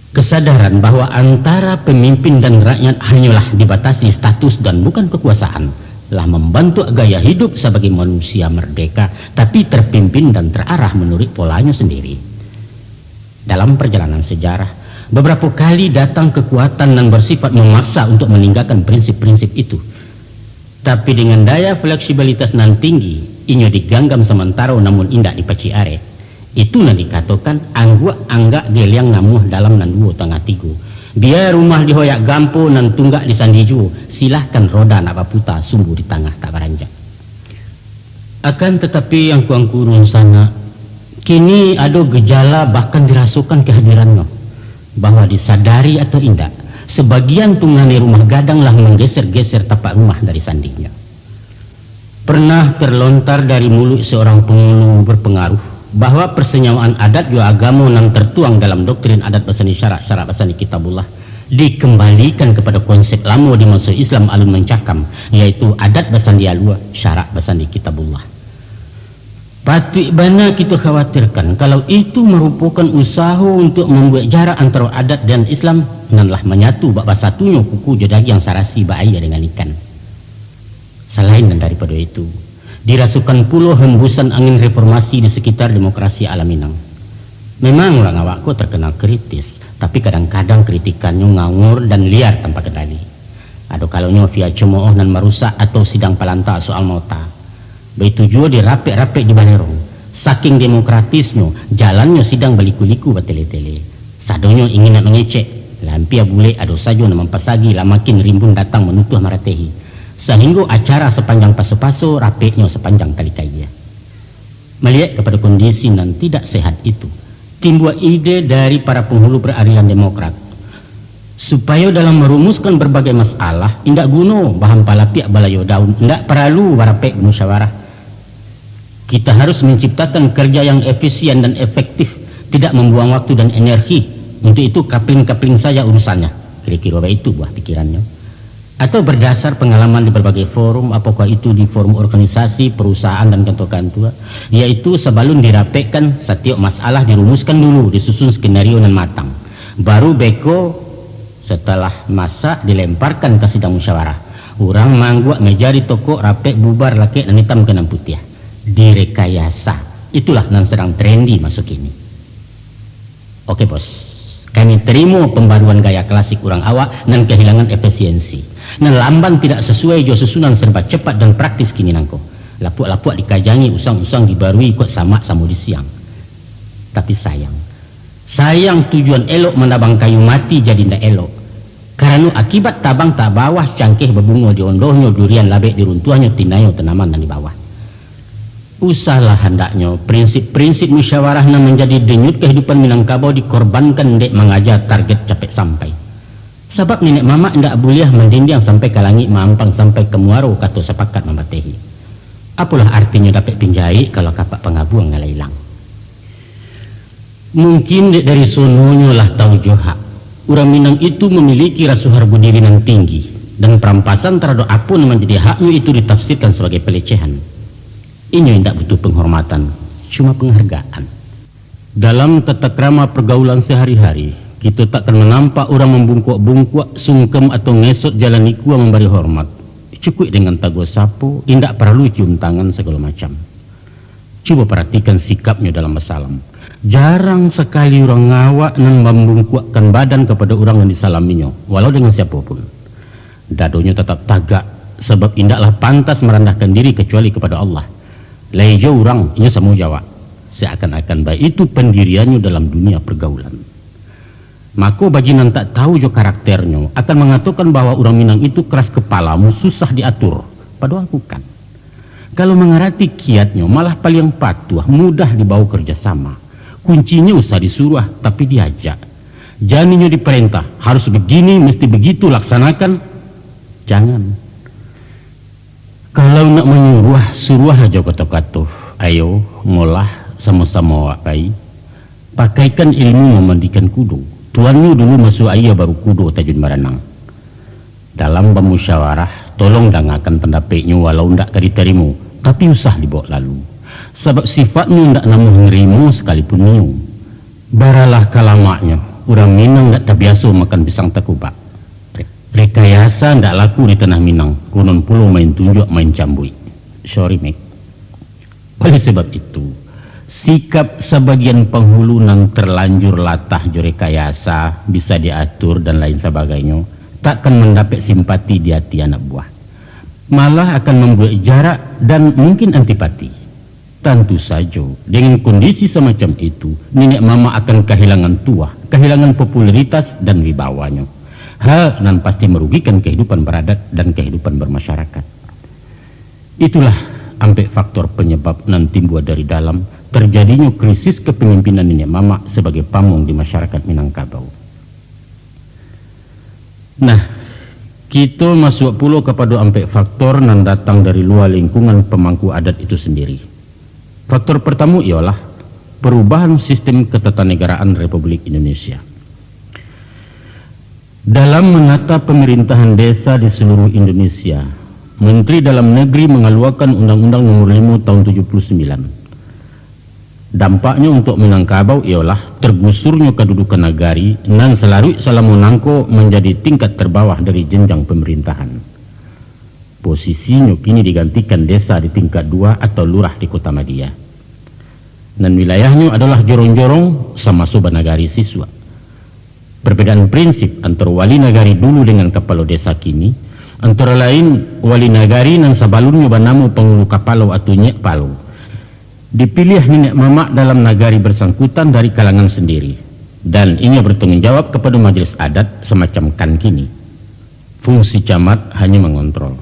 Kesadaran bahwa antara pemimpin dan rakyat hanyolah dibatasi status dan bukan kekuasaan, lah mambantuk gaya hidup sabagai manusia merdeka, tapi terpimpin dan terarah menurut polanyo sendiri. Dalam perjalanan sejarah, beberapa kali datang kekuatan nan bersifat memaksa untuk meninggalkan prinsip-prinsip itu. Tapi dengan daya fleksibilitas nan tinggi, inyo diganggam samantaro namun indak dipacik arek. Itu nan dikatokan, angguak anggak geliang namuah dalam nan duo tangah tigo. Bia rumah dihoyak gampo, nan tunggak disandi juo, silahkan roda nak baputa, sumbu di tangah tak baranjak. Akan tatapi, angku-angku dunsanak, kini ado gejala bahkan dirasokan kehadirannyo, bahwa disadari atau indak, Sebagian tungganai rumah gadang lah manggeser-geser tapak rumah dari sandinyo. Pernah terlontar dari muluik seorang pangulu berpengaruh bahwa persenyawaan adat jo agamo nan tertuang dalam doktrin adat basandi syarak, syarak basandi Kitabullah, dikembalikan kepada konsep lamo di maso Islam alun mancakam, yaitu adat basandi alua, syarak basandi Kitabullah. Patuik bana kito khawatirkan, kalau itu marupokan usaho untuak mambuek jarak antaro adat dan Islam nan lah manyatu bak basatunyo kuku jo dagiang, sarasi bak aia dengan ikan. Salain nan daripado itu, dirasokan pulo hembusan angin reformasi di sekitar demokrasi ala Minang. Memang urang awak ko terkenal kritis, tapi kadang-kadang kritikannyo ngawur dan liar tanpa kendali. Ado kalonyo via cemooh nan marusak atau sidang palanta soal mota. Baitu juo di rapek-rapek di Balerong. Saking demokratisnyo, jalannyo sidang baliku-liku batele-tele. Sadonyo ingin nak mangecek, lah ampia bulek ado sajo nan mampasagi, lah makin rimbun datang manutuah maratehi. Sahinggo acara sapanjang paso-paso, rapeknyo sapanjang tali kaia. Maliek kapado kondisi nan tidak sehat itu, timbua ide dari para penghulu peradilan demokrat, supayo dalam marumuskan berbagai masalah, indak guno bahampalapiak balayo daun, indak paralu barapek bamusyawarah. Kita harus menciptakan kerja yang efisien dan efektif, tidak membuang waktu dan energi. Untuk itu, kapling-kapling saja urusannya. Kira-kira baitu buah pikirannyo. Atau berdasar pengalaman di berbagai forum, apakah itu di forum organisasi, perusahaan, dan kantua-kantua, yaitu sabalun dirapekkan, satiok masalah dirumuskan dulu, disusun skenario nan matang. Baru beko, setelah masak, dilemparkan ka sidang musyawarah. Urang maangguak meja ditokok, rapek bubar, lakek nan itam ka nan putiah. Direkayasa. Itulah nan sadang trendi maso kini. Oke, Bos. Kami tarimo pambaruan gaya klasik urang awak nan kahilangan efisiensi. Nan lamban tidak sasuai jo susunan serba cepat dan praktis kini nangko. Lapuak-lapuak dikajangi, usang-usang dibarui, kok samak samo disiang. Tapi sayang. Sayang tujuan elok manabang kayu mati jadi indak elok. Karano akibat tabang tak bawah, cangkeh babungo di ondohnyo, durian labek di runtuahnyo, tinayo tanaman nan di bawah. Usahlah handaknyo prinsip-prinsip musyawarah nan manjadi denyut kahidupan Minangkabau dikorbankan dek mangaja target capek sampai. Sabab niniak mamak indak buliah mandindiang sampai ka langik, maampang sampai ka muaro, kato sapakat mambatehi. Apolah artinyo dapek pinjaik kalau kapak pangabuang nan lah ilang? Mungkin dek dari sononyo lah tau jo hak. Urang Minang itu mamiliki raso hargo diri nan tinggi, dan parampasan taradok apo nan manjadi haknyo itu ditafsirkan sabagai palecehan. Inyo indak butuh panghormatan, cuma panghargaan. Dalam tata krama pargaulan sahari-hari, kito takkan manampak urang mambungkuak-bungkuak, sungkem, atau ngesot jalan ikua mambari hormat. Cukuik dengan taguah sapo, indak paralu cium tangan sagalo macam. Cubo paratikan sikapnyo dalam basalam. Jarang sakali urang awak nan mambungkuakkan badan kapado urang nan disalaminyo, walau dengan siapo pun. Dadonyo tatap tagak, sabab indaklah pantas marandahkan diri kacuali kapado Allah. Lai jo urang, inyo samo jo awak. Seakan-akan baitu pandiriannyo dalam dunia pargaulan. Mako, bagi nan tak tau jo karakternyo, akan mangatokan bahwa urang Minang itu keras kepala, susah diatur. Padohal bukan. Kalau mangarati kiatnyo, malah paliang patuah, mudah dibawo kerjasama. Kuncinyo usah disuruah, tapi diajak. Jan inyo diparentah, harus begini, mesti begitu, laksanakan. Jangan. Kalau nak manyuruah, suruahlah jo kato-kato. Ayo, molah, samo-samo awak pai. Pakaikan ilmu mamandikan kudo. Tuannyo dulu masuak aia, baru kudo tajun baranang. Dalam bamusyawarah, tolong dangakan pandapeknyo walau ndak ka ditarimo, tapi usah dibaok lalu. Sabab sifatnyo ndak namuah narimo sakalipun nio. Baralah ka lamaknyo, urang Minang ndak tabiaso makan pisang takubak. Re-, rekayasa ndak laku di tanah Minang, konon pulo main tunjuak, main cambuik. Sorry, Mek. Oleh sabab itu, sikap sabagian panghulu nan terlanjur latah jo rekayasa, bisa diatur, dan lain sabagainyo, takkan mandapek simpati di ati anak buah. Malah akan mambuek jarak dan mungkin antipati. Tantu sajo, dengan kondisi samacam itu, niniak mamak akan kahilangan tuah, kahilangan popularitas dan wibawanyo. Hal nan pasti marugikan kahidupan baradat dan kahidupan bermasyarakat. Itulah ampek faktor penyebab nan timbua dari dalam terjadinyo krisis kepemimpinan niniak mamak sabagai pamong di masyarakat Minangkabau. Nah, kito masuak pulo kapado ampek faktor nan datang dari lua lingkungan pamangku adat itu sandiri. Faktor partamo iyolah parubahan sistim katatanegaraan Republik Indonesia. Dalam manata pamarintahan desa di saluruh Indonesia, Menteri Dalam Negeri mangaluakan Undang-Undang Nomor limo Tahun tujuh puluh sembilan. Dampaknyo untuak Minangkabau iyolah tergusurnyo kadudukan nagari nan salaruik salamo nangko manjadi tingkat terbawah dari jenjang pamarintahan. Posisinyo kini digantikan desa di tingkat dua atau lurah di Kota Madia. Nan wilayahnyo adalah jorong-jorong samaso banagari sisuak. Perbedaan prinsip antaro wali nagari dulu dengan kapalo desa kini, antara lain, wali nagari nan sabalunnyo banamo pangulu kapalo atau nyiak palo, dipiliah niniak mamak dalam nagari bersangkutan dari kalangan sandiri, dan inyo bertanggung jawab kapado majelis adat samacam kan kini. Fungsi camat hanyo mangontrol.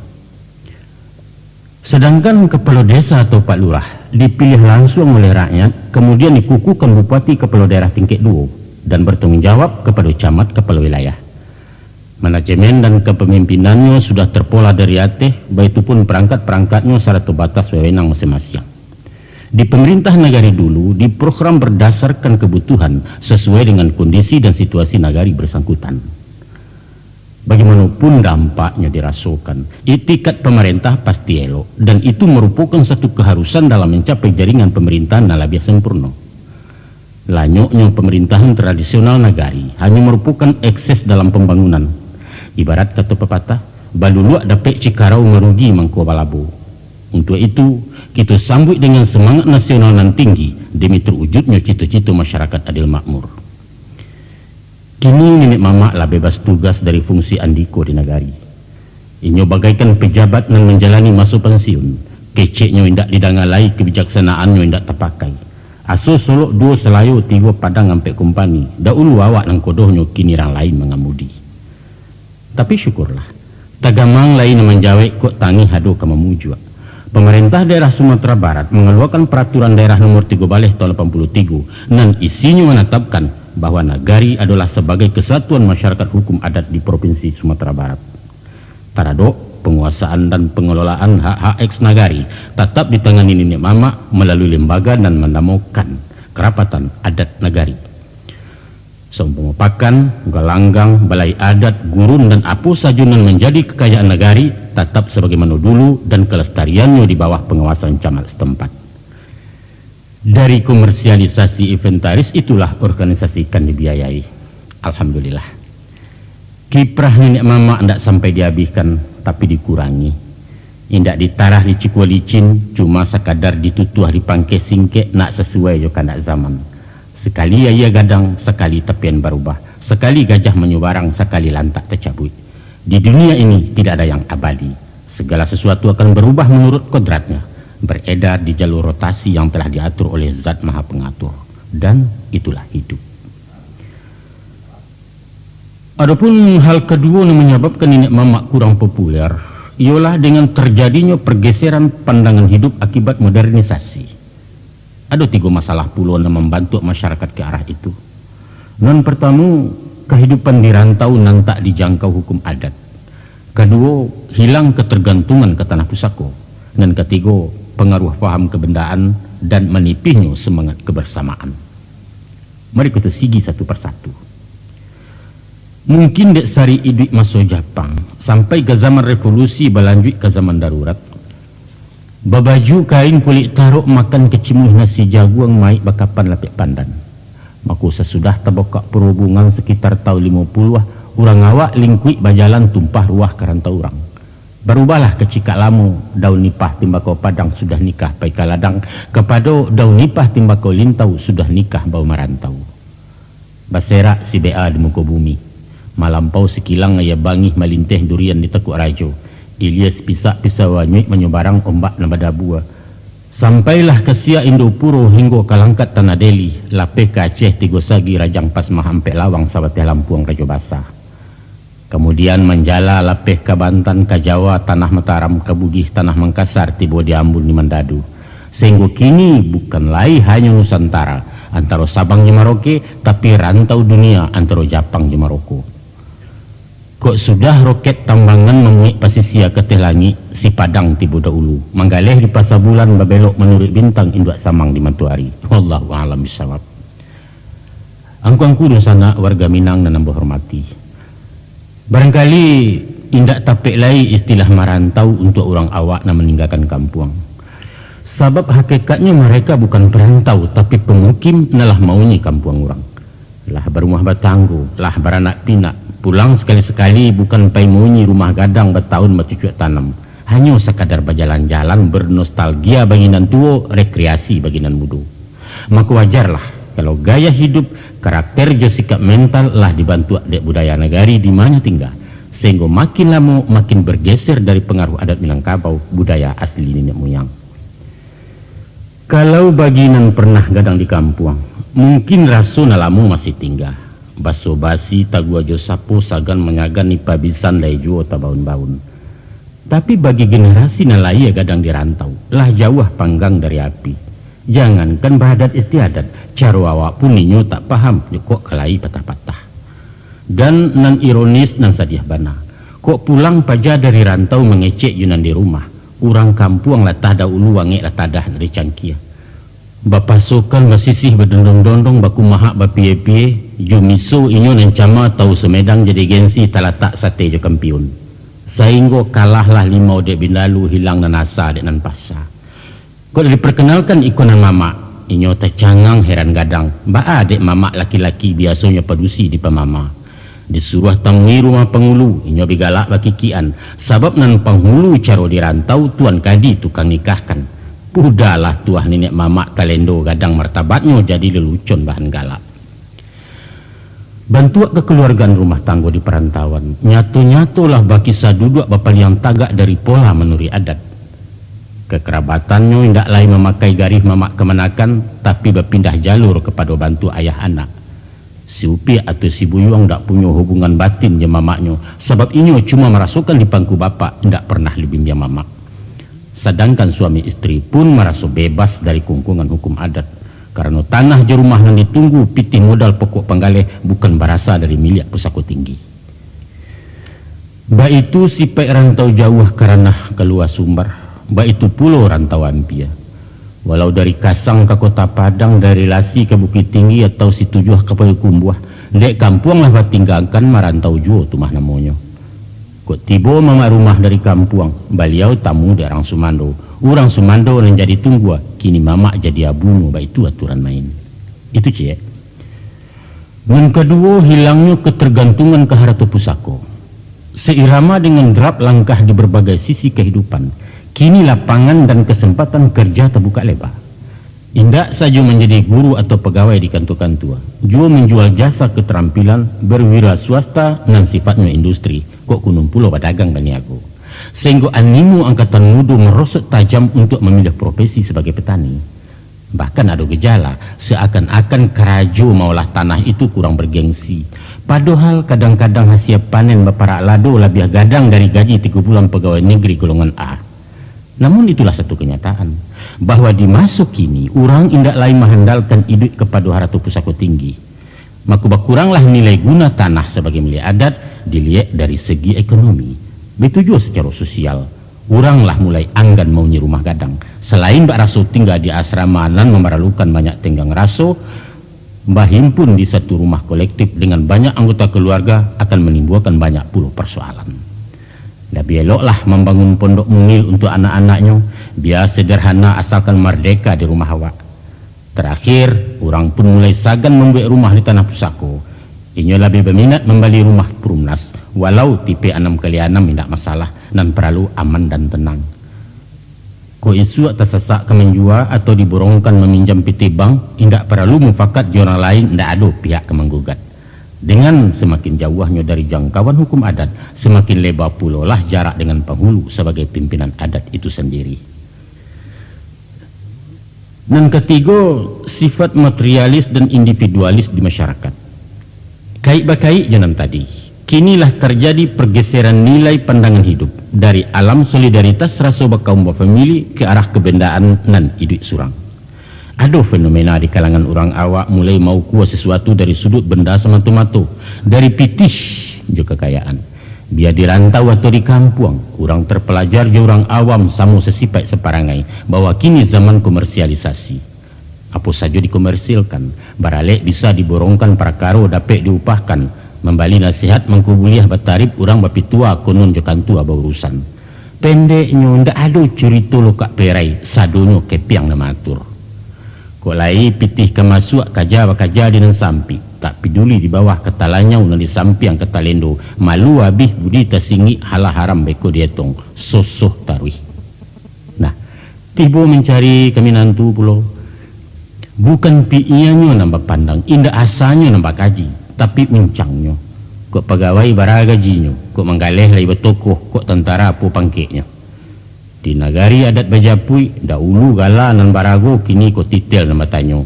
Sadangkan kapalo desa atau pak lurah dipiliah lansuang oleh rakyat, kamudian dikukuhkan bupati kapalo daerah tingkek duo, dan bartanggung jawab kapado camat kapalo wilayah. Manajemen dan kapamimpinannyo sudah tarpola dari ateh, baitu pun parangkat-parangkatnyo sarato batas wewenang masiang-masiang. Di pamarintah nagari dulu, diprogram bardasarkan kabutuhan, sasuai dengan kondisi dan situasi nagari barsangkutan. Bagaimanopun dampaknyo dirasokan, iktikad pamarentah pasti elok, dan itu marupokan satu kaharusan dalam mancapai jaringan pamarintahan nan labiah sampurno. Lanyoknyo pamarintahan tradisional nagari hanyo marupokan ekses dalam pambangunan. Ibarat kato papatah, baluluak dapek cikarau, marugi mangko balabo. Untuak itu, kito sambuik dengan samangat nasional nan tinggi, demi terwujudnyo cito-cito masyarakat adil makmur. Kini niniak mamak lah bebas tugas dari fungsi andiko di nagari. Inyo bagaikan pejabat nan manjalani maso pansiun, keceknyo indak didanga lai, kabijaksanaannyo indak tapakai. Aso solok duo salayo, tigo padang ampek kumpani, dahulu awak nan kodohnyo, kini rang lain mangamudi. Tapi syukurlah, tagamang lai nan manjawek, kok tangih ado ka mamujuak. Pamarentah Daerah Sumatera Barat mangaluakan Paraturan Daerah Nomor tigo baleh Tahun lapan puluah tigo, nan isinyo manatapkan bahwa nagari adolah sabagai kesatuan masyarakat hukum adat di Provinsi Sumatera Barat. Taradok, panguasaan dan pangelolaan hak-hak eks nagari tatap ditangani niniak mamak malalui lembaga nan manamokan Karapatan Adat Nagari. Saumpamo pakan, galanggang, balai adat, gurun, dan apo sajo nan manjadi kakayaan nagari, tatap sabagaimano dulu, dan kalastariannyo di bawah pangawasan camat satampat. Dari komersialisasi inventaris itulah organisasi kan dibiayai. Alhamdulillah. Kiprah niniak mamak ndak sampai diabihkan, tapi dikurangi. Indak ditarah dicikua licin, cuma sakadar ditutuah dipangkeh singkek nak sasuai jo kandak zaman. Sakali aia gadang, sakali tapian barubah, sakali gajah manyo barang, sakali lantak tacabuik. Di dunia ini tidak ada yang abadi. Segala sesuatu akan berubah menurut kodratnya, beredar di jalur rotasi yang telah diatur oleh Zat Maha Pengatur. Dan itulah hidup. Adapun hal kaduo nan manyababkan niniak mamak kurang populer, iyolah dengan tarjadinyo pargeseran pandangan hidup akibat modernisasi. Ado tigo masalah pulo nan mambantuak masyarakat ka arah itu. Nan partamo, kahidupan di rantau nan tak dijangkau hukum adat. Kaduo, hilang katargantungan ka tanah pusako. Nan katigo, pangaruah paham kabandaan dan manipihnyo samangat kabarsamaan. Mari kito sigi satu parsatu. Mungkin dek sari iduik maso Japang, sampai ka zaman revolusi balanjuik ka zaman darurat, babaju kain kulik tarok, makan kacimuih nasi jaguang, maik bakapan lapek pandan. Mako sasudah tabukak parhubungan sakitar taun limo puluah, urang awak lingkuik bajalan tumpah ruah ka rantau urang. Barubahlah kacikak lamo, daun nipah timbakau padang sudah nikah pai ka ladang, kapado daun nipah timbakau lintau sudah nikah bawa marantau. Baserak si bea di muko bumi. Malampau sikilang aia bangih, malinteh durian di Takuak Rajo. Ilia sipisak pisau anyuik, manyobarang ombak nan badabua. Sampailah ka siak Indopuro hinggo ka langkat Tanah Deli, lapeh ka Aceh Tigo Sagi, Rajang Pasmah Ampek Lawang, sabateh Lampuang Rajo Basa. Kamudian manjala lapeh ka Bantan, ka Jawa, Tanah Mataram, ka Bugih, Tanah Mangkasar, tibo di Ambun, di Mandadu. Sainggo kini bukan lai hanyo Nusantara, antaro Sabang jo Maroke, tapi rantau dunia antaro Japang jo Maroko. Kok sudah roket tambangan mamuek pasisia ka ateh langik, si Padang tibo daulu, manggaleh di pasa bulan, babelok manuruik bintang, induak samang di matoari. Wallahu a'lam bishawab. Angku-angku dunsanak warga Minang nan ambo hormati. Barangkali indak tapek lai istilah marantau untuak urang awak nan maninggakan kampuang. Sabab hakikatnyo mareka bukan parantau, tapi pamukim nan lah mauni kampuang urang. Lah barumah batanggo, lah baranak pinak, pulang sakali-sakali bukan pai mauni rumah gadang batahun bacucuak tanam, hanyo sakadar bajalan-jalan, bernostalgia bagi nan tuo, rekreasi bagi nan mudo. Mako wajarlah, kalau gaya hidup, karakter jo sikap mental lah dibantuak dek budaya nagari di ma nyo tingga, sahinggo makin lamo makin bergeser dari pangaruh adat Minangkabau, budaya asli niniak muyang. Kalau bagi nan pernah gadang di kampuang, mungkin raso nan lamo masih tingga. Baso-basi, tagua jo sapo, sagan manyagan, ipa bisan lai juo tabaun-baun. Tapi bagi generasi nan lahia gadang di rantau, lah jauah panggang dari api. Jangankan baadat istiadat, caro awak pun inyo tak paham, kok ka lai patah-patah. Dan nan ironis, nan sadiah bana, kok pulang paja dari rantau mangecek jo nan di rumah, urang kampuang lah tadah ulu, angek lah tadah dari cangkia. Bapasokan, basisih, badondong-dondong, bakumahak, bapie-pie, jo miso inyo nan cama tahu Sumedang jadi gengsi talatak sate jo kampiun. Sahinggo kalahlah limau dek bindalu, hilang nan asa dek nan pasa. Kok diperkenalkan iko nan mamak, inyo tacangang heran gadang, baa dek mamak laki-laki biasonyo padusi dipamama. Disuruah tamui rumah pangulu, inyo bi galak bakikian, sabab nan panghulu caro di rantau, tuan kadi tukang nikahkan. Pudalah tuah niniak mamak talendo gadang martabatnyo jadi lelucon bahan galak. Bantuak kakaluargaan rumah tanggo di parantauan, nyato-nyato lah bakisah duduak bapaliang tagak dari pola manuruik adat. Kakarabatannyo indak lai mamakai garih mamak kamanakan, tapi bapindah jalur kapado bantuak ayah anak. Si Upiak atau si Buyuang dak punyo hubungan batin jo mamaknyo, sabab inyo cuma marasokan di pangku bapak, indak pernah dibimbiang mamak. Sadangkan suami isteri pun maraso bebas dari kungkungan hukum adat, karano tanah jo rumah nan ditunggu, pitih modal pokok panggaleh bukan barasa dari miliak pusako tinggi. Baitu sipaik rantau jauah ka ranah kalua sumbar, baitu pulo rantau ampia. Walau dari Kasang ka Kota Padang, dari Lasi ka Bukittinggi, atau Situjuah ka Payokumbuah, dek kampuang lah batinggakan, marantau juo tu mah namonyo. Kok tibo mamak rumah dari kampuang, baliau tamu dek urang sumando. Urang sumando nan jadi tunggua, kini mamak jadi abunyo, baitu aturan main. Itu ciek. Nan kaduo, hilangnyo katargantungan ka harato pusako. Sairama dengan derap langkah di barbagai sisi kahidupan, kini lapangan dan kasempatan karja tabukak leba. Indak sajo manjadi guru atau pagawai di kantua-kantua, juo manjual jasa katarampilan barwira swasta nan sifatnyo industri, kok kunun pulo badagang baniago. Sahinggo animo angkatan mudo marosok tajam untuak mamiliah profesi sabagai patani. Bahkan ado gejala, seakan-akan karajo maolah tanah itu kurang bargengsi. Padohal kadang-kadang hasia panen baparak lado labiah gadang dari gaji tigo bulan pagawai nagari golongan A. Namun itulah satu kanyataan, bahwa di maso kini urang indak lai mahandalkan iduik kapado harato pusako tinggi. Mako bakuranglah nilai guna tanah sabagai milik adat, diliek dari segi ekonomi. Baitu juo sacaro sosial, urang lah mulai anggan mauni rumah gadang. Salain bak raso tingga di asrama nan mamaralukan banyak tenggang raso, bahimpun di satu rumah kolektif dengan banyak anggota kaluarga akan manimbuakan banyak pulo parsoalan. Labiah eloklah mambangun pondok mungil untuak anak-anaknyo, bia sederhana asalkan mardeka di rumah awak. Tarakhir, urang pun mulai sagan mambuek rumah di tanah pusako. Inyo labiah baminat mambali rumah perumnas, walau tipek anam kali anam indak masalah, nan paralu aman dan tenang. Kok isuak tasasak ka manjua atau diborongkan maminjam pitih bank, indak paralu mufakat jo urang lain, indak ado pihak ka manggugat. Dengan samakin jauahnyo dari jangkauan hukum adat, samakin leba pulolah jarak dengan panghulu sabagai pimpinan adat itu sandiri. Nan katigo, sifat materialis dan individualis di masyarakat. Kaik-bakaik jo nan tadi, kini lah tarjadi pargeseran nilai pandangan hidup dari alam solidaritas raso bakaum bafamili ka arah kabendaan nan iduik surang. Ado fenomena di kalangan urang awak mulai maukua sasuatu dari sudut benda samato-mato, dari pitih jo kakayaan. Bia di rantau atau di kampuang, urang terpelajar jo urang awam samo sasipaik saparangai, bahwa kini zaman komersialisasi. Apo sajo dikomersilkan, baralek bisa diborongkan parakaro dapek diupahkan, mambali nasihat mangko buliah batarib urang bapitua konon jo kantua baurusan. Pendeknyo, ndak ado curito lokak perai, sadonyo kepiang nan maatur. Kok lai pitih ka masuak, kaja bakaja di nan sampik, tak piduli di bawah ka talanyau nan di sampiang ka talendo, malu abih budi tasingik, halah haram beko dietong, sosoh taruih. Nah, tibo mancari ka minantu pulo. Bukan pikianyo nan bapandang, indak asanyo nan bakaji, tapi uncangnyo. Kok pagawai bara gajinyo, kok manggaleh lai batokoh, kok tantara apo pangkeknyo. Di nagari adat bajapuik, dahulu gala nan barago, kini ko titel nan batanyo.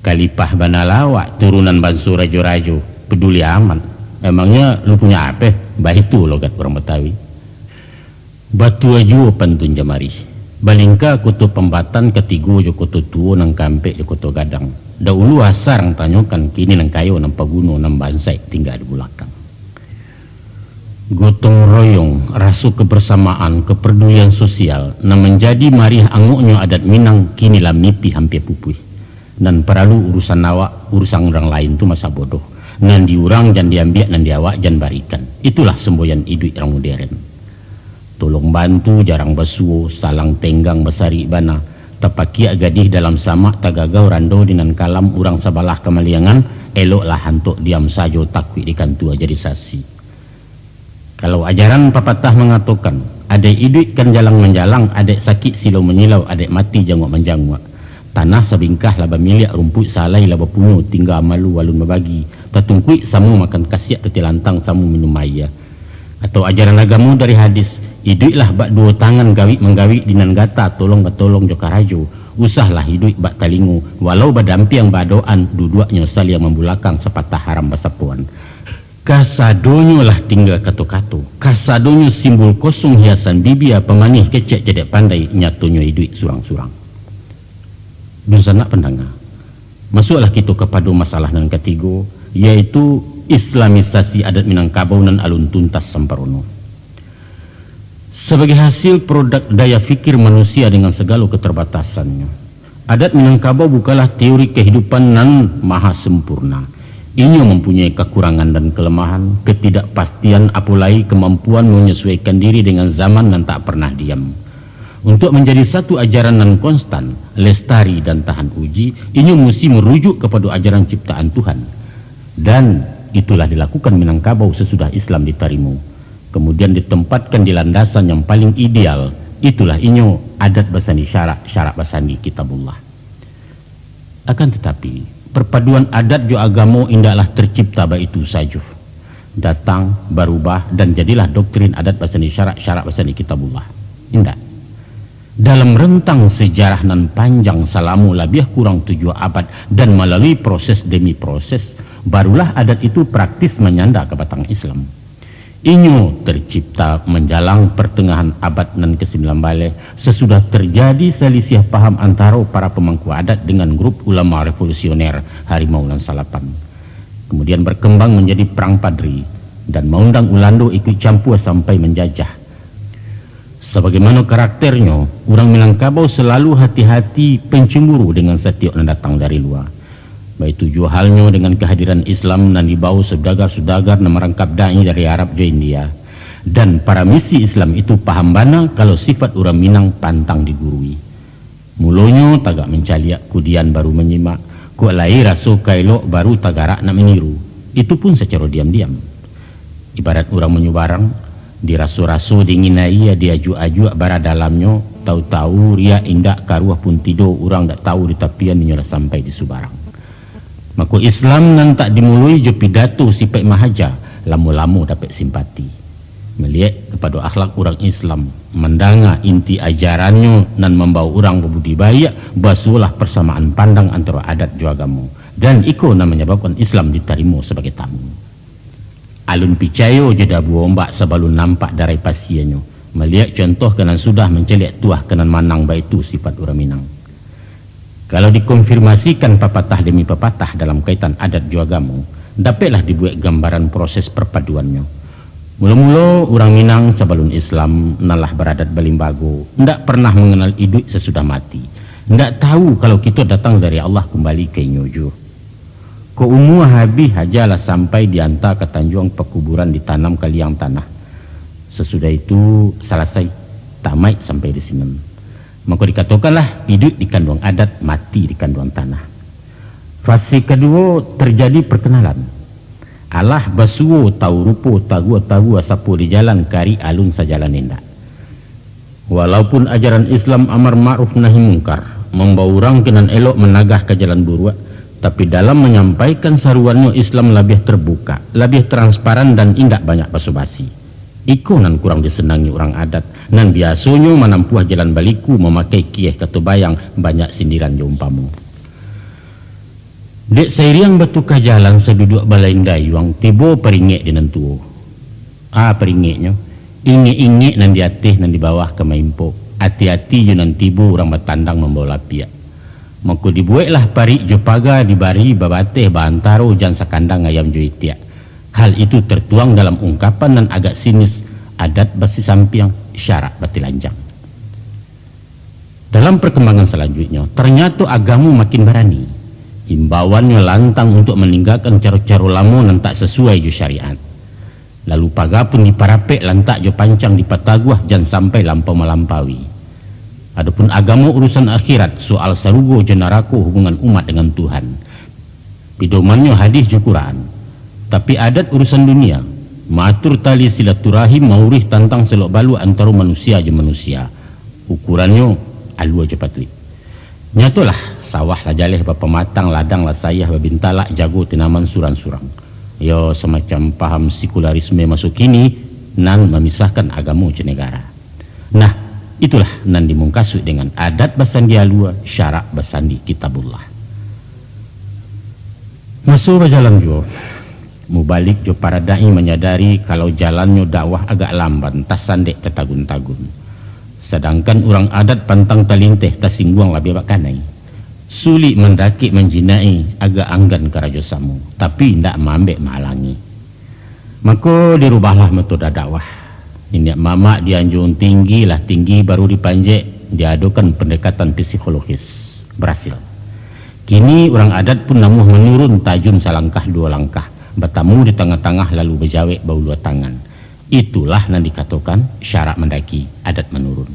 Kalipah bana lah awak, turunan banso rajo-rajo, peduli amat. Emangnya lu punyo apeh? Baitu logat urang Batawi. Batua juo pantun jamarih. Balingka koto Pambatan katigo jo koto tuo, nan kaampek jo koto gadang. Dahulu asa rang tanyokan, kini nan kayo nan paguno, nan bansaik tingga di bulakang. Gotong royong, raso kebersamaan, kepedulian sosial, nan manjadi mariah angoknyo adat Minang, kini lah mipih ampia pupuih. Nan paralu urusan awak, urusan urang lain tu masa bodoh. Nan di urang jan diambiak, nan di awak jan barikan. Itulah semboyan iduik urang moderen. Tolong bantu jarang basuo, salang tenggang basarik bana. Tapakiak gadih dalam samak, tagagau rando di nan kalam, urang sabalah kamaliangan, eloklah antok diam sajo, takuik di kantua jadi sasi. Kalau ajaran papatah mangatokan, adaik iduik kan jalang manjalang, adaik sakik silau manyilau, adaik mati janguak manjanguak. Tanah sabingkah lah bamiliak, rumpuik saalai lah bapunyo, tingga malu alun babagi, tatungkuik samo makan kasiak, tatilantang samo minum aia. Atau ajaran agamo dari hadis, iduiklah bak duo tangan, gawik manggawik di nan gata, tolong batolong jo karajo. Usahlah iduik bak talingo, walau badampiang baadokan, duduaknyo saliang mambulakang, sapatah haram basapoan. Kasadonyo lah tingga kato-kato, kasadonyo simbol kosong hiasan bibia, pamanih kecek cadiak pandai, nyatonyo iduik surang-surang. Dunsanak pandanga, masuaklah kito kapado masalah nan katigo, yaitu islamisasi adat Minangkabau nan alun tuntas samparono. Sabagai hasil produk daya fikir manusia dengan sagalo keterbatasannyo, adat Minangkabau bukanlah teori kehidupan nan maha sempurna. Inyo mampunyai kakurangan dan kalamahan, katidakpastian, apo lai kamampuan manyasuaikan diri dengan zaman nan tak parnah diam. Untuak manjadi satu ajaran nan konstan, lestari, dan tahan uji, inyo musti marujuk kapado ajaran ciptaan Tuhan. Dan itulah dilakukan Minangkabau sasudah Islam ditarimo, kamudian ditempatkan di landasan yang paling ideal, itulah inyo adat basandi syarak, syarak basandi Kitabullah. Akan tatapi, perpaduan adat jo agamo indaklah tercipta baitu sajo, datang, barubah, dan jadilah doktrin adat basandi syarak, syarak basandi Kitabullah. Indak. Dalam rentang sejarah nan panjang salamo labiah kurang tujuah abad dan malalui proses demi proses, barulah adat itu praktis manyanda ka batang Islam. Inyo tercipta manjalang partangahan abad nan kasambilan baleh, sasudah tarjadi salisiah paham antaro para pamangku adat dengan grup ulama revolusioner Harimau nan Salapan. Kamudian barkambang manjadi Parang Padri, dan maundang Ulando ikuik campua sampai manjajah. Sabagaimano karakternyo, urang Minangkabau salalu hati-hati, pancamburu dengan satiok nan datang dari lua. Baitu juo halnyo dengan kahadiran Islam nan dibao saudagar-saudagar nan marangkap dai dari Arab jo India. Dan para misi Islam itu paham bana kalau sifat urang Minang pantang digurui. Mulonyo tagak mancaliak, kudian baru manyimak, kok lai raso ka elok, baru tagarak nak maniru. Itu pun sacaro diam-diam. Ibarat urang manyubarang, diraso-raso dingin aia, diajuak-ajuak bara dalamnyo, tau-tau riak indak, karuah pun tido, urang dak tau di tapian, inyo lah sampai di subarang. Mako, Islam nan tak dimuloi jo pidato sipaik mahaja, lamo-lamo dapek simpati. Maliek kapado akhlak urang Islam, mandanga inti ajarannyo nan mambao urang babudi baiak, basuolah parsamaan pandang antaro adat jo agamo. Dan iko nan manyababkan Islam ditarimo sabagai tamu. Alun picayo jo dabu ombak sabalun nampak darai pasianyo. Maliek contoh ka nan sudah, mancaliak tuah ka nan manang, baitu sifat urang Minang. Kalau dikonfirmasikan papatah demi papatah dalam kaitan adat jo agamo, dapeklah dibuek gambaran proses parpaduannyo. Mulo-mulo, urang Minang sabalun Islam nan lah baradat balimbago, ndak parnah manganal iduik sasudah mati. Ndak tahu kalau kito datang dari Allah kumbali ka inyo juo. Kok umua habih haja lah sampai dianta ka tanjuang pakuburan, ditanam ka liang tanah. Sasudah itu, salasai, tamaik sampai di sinan. Mako dikatokanlah, iduik di kanduang adat, mati di kanduang tanah. Fase kaduo, tarjadi parkanalan. Alah basuo tau rupo, tagua-tagua sapo di jalan, karik alun sajalan indak. Walaupun ajaran Islam amar ma'ruf nahi mungkar, mambawa urang ka nan elok, managah ka jalan buruak, tapi dalam manyampaikan saruannyo, Islam labiah tarbuka, labiah transparan, dan indak banyak baso-basi. Iko nan kurang disanangi urang adat, nan biasonyo manampuah jalan baliku, mamakai kieh kato bayang, banyak sindiran jo umpamo. Dek sairiang batuka jalan, saduduak balain dayuang, tibo paringek di nan tuo. A paringeknyo, ingek-ingek nan di ateh, nan di bawah ka maimpok, ati-ati jo nan tibo urang batandang mambawa lapiak. Mako dibuweklah parik jo paga, dibari babateh baantaro jan sakandang ayam jo itiak. Hal itu tartuang dalam ungkapan nan agak sinis, adat basisampiang, syarak batilanjang. Dalam parkambangan salanjuiknyo, tarnyato agamo makin barani. Imbauannyo lantang untuak maninggakan caro-caro lamo nan tak sasuai jo syariat. Lalu paga pun diparapek, lantak jo pancang dipataguah, jan sampai lampau malampaui. Adopun agamo urusan akhirat, soal sarugo jo narako, hubungan umat dengan Tuhan. Pidomannyo hadih jo Quran. Tapi adat urusan dunia, maatur tali silaturahim, mauruih tantang salok baluak antaro manusia jo manusia. Ukurannyo alua jo patuik. Nyatolah, sawah lah jaleh bapamatang, ladang lah sayah babintalak, jago tanaman surang-surang. Yo, samacam paham sekularisme maso kini nan mamisahkan agamo jo negara. Nah, itulah nan dimungkasuik dengan adat basandi alua, syarak basandi Kitabullah. Maso bajalan juo, Mubalig jo para dai manyadari kalau jalannyo dakwah agak lamban, tasandek tatagun-tagun. Sadangkan urang adat pantang talinteh, tasingguang labiah bakanai. Sulik mandakek manjinai, agak anggan karajo samo, tapi indak maambek maalangi. Mako, dirubahlah metode dakwah. Niniak mamak dianjuang tinggi lah tinggi, baru dipanjek, diadokan pandekatan psikologis. Barasil. Kini urang adat pun namuah manurun, tajun salangkah duo langkah, batamu di tangah-tangah, lalu bajawek baulua tangan. Itulah nan dikatokan syarak mandaki, adat manurun.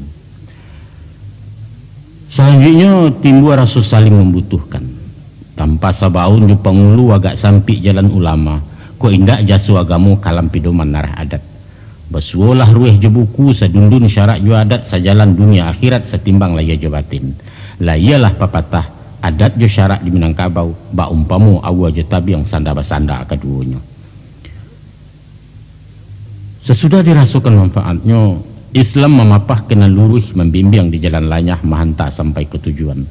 Salanjuiknyo, timbua raso saling mambutuhkan. Tanpa sabaun jo pangulu, agak sampik jalan ulama, kok indak jaso agamo, kalam pidoman narah adat. Basuolah rueh jo buku, sadundun syarak jo adat, sajalan dunia akhirat, satimbang lahia jo batin. Lahialah papatah, adat jo syarak di Minangkabau, baumpamo aua jo tabiang, sanda basanda kaduonyo. Sasudah dirasokan manfaatnyo, Islam mamapah ka nan luruih, mambimbiang di jalan lanyah, mahanta sampai ka tujuan.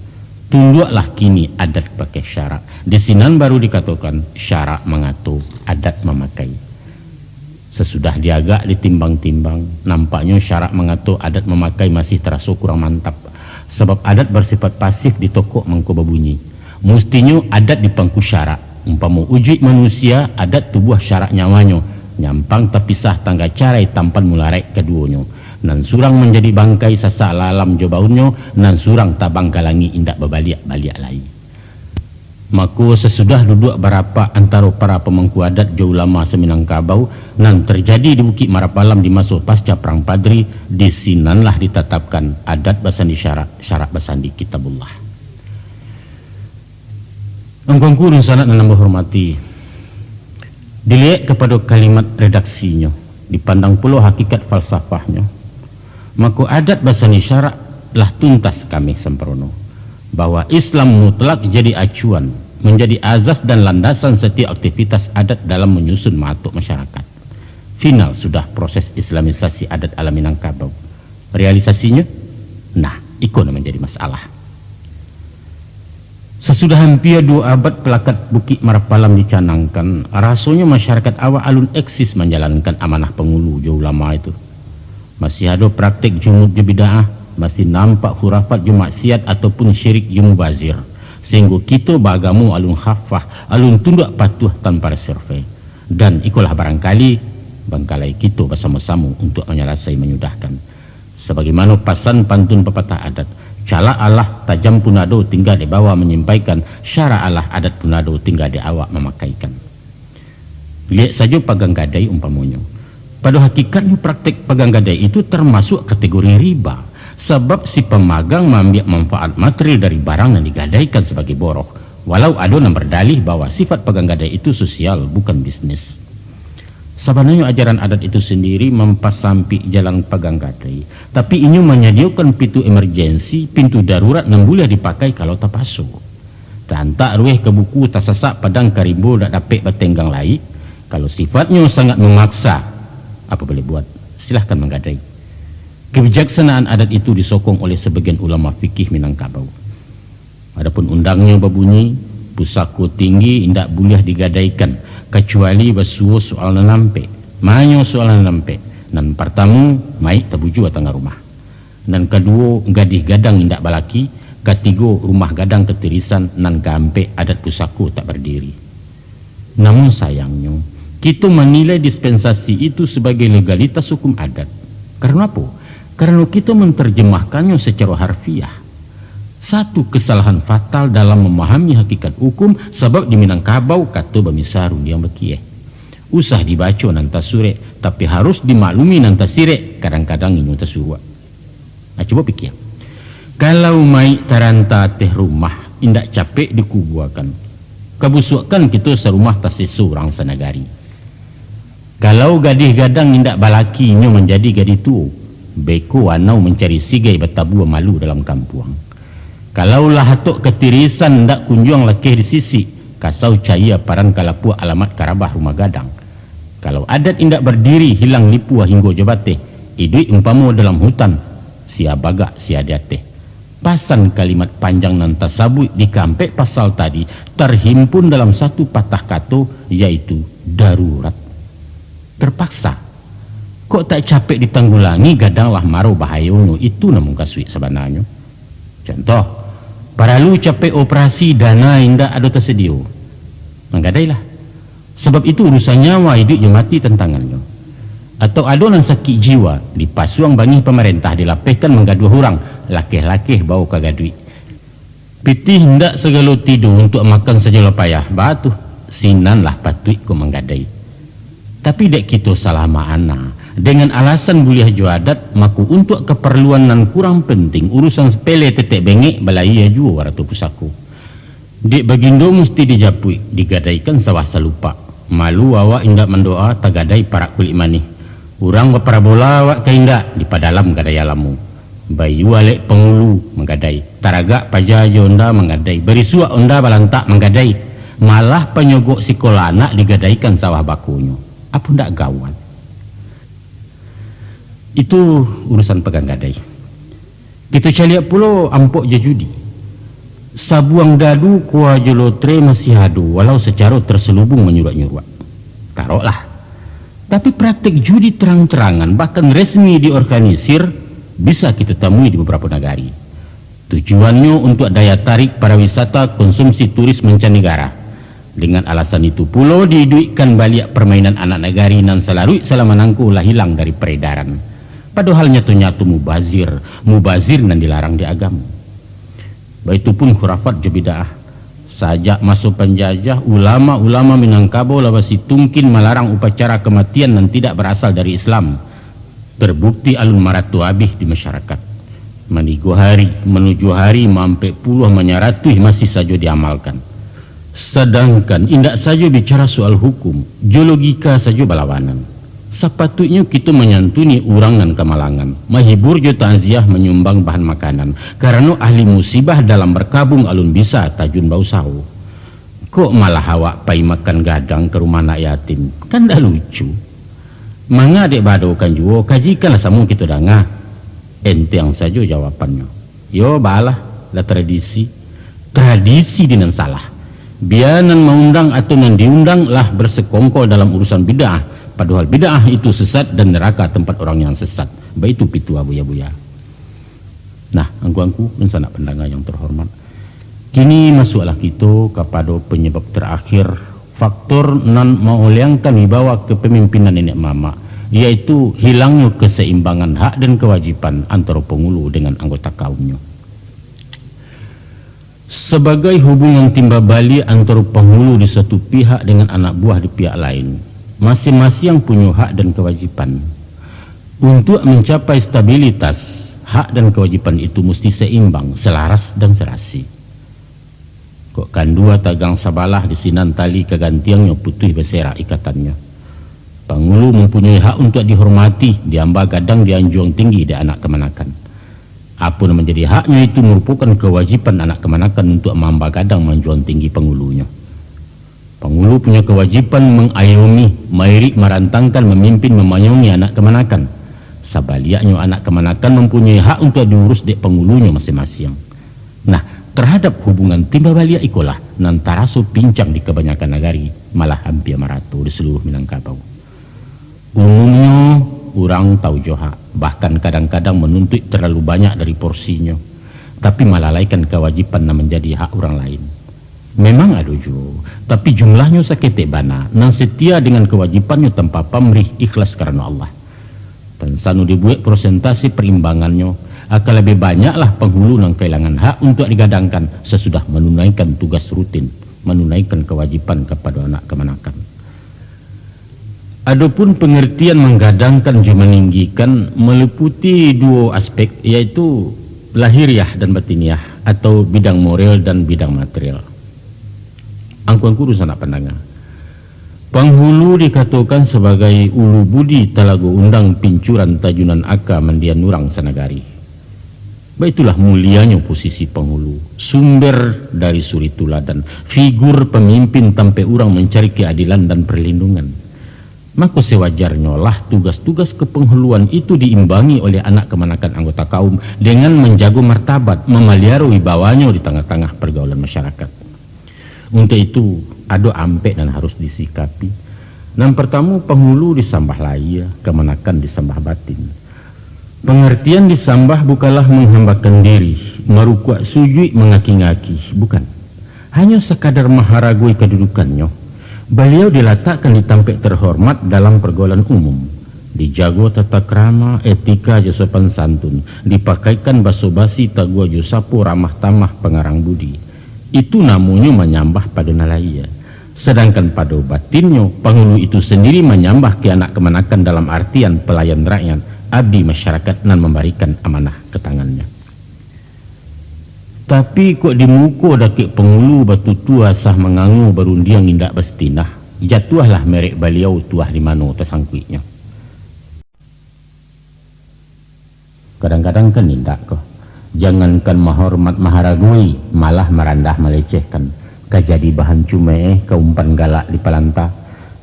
Tunduaklah kini adat pakai syarak. Di sinan baru dikatokan, syarak mangato, adat mamakai. Sasudah diagak ditimbang-timbang, nampaknyo syarak mangato, adat mamakai masih taraso kurang mantap, sabab adat basifat pasif, ditokok mangko babunyi. Mustinyo adat dipangku syarak, umpamo ujuik manusia, adat tubuah syarak nyawanyo, nyampang tapisah tangga carai, tampan mularaik kaduonyo, nan surang manjadi bangkai, sasak lah alam jo baunnyo, nan surang tabang ka langik, indak babaliak-baliak lai. Mako, sasudah duduak barapak antaro para pamangku adat jo ulama sa-Minangkabau, nan tarjadi di Bukik Marapalam di maso pasca Parang Padri, di sinanlah ditatapkan adat basandi syarak, syarak basandi Kitabullah. Angku-angku dunsanak nan ambo hormati, diliek kapado kalimat redaksinyo, dipandang pulo hakikat falsafahnyo, mako, adat basandi syarak lah tuntas kameh samparono, bahwa Islam mutlak jadi acuan, manjadi azas dan landasan satiok aktivitas adat dalam manyusun maatok masyarakat. Final sudah proses islamisasi adat ala Minangkabau. Realisasinyo, nah, iko nan manjadi masalah. Sasudah ampia duo abad palakat Bukik Marapalam dicanangkan, rasonyo masyarakat awak alun eksis manjalankan amanah pangulu jo ulama itu. Masih ado praktek jumut jo bid'ah, masih nampak khurafat jo maksiat ataupun syirik jo mubazir, sahinggo kito baagamo alun khafah, alun tunduak patuah tanpa reserve. Dan ikolah barangkali bangkalai kito basamo-samo untuak manyalasai manyudahkan. Sabagaimano pasan pantun papatah adat, "Calak alah tajam punado tingga dek bawa manyampaikan, syarak alah adat punado tingga dek awak mamakaikan." Liek sajo pagang gadai umpamonyo. Pado hakikatnyo praktek pagang gadai itu tarmasuak kategori riba, sabab si pamagang maambiak manfaat material dari barang nan digadaikan sabagai boroh, walau ado nan bardalih bahwa sifat pagang gadai itu sosial, bukan bisnis. Sabananyo ajaran adat itu sandiri mampasampik jalan pagang gadai, tapi inyo manyadiokan pintu emergensi, pintu darurat nan buliah dipakai kalau tapaso. Taantak rueh ka buku, tasasak padang ka rimbo, dak dapek batenggang lai. Kalau sifatnyo sangat mamaksa, apo boleh buat, silahkan manggadai. Kebijaksanaan adat itu disokong oleh sabagian ulama fikih Minangkabau. Adapun undangnyo babunyi, pusako tinggi indak buliah digadaikan, kacuali basuo soal nan ampek. Manyo soal nan ampek? Nan partamo, maik tabujua tangah rumah. Nan kaduo, gadih gadang indak balaki. Katigo, rumah gadang katirisan. Nan kaampek, adat pusako tak bardiri. Namun sayangnyo, kito manilai dispensasi itu sabagai legalitas hukum adat. Karano apo? Karano kito mantarjemahkannyo sacaro harfiah. Satu kesalahan fatal dalam mamahami hakikat hukum, sabab di Minangkabau kato bamisa rundiang bakieh. Usah dibaco nan tasurek, tapi harus dimaklumi nan tasirek, kadang-kadang inyo tasuruak. Nah, cubo pikia. Kalau maik taranta ateh rumah, indak capek dikubuakan. Kabusuakkan kito sarumah taseso urang sanagari. Kalau gadih gadang indak balaki, inyo manjadi gadih tuo. Beko anau mancari sigai, batabua malu dalam kampuang. Kalau lah atok katirisan, indak kunjuang lakeh disisik, kasau cayia paran kalapuak alamat karabah rumah gadang. Kalau adat indak bardiri, hilang lipua hinggo jo bateh, iduik umpamo dalam hutan, sia bagak, sia di ateh. Pasan kalimat panjang nan tasabuik di kaampek pasal tadi tarhimpun dalam satu patah kato, yaitu darurat. Terpaksa. Kok tak capek ditanggulangi, gadang lah maro bahayonyo, itu nan mukasuik sabananyo. Contoh, paralu capek operasi, dana indak ado tasadio. Manggadailah. Sabab itu urusan nyawa, iduik jo mati tantangannyo. Atau ado nan sakik jiwa, dipasuang bangih pamarentah, dilapehkan manggaduah urang, lakeh-lakeh bao ka gaduik. Pitih indak sagalo tido, untuak makan sajo lah payah, baa tu, sinan lah patuik ko manggadai. Tapi dek kito salah maana, dengan alasan buliah jo adat, mako untuak kaparluan nan kurang penting, urusan sapele tetek bengek, balayia juo arato pusako. Dek bagindo musti dijapuik, digadaikan sawah salupak. Malu awak indak mandoa, tagadai parak kulik manih. Urang baparabola awak ka indak, dipadalam gadai alamo. Baiyo alek pangulu, manggadai. Taragak paja jo onda, manggadai. Barisuak onda balantak, manggadai. Malah panyogok sikola anak digadaikan sawah bakonyo. Apo ndak gawat? Itu urusan pagang gadai. Kito caliak pulo ampok jo judi. Sabuang dadu, kua jo lotre masih ado, walau sacaro terselubung manyuruak-nyuruak. Taroklah. Tapi praktek judi terang-terangan, bahkan resmi diorganisir, bisa kito tamui di babarapo nagari. Tujuannyo untuak daya tarik pariwisata, konsumsi turis mancanegara. Dengan alasan itu pulo, diiduikkan baliak parmainan anak nagari nan salaruik salamanangko lah hilang dari paredaran. Padohal nyato-nyato mubazir, mubazir nan dilarang di agamo. Baitu pun khurafat jo bid'ah. Sajak maso panjajah, ulama-ulama Minangkabau lah basitungkin malarang upacara kamatian nan tidak barasal dari Islam. Terbukti alun marato abih di masyarakat. Manigo hari, manujuah hari, maampek puluah, manyaratuih masih sajo diamalkan. Sadangkan indak sajo bicara soal hukum, jo logika sajo balawanan. Sapatuiknyo kito manyantuni urang nan kamalangan, mahibur jo takziah, manyumbang bahan makanan, karano ahli musibah dalam barkabung alun bisa tajun bausaho. Kok malah awak pai makan gadang ka rumah anak yatim? Kan ndak lucu. Manga dek baadokan juo, kajikanlah samo kito danga. Enteng sajo jawabannyo. Yo, baalah, lah tradisi. Tradisi di nan salah. Bia nan maundang atau nan diundang lah bersekongkol dalam urusan bid'ah, padohal bid'ah itu sesat dan neraka tempat orang yang sesat. Baitu pituah buya-buya. Nah, angku-angku, dunsanak pandanga yang terhormat, kini masuaklah kito kapado penyebab terakhir, faktor nan maoleangkan wibawa kepemimpinan nenek mamak, yaitu hilangnyo keseimbangan hak dan kewajiban antaro pangulu dengan anggota kaumnyo. Sabagai hubungan timba baliak antaro pangulu di satu pihak dengan anak buah di pihak lain, masiang-masiang punyo hak dan kawajiban. Untuak mancapai stabilitas, hak dan kawajiban itu musti saimbang, salaras, dan sarasi. Kok kandua tagang sabalah, di sinan tali ka gantiangnyo putuih baserak ikatannyo. Pangulu mampunyoi hak untuak dihormati, diamba gadang, dianjuang tinggi dek anak kamanakan. Apo nan manjadi haknyo itu marupokan kawajiban anak kamanakan untuak maamba gadang manjuang tinggi pangulunyo. Pangulu punyo kawajiban mangayomi, mairik, marantangkan, mamimpin, mamanyongi anak kamanakan. Sabaliaknyo, anak kamanakan mampunyoi hak untuak diurus dek pangulunyo masiang-masiang. Nah, tarhadap hubungan timba baliak ikolah nan taraso pincang di kabanyakan nagari, malah ampia marato di saluruah Minangkabau. Umumnyo, urang tau jo hak, bahkan kadang-kadang manuntuik talalu banyak dari porsinyo, tapi malalaikan kawajiban nan manjadi hak urang lain. Memang ado juo, tapi jumlahnyo saketek bana, nan setia dengan kawajibannyo tanpa pamrih, ikhlas karano Allah. Pansano dibuek prosentase parimbangannyo, akan labiah banyaklah panghulu nan kahilangan hak untuak digadangkan sasudah manunaikan tugas rutin, manunaikan kawajiban kapado anak kamanakan. Adopun pangartian manggadangkan jo maninggikan maliputi duo aspek, yaitu lahiriah dan batiniah, atau bidang moral dan bidang material. Angku-angku dunsanak pandanga, panghulu dikatokan sabagai ulu budi talago undang, pincuran tajunan aka, mandian urang sanagari. Baitulah mulianyo posisi panghulu, sumber dari suri tuladan, figur pamimpin tampek urang mancari keadilan dan perlindungan. Mako, sewajarnyolah tugas-tugas kepenghuluan itu diimbangi oleh anak kamanakan anggota kaum dengan manjago martabat, mamaliaro wibawanyo di tangah-tangah pargaulan masyarakat. Untuak itu, ado ampek nan harus disikapi. Nan partamo, panghulu disambah lahia, kamanakan disambah batin. Pangartian disambah bukanlah manghambakan diri, marukuak sujuik, mangaki-ngaki, bukan. Hanyo sakadar maharagoi kadudukannyo. Baliau dilatakkan di tampek tarhormat dalam pargaulan umum. Dijago tata krama, etika jo sopan santun, dipakaikan baso basi, taguah jo sapo, ramah tamah, pangarang budi. Itu namonyo manyambah pado nan lahia. Sadangkan pado batinnyo, panghulu itu sandiri manyambah ka anak kamanakan dalam artian palayan rakyat, abdi masyarakat nan mambarikan amanah ka tangannyo. Tapi, kok di muko dakek panghulu batutua, sah mangango, barundiang indak basitinah, jatuahlah merek baliau, tuah di mano tasangkuiknyo. Kadang-kadang kan indak ko. Jangankan mahormat maharagoi, malah marandah malecehkan. Ka jadi bahan cumeeh, ka umpan galak dipalanta.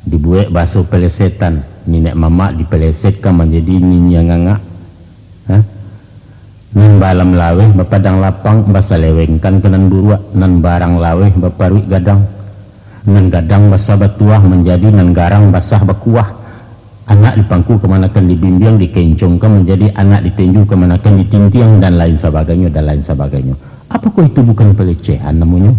Dibuek baso pelesetan, niniak mamak dipelesetkan manjadi nyinyia ngangak. Hah? Nan balam laweh bapadang lapang, basalewengkan ka nan buruak, nan barang laweh baparuik gadang. Nan gadang basah batuah manjadi nan garang basah bakuah. Anak dipangku kamanakan dibimbiang, dikencongkan manjadi anak ditinju kamanakan ditintiang, dan lain sabagainyo, dan lain sabagainyo. Apokoh itu bukan pelecehan namonyo?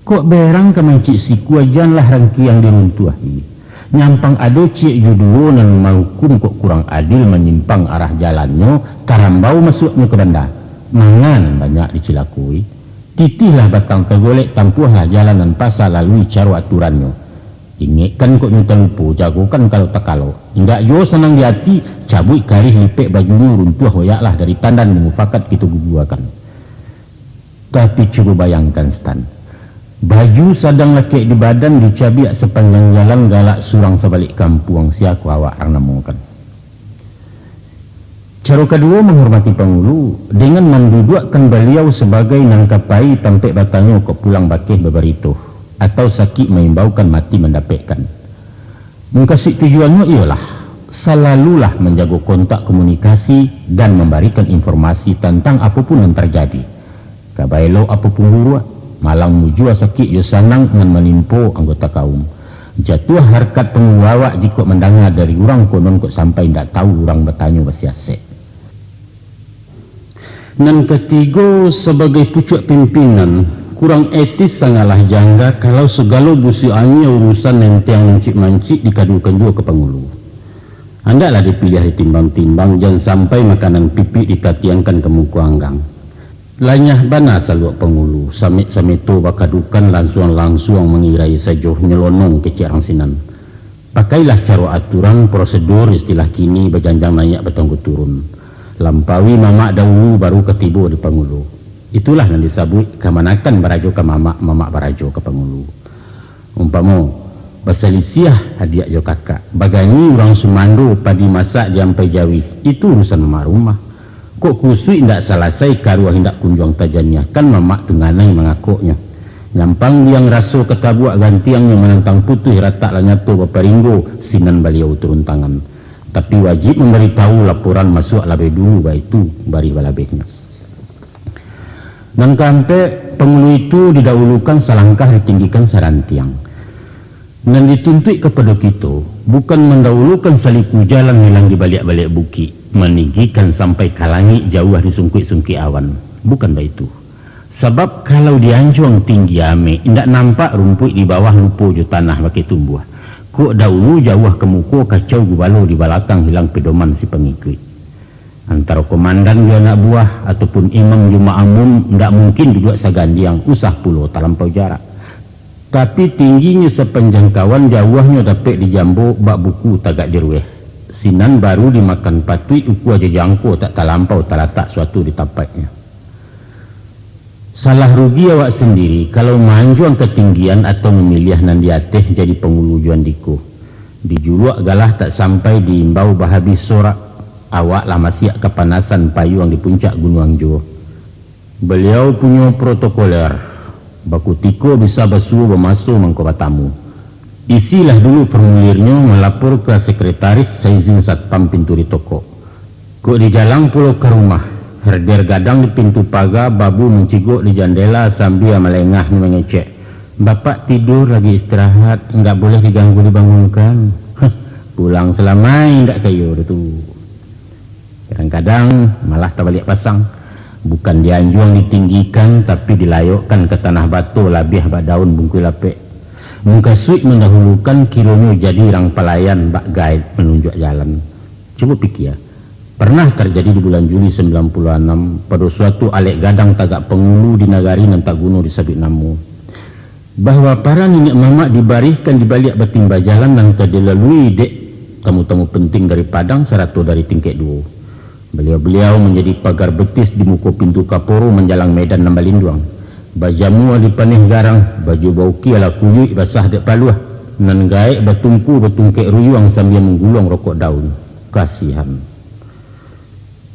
Kok berang ka mancik sikua, janlah rangkiang diruntuahi. Nyampang ado ciek jo duo nan mahukum kok kurang adil, manyimpang arah jalannyo, tarambau masuaknyo ka banda. Mangan banyak dicilakoi. Titihlah batang tagolek, tampuahlah jalan nan pasa, lalui caro aturannyo. Ingekkan kok nyo talupo, jagokan kalau takalok. Indak juo sanang di ati, cabuik karih lipek bajunyo, runtuah hoyaklah dari tandan, mangupakan kito guguakan. Tapi cubo bayangkan, Stan. Baju sadang lakek di badan, dicabiak sapanjang jalan, galak surang sabalik kampuang, sia ko awak rang namokan. Caro kaduo manghormati pangulu, dengan manduduakkan baliau sabagai nan ka pai tampek batanyo kok pulang bakeh babarito, atau sakik maimbaukan mati mandapekkan. Mukasuik tujuannyo iyolah, salalulah manjago kontak komunikasi dan mambarikan informasi tantang apo pun nan tarjadi. Ka baelok apo pun buruak, malang mujua sakik jo sanang nan manimpo anggota kaum. Jatuah harkat pangulu awak jikok mandanga dari urang konon kok sampai indak tau urang batanyo basiasek. Nan katigo, sabagai pucuak pimpinan, Kurang etis, sangalah jangga kalau sagalo busuak angin urusan nentiang mancik-mancik dikadukan juo ka pangulu. Andaklah dipiliah ditimbang-timbang, jan sampai makanan pipik ditatiangkan ka muko anggang. Lanyah bana saluak pangulu, samek-sameto bakadukan lansuang-lansuang mangirai sajo nyelonong kecek rang sinan. Pakailah caro aturan, prosedur, istilah kini, bajanjang naiak batanggo turun. Lampaui mamak dahulu, baru ka tibo di pangulu. Itulah nan disabuik kamanakan barajo ka mamak, mamak barajo ka pangulu. Umpamo, basalisiah adiak jo kakak, baganyi urang sumando, padi masak diampai jauih, itu urusan mamak rumah. Kok kusuik indak salasai, karuah indak kunjuang tajaniahkan, mamak tu nganai mangakoknyo. Nyampang biang raso katabuak, gantiangnyo manantang putuih, ratak lah nyato baparinggo, sinan baliau turun tangan. Tapi wajib mambaritahu, laporan masuak labiah dulu, baitu barih balabehnyo. Nan kaampek, pangulu itu didahulukan salangkah, ditinggikan sarantiang. Nan dituntuik kapado kito, bukan mandahulukan saliku jalan hilang di baliak-baliak bukik, maninggikan sampai ka langik jauah di sungkuik-sungkuik awan. Bukan baitu. Sabab kalau dianjuang tinggi amek, indak nampak rumpuik di bawah, lupo jo tanah bakeh tumbuah. Kok dahulu jauah ka muko, kacau gubalo di balakang, hilang pedoman si pangikuik. Antaro komandan jo anak buah, ataupun imam jo makmum, ndak mungkin duduak sagandiang, usah pulo talampau jarak. Tapi tingginyo sapanjang kawan, jauahnyo dapek dijambo, bak buku tagak dirueh. Sinan baru dimakan patuik, ukua jo jangko tak talampau talatak suatu di tampaiknyo. Salah rugi awak sandiri, kalau maanjuang katinggian atau mamiliah nan di ateh jadi pangulu jo andiko. Dijuluak galah tak sampai, diimbau bahabih sorak, awak lah masiak kapanasan payuang di puncak gunuang juo. Baliau punyo protokoler, bakutiko bisa basuo, bamaso mangko batamu. Isilah dulu formulirnyo, malapor ka sekretaris, saizin satpam pintu ditokok. Kok dijalang pulo ka rumah, herder gadang di pintu paga, babu mancigok di jandela sambia malengahnyo mangecek, "Bapak tidur lagi istirahat, nggak boleh diganggu dibangunkan." Heh, pulang salamai ndak ka iyo tu. Kadang-kadang malah tabaliak pasang. Bukan dianjuang ditinggikan, tapi dilayokkan ka tanah bato, labiah bak daun bungkuih lapek. Mukasuik mandahulukan, kironyo jadi rang palayan, bak gaid manunjuak jalan. Cubo pikia, pernah tarjadi di bulan Juli sambilan puluah anam, pado suatu alek gadang tagak pangulu di nagari nan tak guno disabuik namo, bahwa para niniak mamak dibarihkan di baliak batimba jalan nan ka dilalui dek tamu-tamu penting dari Padang sarato dari tingkek duo. Baliau-baliau manjadi pagar betis di muko pintu kaporo manjalang medan nan balinduang. Bajamua di paneh garang, baju baukia lah kuyuik basah dek paluah, nan gaek batumpu batungkek ruyuang sambia mangguluang rokok daun. Kasihan.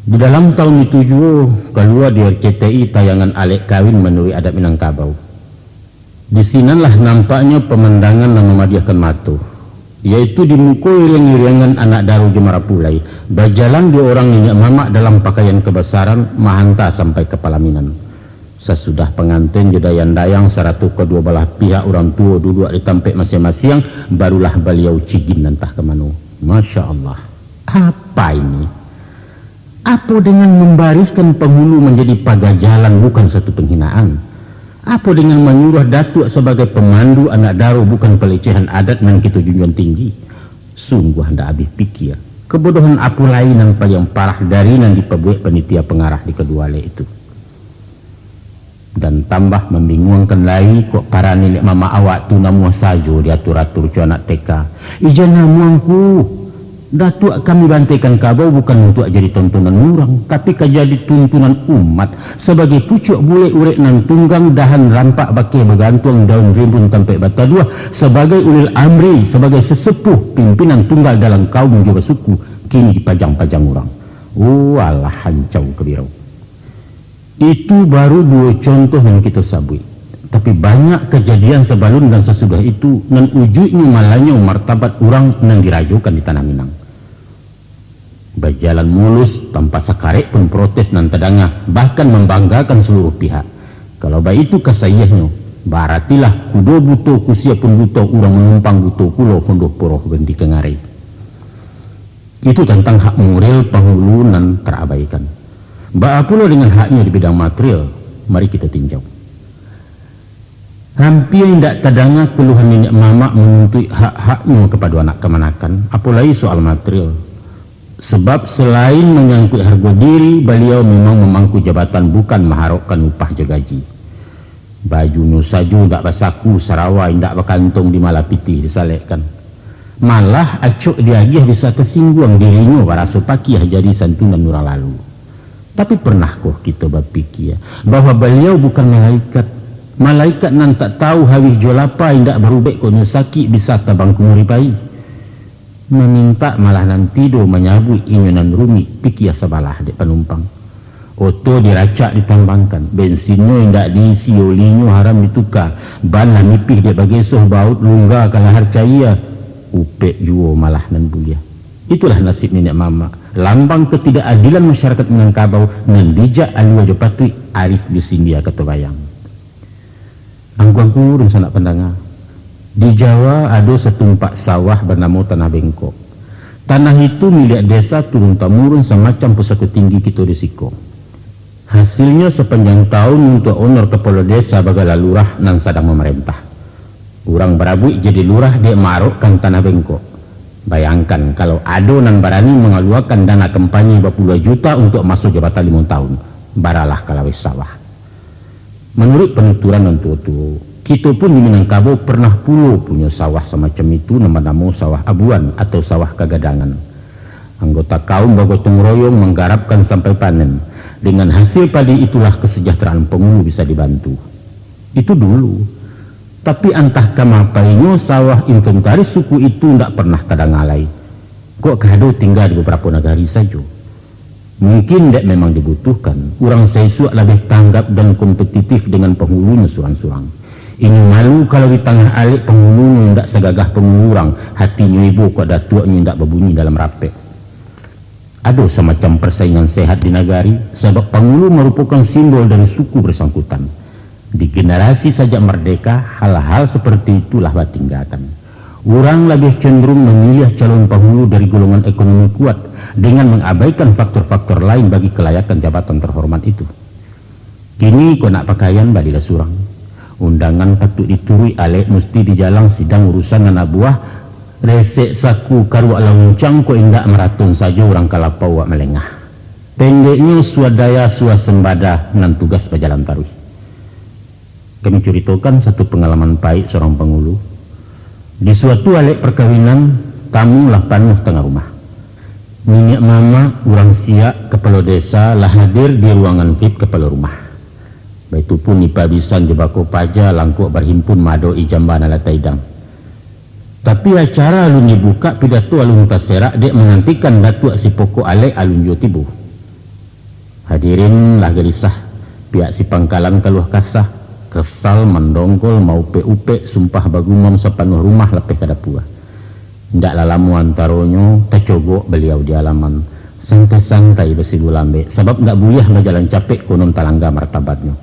Di dalam taun itu juo, kalua di R C T I tayangan alek kawin manuruik adat Minangkabau. Di sinanlah nampaknyo pamandangan nan mamadiahkan mato, yaitu di muko iriang-iriangan anak daro jo marapulai, bajalan duo urang niniak mamak dalam pakaian kabasaran, mahanta sampai ka palaminan. Sasudah panganten jo dayang-dayang sarato kaduo balah pihak urang tuo duduak di tampek masiang-masiang, barulah baliau cigin antah ka mano. Masya Allah, apa ini? Apo dengan mambarihkan pangulu manjadi paga jalan bukan satu panghinaan? Apo dengan manyuruah datuak sabagai pamandu anak daro bukan palecehan adat nan kito junjuang tinggi? Sungguah ndak abih pikia. Kabodohan apo lai nan paliang parah dari nan dipabuek panitia pangarah di kaduo alek itu? Dan tambah mambinguangkan lai, kok para niniak mamak awak tu namuah sajo diatur-atur co anak T K. Ijai namuah ngku, datuak kami bantaikan kabau bukan untuak jadi tontonan urang, tapi ka jadi tuntunan umat, sabagai pucuak bulek urek nan tunggang, dahan rampak bakeh bagantuang, daun rimbun tampek bataduah, sabagai ulil amri, sabagai sesepuh, pimpinan tunggal dalam kaum jo basuku, kini dipajang-pajang urang. Oh alah, hancau kabirau. Itu baru duo contoh nan kito sabuik. Tapi banyak kajadian sabalun dan sasudah itu, nan ujuiknyo malanyau martabat urang nan dirajokan di Tanah Minang. Bajalan mulus, tanpa sakarek pun protes nan tadanga, bahkan mambanggakan saluruh pihak. Kalau baitu kasaiahnyo, baratilah kudo buto, kusia pun buto, urang manumpang buto pulo, hondoh poroh baranti ka ngarai. Itu tantang hak moral pangulu nan tarabaikan. Baa pulo dengan haknyo di bidang material? Mari kito tinjau. Hampia indak tadanga keluhan niniak mamak manuntuik hak-haknyo kapado anak kamanakan, apo lai soal material. Sabab salain manyangkuik hargo diri, baliau memang mamangku jabatan bukan maharokkan upah jo gaji. Bajunyo sajo indak basaku, sarawa indak bakantong di malah pitih disalekkan. Malah acok diagiah bisa tasingguang dirinyo baraso pakiah jadi santunan urang lalu. Tapi pernahkoh kito bapikia bahwa baliau bukan malaikat? Malaikat nan tak tahu hawih jo lapa, indak barubek kok nyo sakik bisa tabangku muripai. Mamintak malah nan tido manyabuik inyo nan rumik, pikia sabalah dek panumpang. Oto diracak ditambangkan, bensinnyo indak diisi, olinyo haram dituka, ban lah nipih dek bagesoh, baut lungga ka lahar caia, upek juo malah nan buliah. Itulah nasib niniak mamak, lambang ketidakadilan masyarakat Minangkabau nan bijak alua jo patuik, arif jo sindia kato bayang. Angku-angku dunsanak pandanga, di Jawa ado satumpak sawah banamo Tanah Bengkok. Tanah itu miliak desa turun-tamurun samacam pusako tinggi kito di siko. Hasilnyo sapanjang taun untuak onor kapalo desa bagala lurah nan sadang mamarentah. Urang barabuik jadi lurah dek maarokkan Tanah Bengkok. Bayangkan, kalau ado nan barani mangaluakan dana kampanye bapuluah juta untuak maso jabatan limo taun, baralah ka laweh sawah. Manuruik panuturan nan tuo-tuo, kito pun di Minangkabau pernah pulo punyo sawah samacam itu nan banamo Sawah Abuan atau Sawah Kagadangan. Anggota kaum bagotong royong manggarapkan sampai panen. Dengan hasil padi itulah kesejahteraan pangulu bisa dibantu. Itu dulu. Tapi antah kamapainyo sawah inventaris suku itu ndak pernah tadanga lai. Kok kado tingga di babarapo nagari sajo. Mungkin dek memang dibutuhkan, urang saisuak labiah tanggap dan kompetitif dengan pangulunyo surang-surang. Inyo malu kalau di tangah alek pangulunyo indak sagagah pangulu urang, hatinyo ibo kok datuaknyo indak babunyi dalam rapek. Ado samacam parsaingan sehat di nagari, sabab pangulu marupokan simbol dari suku bersangkutan. Di generasi sajak mardeka, hal-hal seperti itu lah batinggakan. Urang labiah cenderung mamiliah calon pangulu dari golongan ekonomi kuat, dengan mangabaikan faktor-faktor lain bagi kalayakan jabatan terhormat itu. Kini kok nak pakaian, balilah surang. Undangan patuik dituruik, alek musti dijalang, sidang urusan anak buah, resek saku karuak launcang, kok indak maraton sajo urang ka lapau awak malengah. Pendeknyo, swadaya swasembada nan tugas bajalan taruih. Kami curitokan satu pangalaman pahik surang pangulu. Di suatu alek parkawinan, tamu lah panuah tangah rumah. Niniak mamak, urang siak, kapalo desa lah hadir di ruangan vip kapalo rumah. Baitu pun ipa bisan jo bako paja langkok barhimpun maadok-i jamba nan lah taidang. Tapi acara alun dibukak, pidato alun taserak, dek manantikan datuak si pokok alek alun juo tibo. Hadirin lah galisah, pihak si pangkalan kaluah kasah, kesal, mandongkol, maupek-upek, sumpah bagumam sapanuah rumah lapeh ka dapua. Indak lah lamo antaronyo, tacogok baliau di alaman, santai-santai basibu lambek, sabab indak buliah bajalan capek, konon talangga martabatnyo.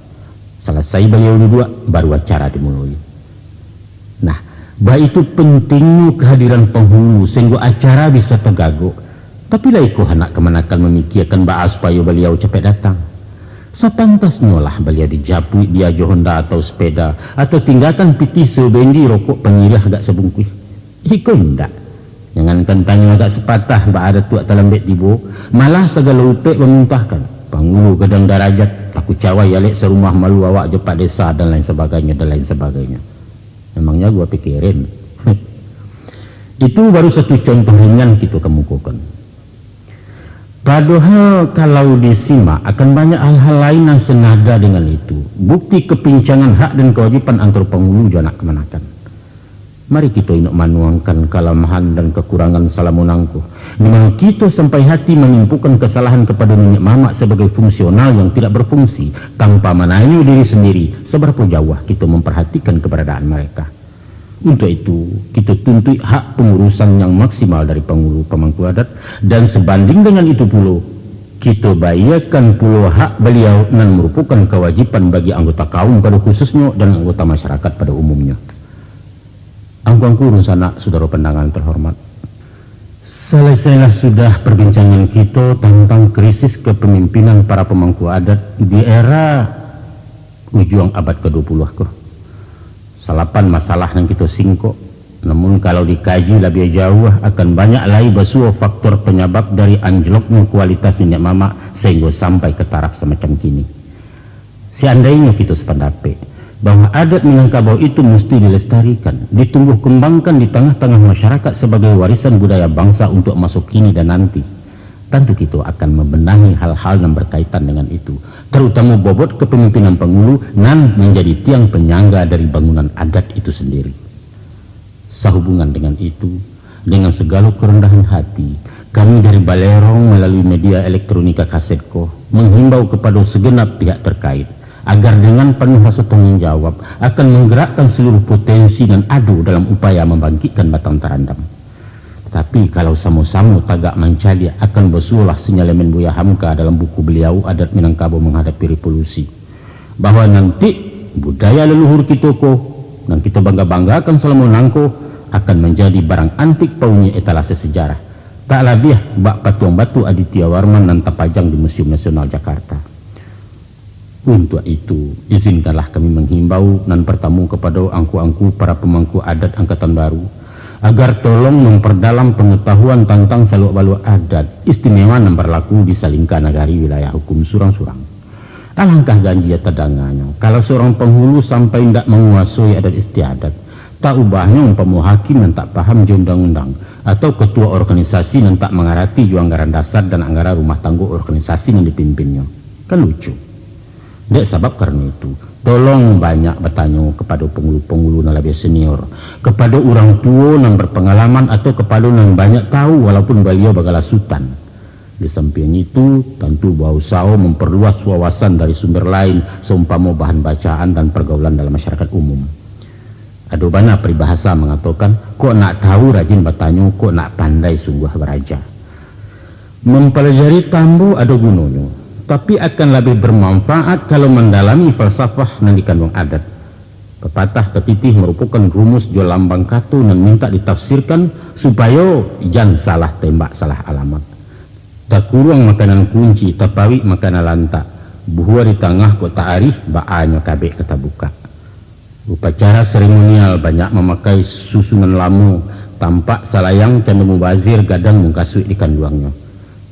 Salasai baliau duduak, baru acara dimuloi. Nah, baitu pentingnyo kehadiran panghulu, sahinggo acara bisa tagagok. Tapi lai koh anak kamanakan mamikiakan baa supayo baliau capek datang. Sapantasnyolah baliau dijapuik di ajo honda atau sepeda, atau tinggakan pitih sebendi, rokok panyiriah agak sabungkuih. Iko indak. Jangankan tanyo agak sapatah, baa datuak talambek tibo, malah sagalo upek bamuntahkan. Panghulu gadang darajat, takucawai alek sarumah, malu awak jo pak desa, dan lain sabagainyo, dan lain sabagainyo. Memangnya gua pikirin. Itu baru satu contoh ringan kito kamukokan. Padahal kalau disimak, akan banyak hal-hal lain yang senada dengan itu. Bukti kepincangan hak dan kewajiban antara panghulu jo anak kamanakan. Mari kito inok manuangkan kalamahan dan kakurangan salamo nangko. Memang kito sampai hati manimpukan kasalahan kapado niniak mamak sabagai fungsional yang tidak berfungsi, tanpa mananyo diri sandiri, sabarapo jauah kito mamparhatikan kabaradaan mareka. Untuak itu, kito tuntuik hak pangurusan yang maksimal dari pangulu pamangku adat, dan sabanding dengan itu pulo, kito baiakan pulo hak baliau nan marupokan kawajiban bagi anggota kaum pado khususnyo dan anggota masyarakat pado umumnyo. Angku-angku, dunsanak, sudaro pandangan terhormat. Salasailah sudah perbincangan kito tantang krisis kepemimpinan para pamangku adat di era ujuang abad kedua puluh ko. Salapan masalah nan kito singkok, namun kalau dikaji labiah jauah, akan banyak lai basuo faktor panyabab dari anjloknyo kualitas niniak mamak sahinggo sampai ka taraf samacam kini. Seandainyo kito sapandapek bahwa adat Minangkabau itu musti dilestarikan, ditumbuh kembangkan di tangah-tangah masyarakat sabagai warisan budaya bangsa untuak maso kini dan nanti, tantu kito akan mambenahi hal-hal nan barkaitan dengan itu, tarutamo bobot kapamimpinan pangulu nan manjadi tiang panyangga dari bangunan adat itu sandiri. Sahubungan dengan itu, dengan sagalo karandahan hati, kami dari Balerong malalui media elektronika Kaset Ko manghimbau kapado saganap pihak tarkait, agar dengan panuah raso tangguang jawab akan manggarakkan saluruh potensi nan ado dalam upaya mambangkikkan Batang Tarandam. Tapi, kalau samo-samo tagak mancaliak, akan basuolah sinyalemen Buya Hamka dalam buku baliau Adat Minangkabau Manghadapi Revolusi, bahwa nanti budaya leluhur kito ko, nan kito bangga-banggakan salamo nangko, akan manjadi barang antik pauni etalase sejarah, tak labiah bak patuang batu Aditya Warman nan tapajang di Museum Nasional Jakarta. Untuak itu, izinkanlah kami manghimbau nan partamo kapado angku-angku para pamangku adat angkatan baru, agar tolong mampardalam pangatahuan tantang saluak-baluak adat istimewa nan barlaku di salingka nagari wilayah hukum surang-surang. Alangkah ganjia tadanganyo, kalau saurang panghulu sampai indak manguasoi adat istiadat, tak ubahnyo umpamo hakim nan tak paham jo undang-undang, atau katua organisasi nan tak mangarati jo anggaran dasar dan anggaran rumah tanggo organisasi nan dipimpinnyo. Kan lucu. Dek sabab karano itu, tolong banyak batanyo kapado pangulu-pangulu nan labiah senior, kapado urang tuo nan barpangalaman, atau kapado nan banyak tahu walaupun baliau bagala sutan. Di sampiang itu, tantu bausaho mamparluas wawasan dari sumber lain, saumpamo bahan bacaan dan pargaulan dalam masyarakat umum. Ado bana paribahasa mangatokan, "Kok nak tahu, rajin batanyo, kok nak pandai, sungguah baraja." Mampalajari tambo ado gunonyo, tapi akan labiah barmanfaat kalau mandalami falsafah nan dikanduang adat. Papatah tatitih marupokan rumus jo lambang kato nan mintak ditafsirkan, supayo jan salah tembak, salah alamat. Takuruang makanan kunci, tapawik makanan lantak. Buhua di tangah kok taarih, baa nyo kabek ka tabukak. Upacara seremonial banyak mamakai susunan lamo, tampak salayang cando mubazir, gadang mungkasuik di kanduangnyo.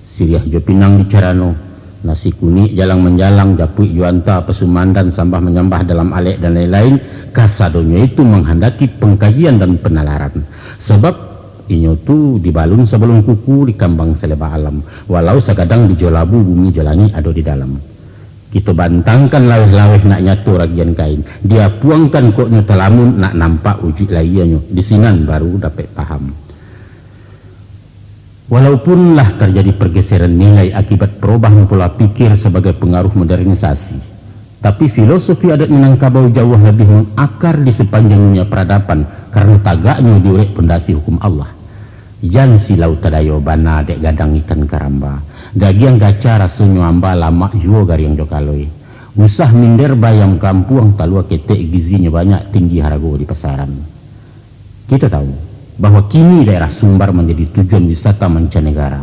Siriah jo pinang di carano, nasi kunik jalang manjalang, japuik jo anta, pasumandan sambah manyambah dalam alek, dan lain-lain, kasadonyo itu manghandaki pangkajian dan panalaran. Sabab, inyo tu dibalun sabalun kuku, dikambang saleba alam, walau sagadang di jo labu, bumi jo langik ado di dalam. Kito bantangkan laweh-laweh nak nyato ragian kain, diapuangkan kok nyo talamun nak nampak ujuik lahianyo, di sinan baru dapek paham. Walaupun lah tarjadi pargeseran nilai akibat parobahan pola pikir sabagai pangaruh modernisasi, tapi filosofi adat Minangkabau jauah labiah mangakar di sapanjang dunia paradaban karano tagaknyo di urek pondasi hukum Allah. Jan silau tadayo bana dek gadang ikan karamba, dagiang gaca rasonyo amba, lamak juo gariang jo kaloi. Usah minder bayam kampuang, talua ketek gizinyo banyak, tinggi harago di pasaran. Kito tahu bahwa kini daerah Sumbar manjadi tujuan wisata mancanegara.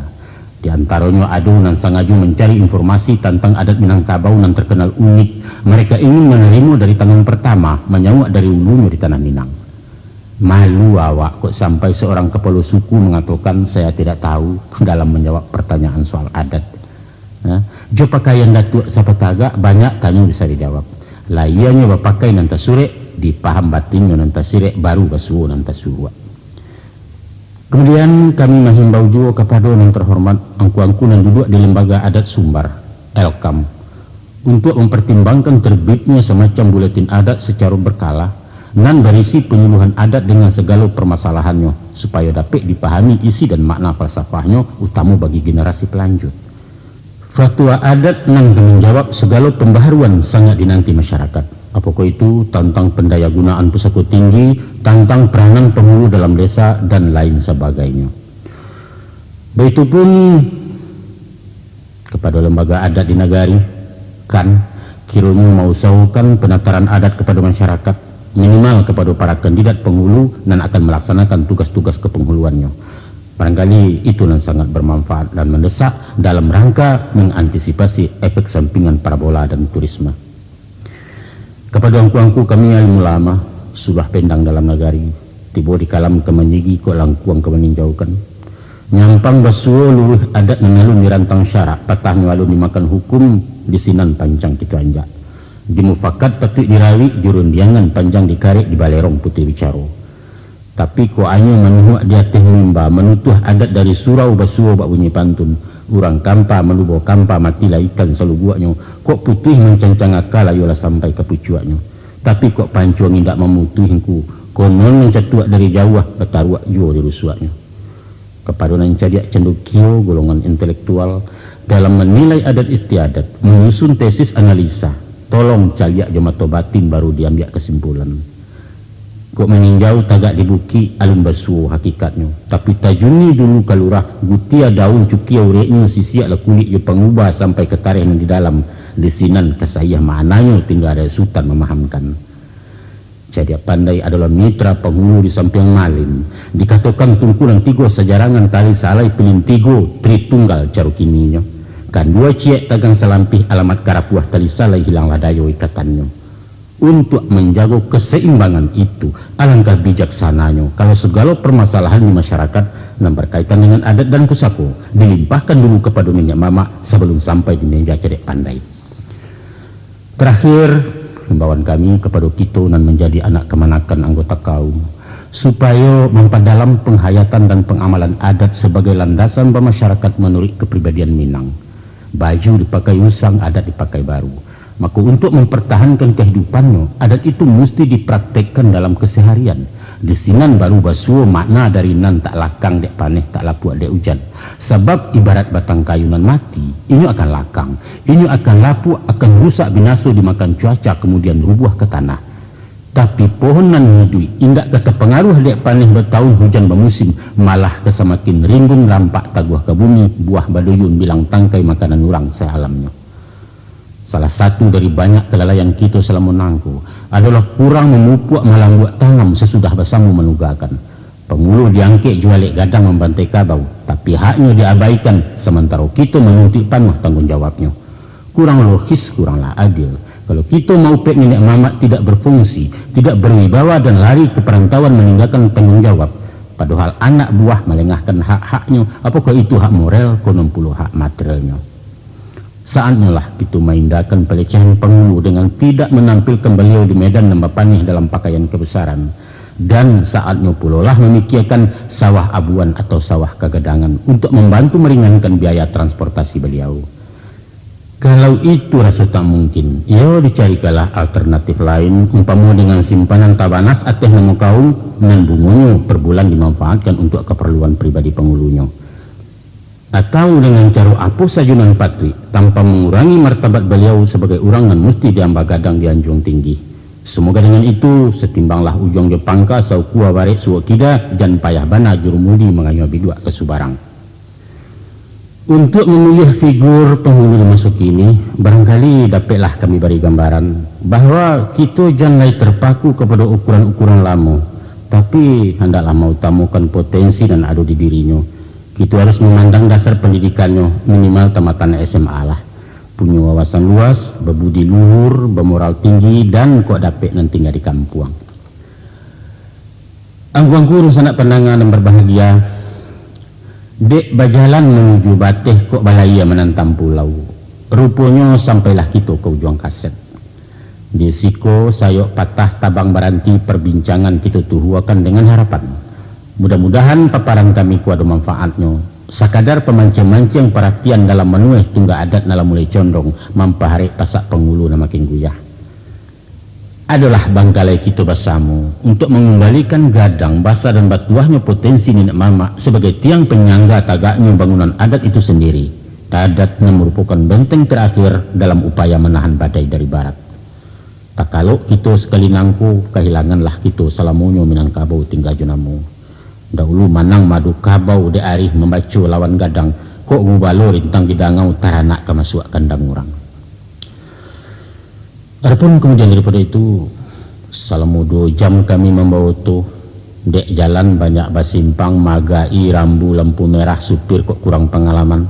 Di antaronyo ado nan sangajo mancari informasi tantang adat Minangkabau nan terkenal unik, mereka ingin manarimo dari tangan pertama, manyauak dari ulunyo di Tanah Minang. Malu awak kok sampai seorang kapalo suku mangatokan "Saya tidak tahu" dalam manjawab partanyaan soal adat. Nah, jo pakaian Datuak Sapatagak banyak tanyo bisa dijawab. Lahianyo bapakai nan tasurek, dipaham batinnyo nan tasirek, baru basuo nan tasuruak. Kemudian, kami mahimbau juo kapado nan terhormat angku-angku nan duduak di Lembaga Adat Sumbar, Elkam, untuak mampartimbangkan terbitnyo samacam buletin adat sacaro berkala, nan barisi panyuluhan adat dengan sagalo parmasalahannyo, supayo dapek dipahami isi dan makna falsafahnyo, utamo bagi generasi palanjut. Fatwa adat nan ka manjawab sagalo pambaharuan sangat dinanti masyarakat. Apokoh itu, tantang pandayagunaan pusako tinggi, tantang peranan panghulu dalam desa, dan lain sabagainyo. Baitupun, kapado lembaga adat di nagari, kan, kironyo mausahokan panataran adat kapado masyarakat, minimal kapado para kandidat panghulu nan akan malaksanakan tugas-tugas kapanghuluannyo. Barangkali itu nan sangat bermanfaat dan mendesak dalam rangka mengantisipasi efek sampingan parabola dan turisme. Kapado angku-angku kami alim ulama, Sudah pendang dalam nagari, tibo di kalam ka manyigi, kok langkuang ka maninjaukan. Nyampang basuo luruih adat nan alun dirantang syarak, patahnyo alun dimakan hukum, di sinan pancang kito anjak. Di mufakat patuik dirawik, di rundiangan panjang dikarek, di balerong putuih bicaro. Tapi kok anyo manuhuak di ateh mimba, manutuah adat dari surau basuo bak bunyi pantun, urang kampa manubo kampa, matilah ikan saluguaknyo, kok putuih mancancang aka, layolah sampai ka pucuaknyo. Tapi kok pancuang indak mamutuih ngku, konon mancatuak dari jauah, bataruak juo di rusuaknyo. Kapado nan cadiak candokio golongan intelektual, dalam manilai adat istiadat, manyusun tesis analisa, tolong caliak jo mato batin, baru diambiak kasimpulan. Kok maninjau tagak di bukik, alun basuo hakikatnyo, tapi tajuni dulu ka lurah, gutia daun cukia ureknyo, sisiaklah kulik jo panguba sampai ka tareh nan di dalam, di sinan kasayah maknanyo, tingga rasutan mamahamkan. Cadiak pandai adolah mitra panghulu di sampiang malin, dikatokan tungku nan tigo sajarangan, tali salai pilin tigo, tritunggal caro kininyo. Kan duo ciek tagang salampih, alamat karapuah tali salai, hilanglah dayo ikatannyo. Untuak manjago kasaimbangan itu, alangkah bijaksananyo kalau sagalo parmasalahan di masyarakat nan barkaitan dengan adat dan pusako dilimpahkan dulu kapado niniak mamak sabalun sampai di meja cadiak pandai. Tarakhir, himbauan kami kapado kito nan manjadi anak kamanakan anggota kaum, supayo mampadalam panghayatan dan pangamalan adat sabagai landasan bamasyarakat manuruik kapribadian Minang. Baju dipakai usang, adat dipakai baru. Mako, untuak mampartahankan kahidupannyo, adat itu musti dipraktekkan dalam kasaharian. Di sinan baru basuo makna dari nan tak lakang dek paneh, tak lapuak dek ujan. Sabab ibarat batang kayu nan mati, inyo akan lakang, inyo akan lapuak, akan rusak binaso dimakan cuaca, kamudian rubuah ka tanah. Tapi pohon nan hiduik indak ka tapangaruah dek paneh bataun, hujan bamusim, malah ka samakin rimbun rampak, taguah ka bumi, buah baduyun, bilang tangkai makanan urang saalamnyo. Salah satu dari banyak kalalaian kito salamo nangko adolah kurang mamupuak malambuak tanam sasudah basamo manugakan. Pangulu diangkek jo alek gadang mambantai kabau, tapi haknyo diabaikan, samantaro kito manuntuik panuah tangguang jawabnyo. Kurang logis, kuranglah adil. Kalau kito maupek niniak mamak tidak berfungsi, tidak berwibawa dan lari ke perantauan maninggakan tangguang jawab, padohal anak buah malengahkan hak-haknyo, apokoh itu hak moral, konon pulo hak materialnyo. Saatnyo lah kito maindakan palecehan pangulu dengan tidak manampilkan baliau di medan nan bapaneh dalam pakaian kabesaran. Dan saatnyo pulolah mamikiakan sawah abuan atau sawah kagadangan untuk mambantu maringankan biaya transportasi baliau. Kalau itu raso tak mungkin, iyo dicarikanlah alternatif lain, umpamo dengan simpanan tabanas ateh namo kaum, nan bungonyo per bulan dimanfaatkan untuak kaparluan pribadi pangulunyo. Atau dengan caro apo sajo nan patuik, tanpa mangurangi martabat baliau sabagai urang nan musti diamba gadang dianjuang tinggi. Samoga dengan itu, satimbanglah ujuang jo pangka, saukua barek suok kida, jan payah bana jurumudi mangayuah biduak ka subarang. Untuak mamiliah figur panghulu di maso kini, barangkali dapeklah kami bari gambaran, bahwa kito jan lai tarpaku kapado ukuran-ukuran lamo, tapi, handaklah mautamokan potensi nan ado di dirinyo. Kito harus mamandang dasar pandidikannyo, minimal tamatan S M A lah. Punyo wawasan luas, babudi luhur, bamoral tinggi, dan kok dapek nan tingga di kampuang. Angku-angku dunsanak pandanga nan barbahagia, dek bajalan manuju bateh kok balayia manantang pulau. Ruponyo sampailah kito ka ujuang kaset. Di siko sayok patah tabang baranti parbincangan kito tuhuakan dengan harapan, mudah-mudahan paparan kami ko ado manfaatnyo, sakadar pamanciang-manciang paratian dalam manueh tunggak adat nan lah mulai condong mampaharek pasak pangulu nan makin guyah. Adolah bangkalai kito basamo untuak mangumbalikan gadang basa dan batuahnyo potensi niniak mamak sabagai tiang panyangga tagaknyo bangunan adat itu sandiri, adat nan marupokan benteng tarakhir dalam upaya manahan badai dari barat. Takalok kito sakali nangko, kahilanganlah kito salamonyo Minangkabau tingga jo namo. Daulu manang madu kabau dek arih mambaco lawan gadang, kok gubalo rintang di dangau taranak ka masuak kandang urang. Adapun kamudian daripado itu, salamo duo jam kami mambawa oto, dek jalan banyak basimpang, maagai rambu lampu merah, supir kok kurang pangalaman.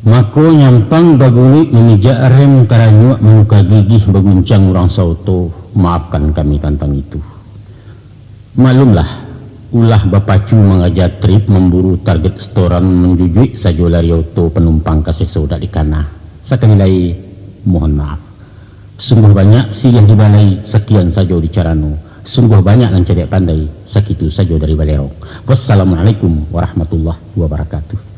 Mako, nyampang baguluik mamijak rem, taranyuak manuka gigih, baguncang urang saoto. Maafkan kami tantang itu. Maklumlah, ulah bapacu mangaja trip, mamburu target setoran, manjujuik sajo lari oto, panumpang ka seso dak dikana. Sakali lai, mohon maaf. Sungguh banyak silih di balai, sakian sajo di carano. Sungguh banyak nan cadiak pandai, sakitu sajo dari balerong. Wassalamualaikum warahmatullahi wabarakatuh.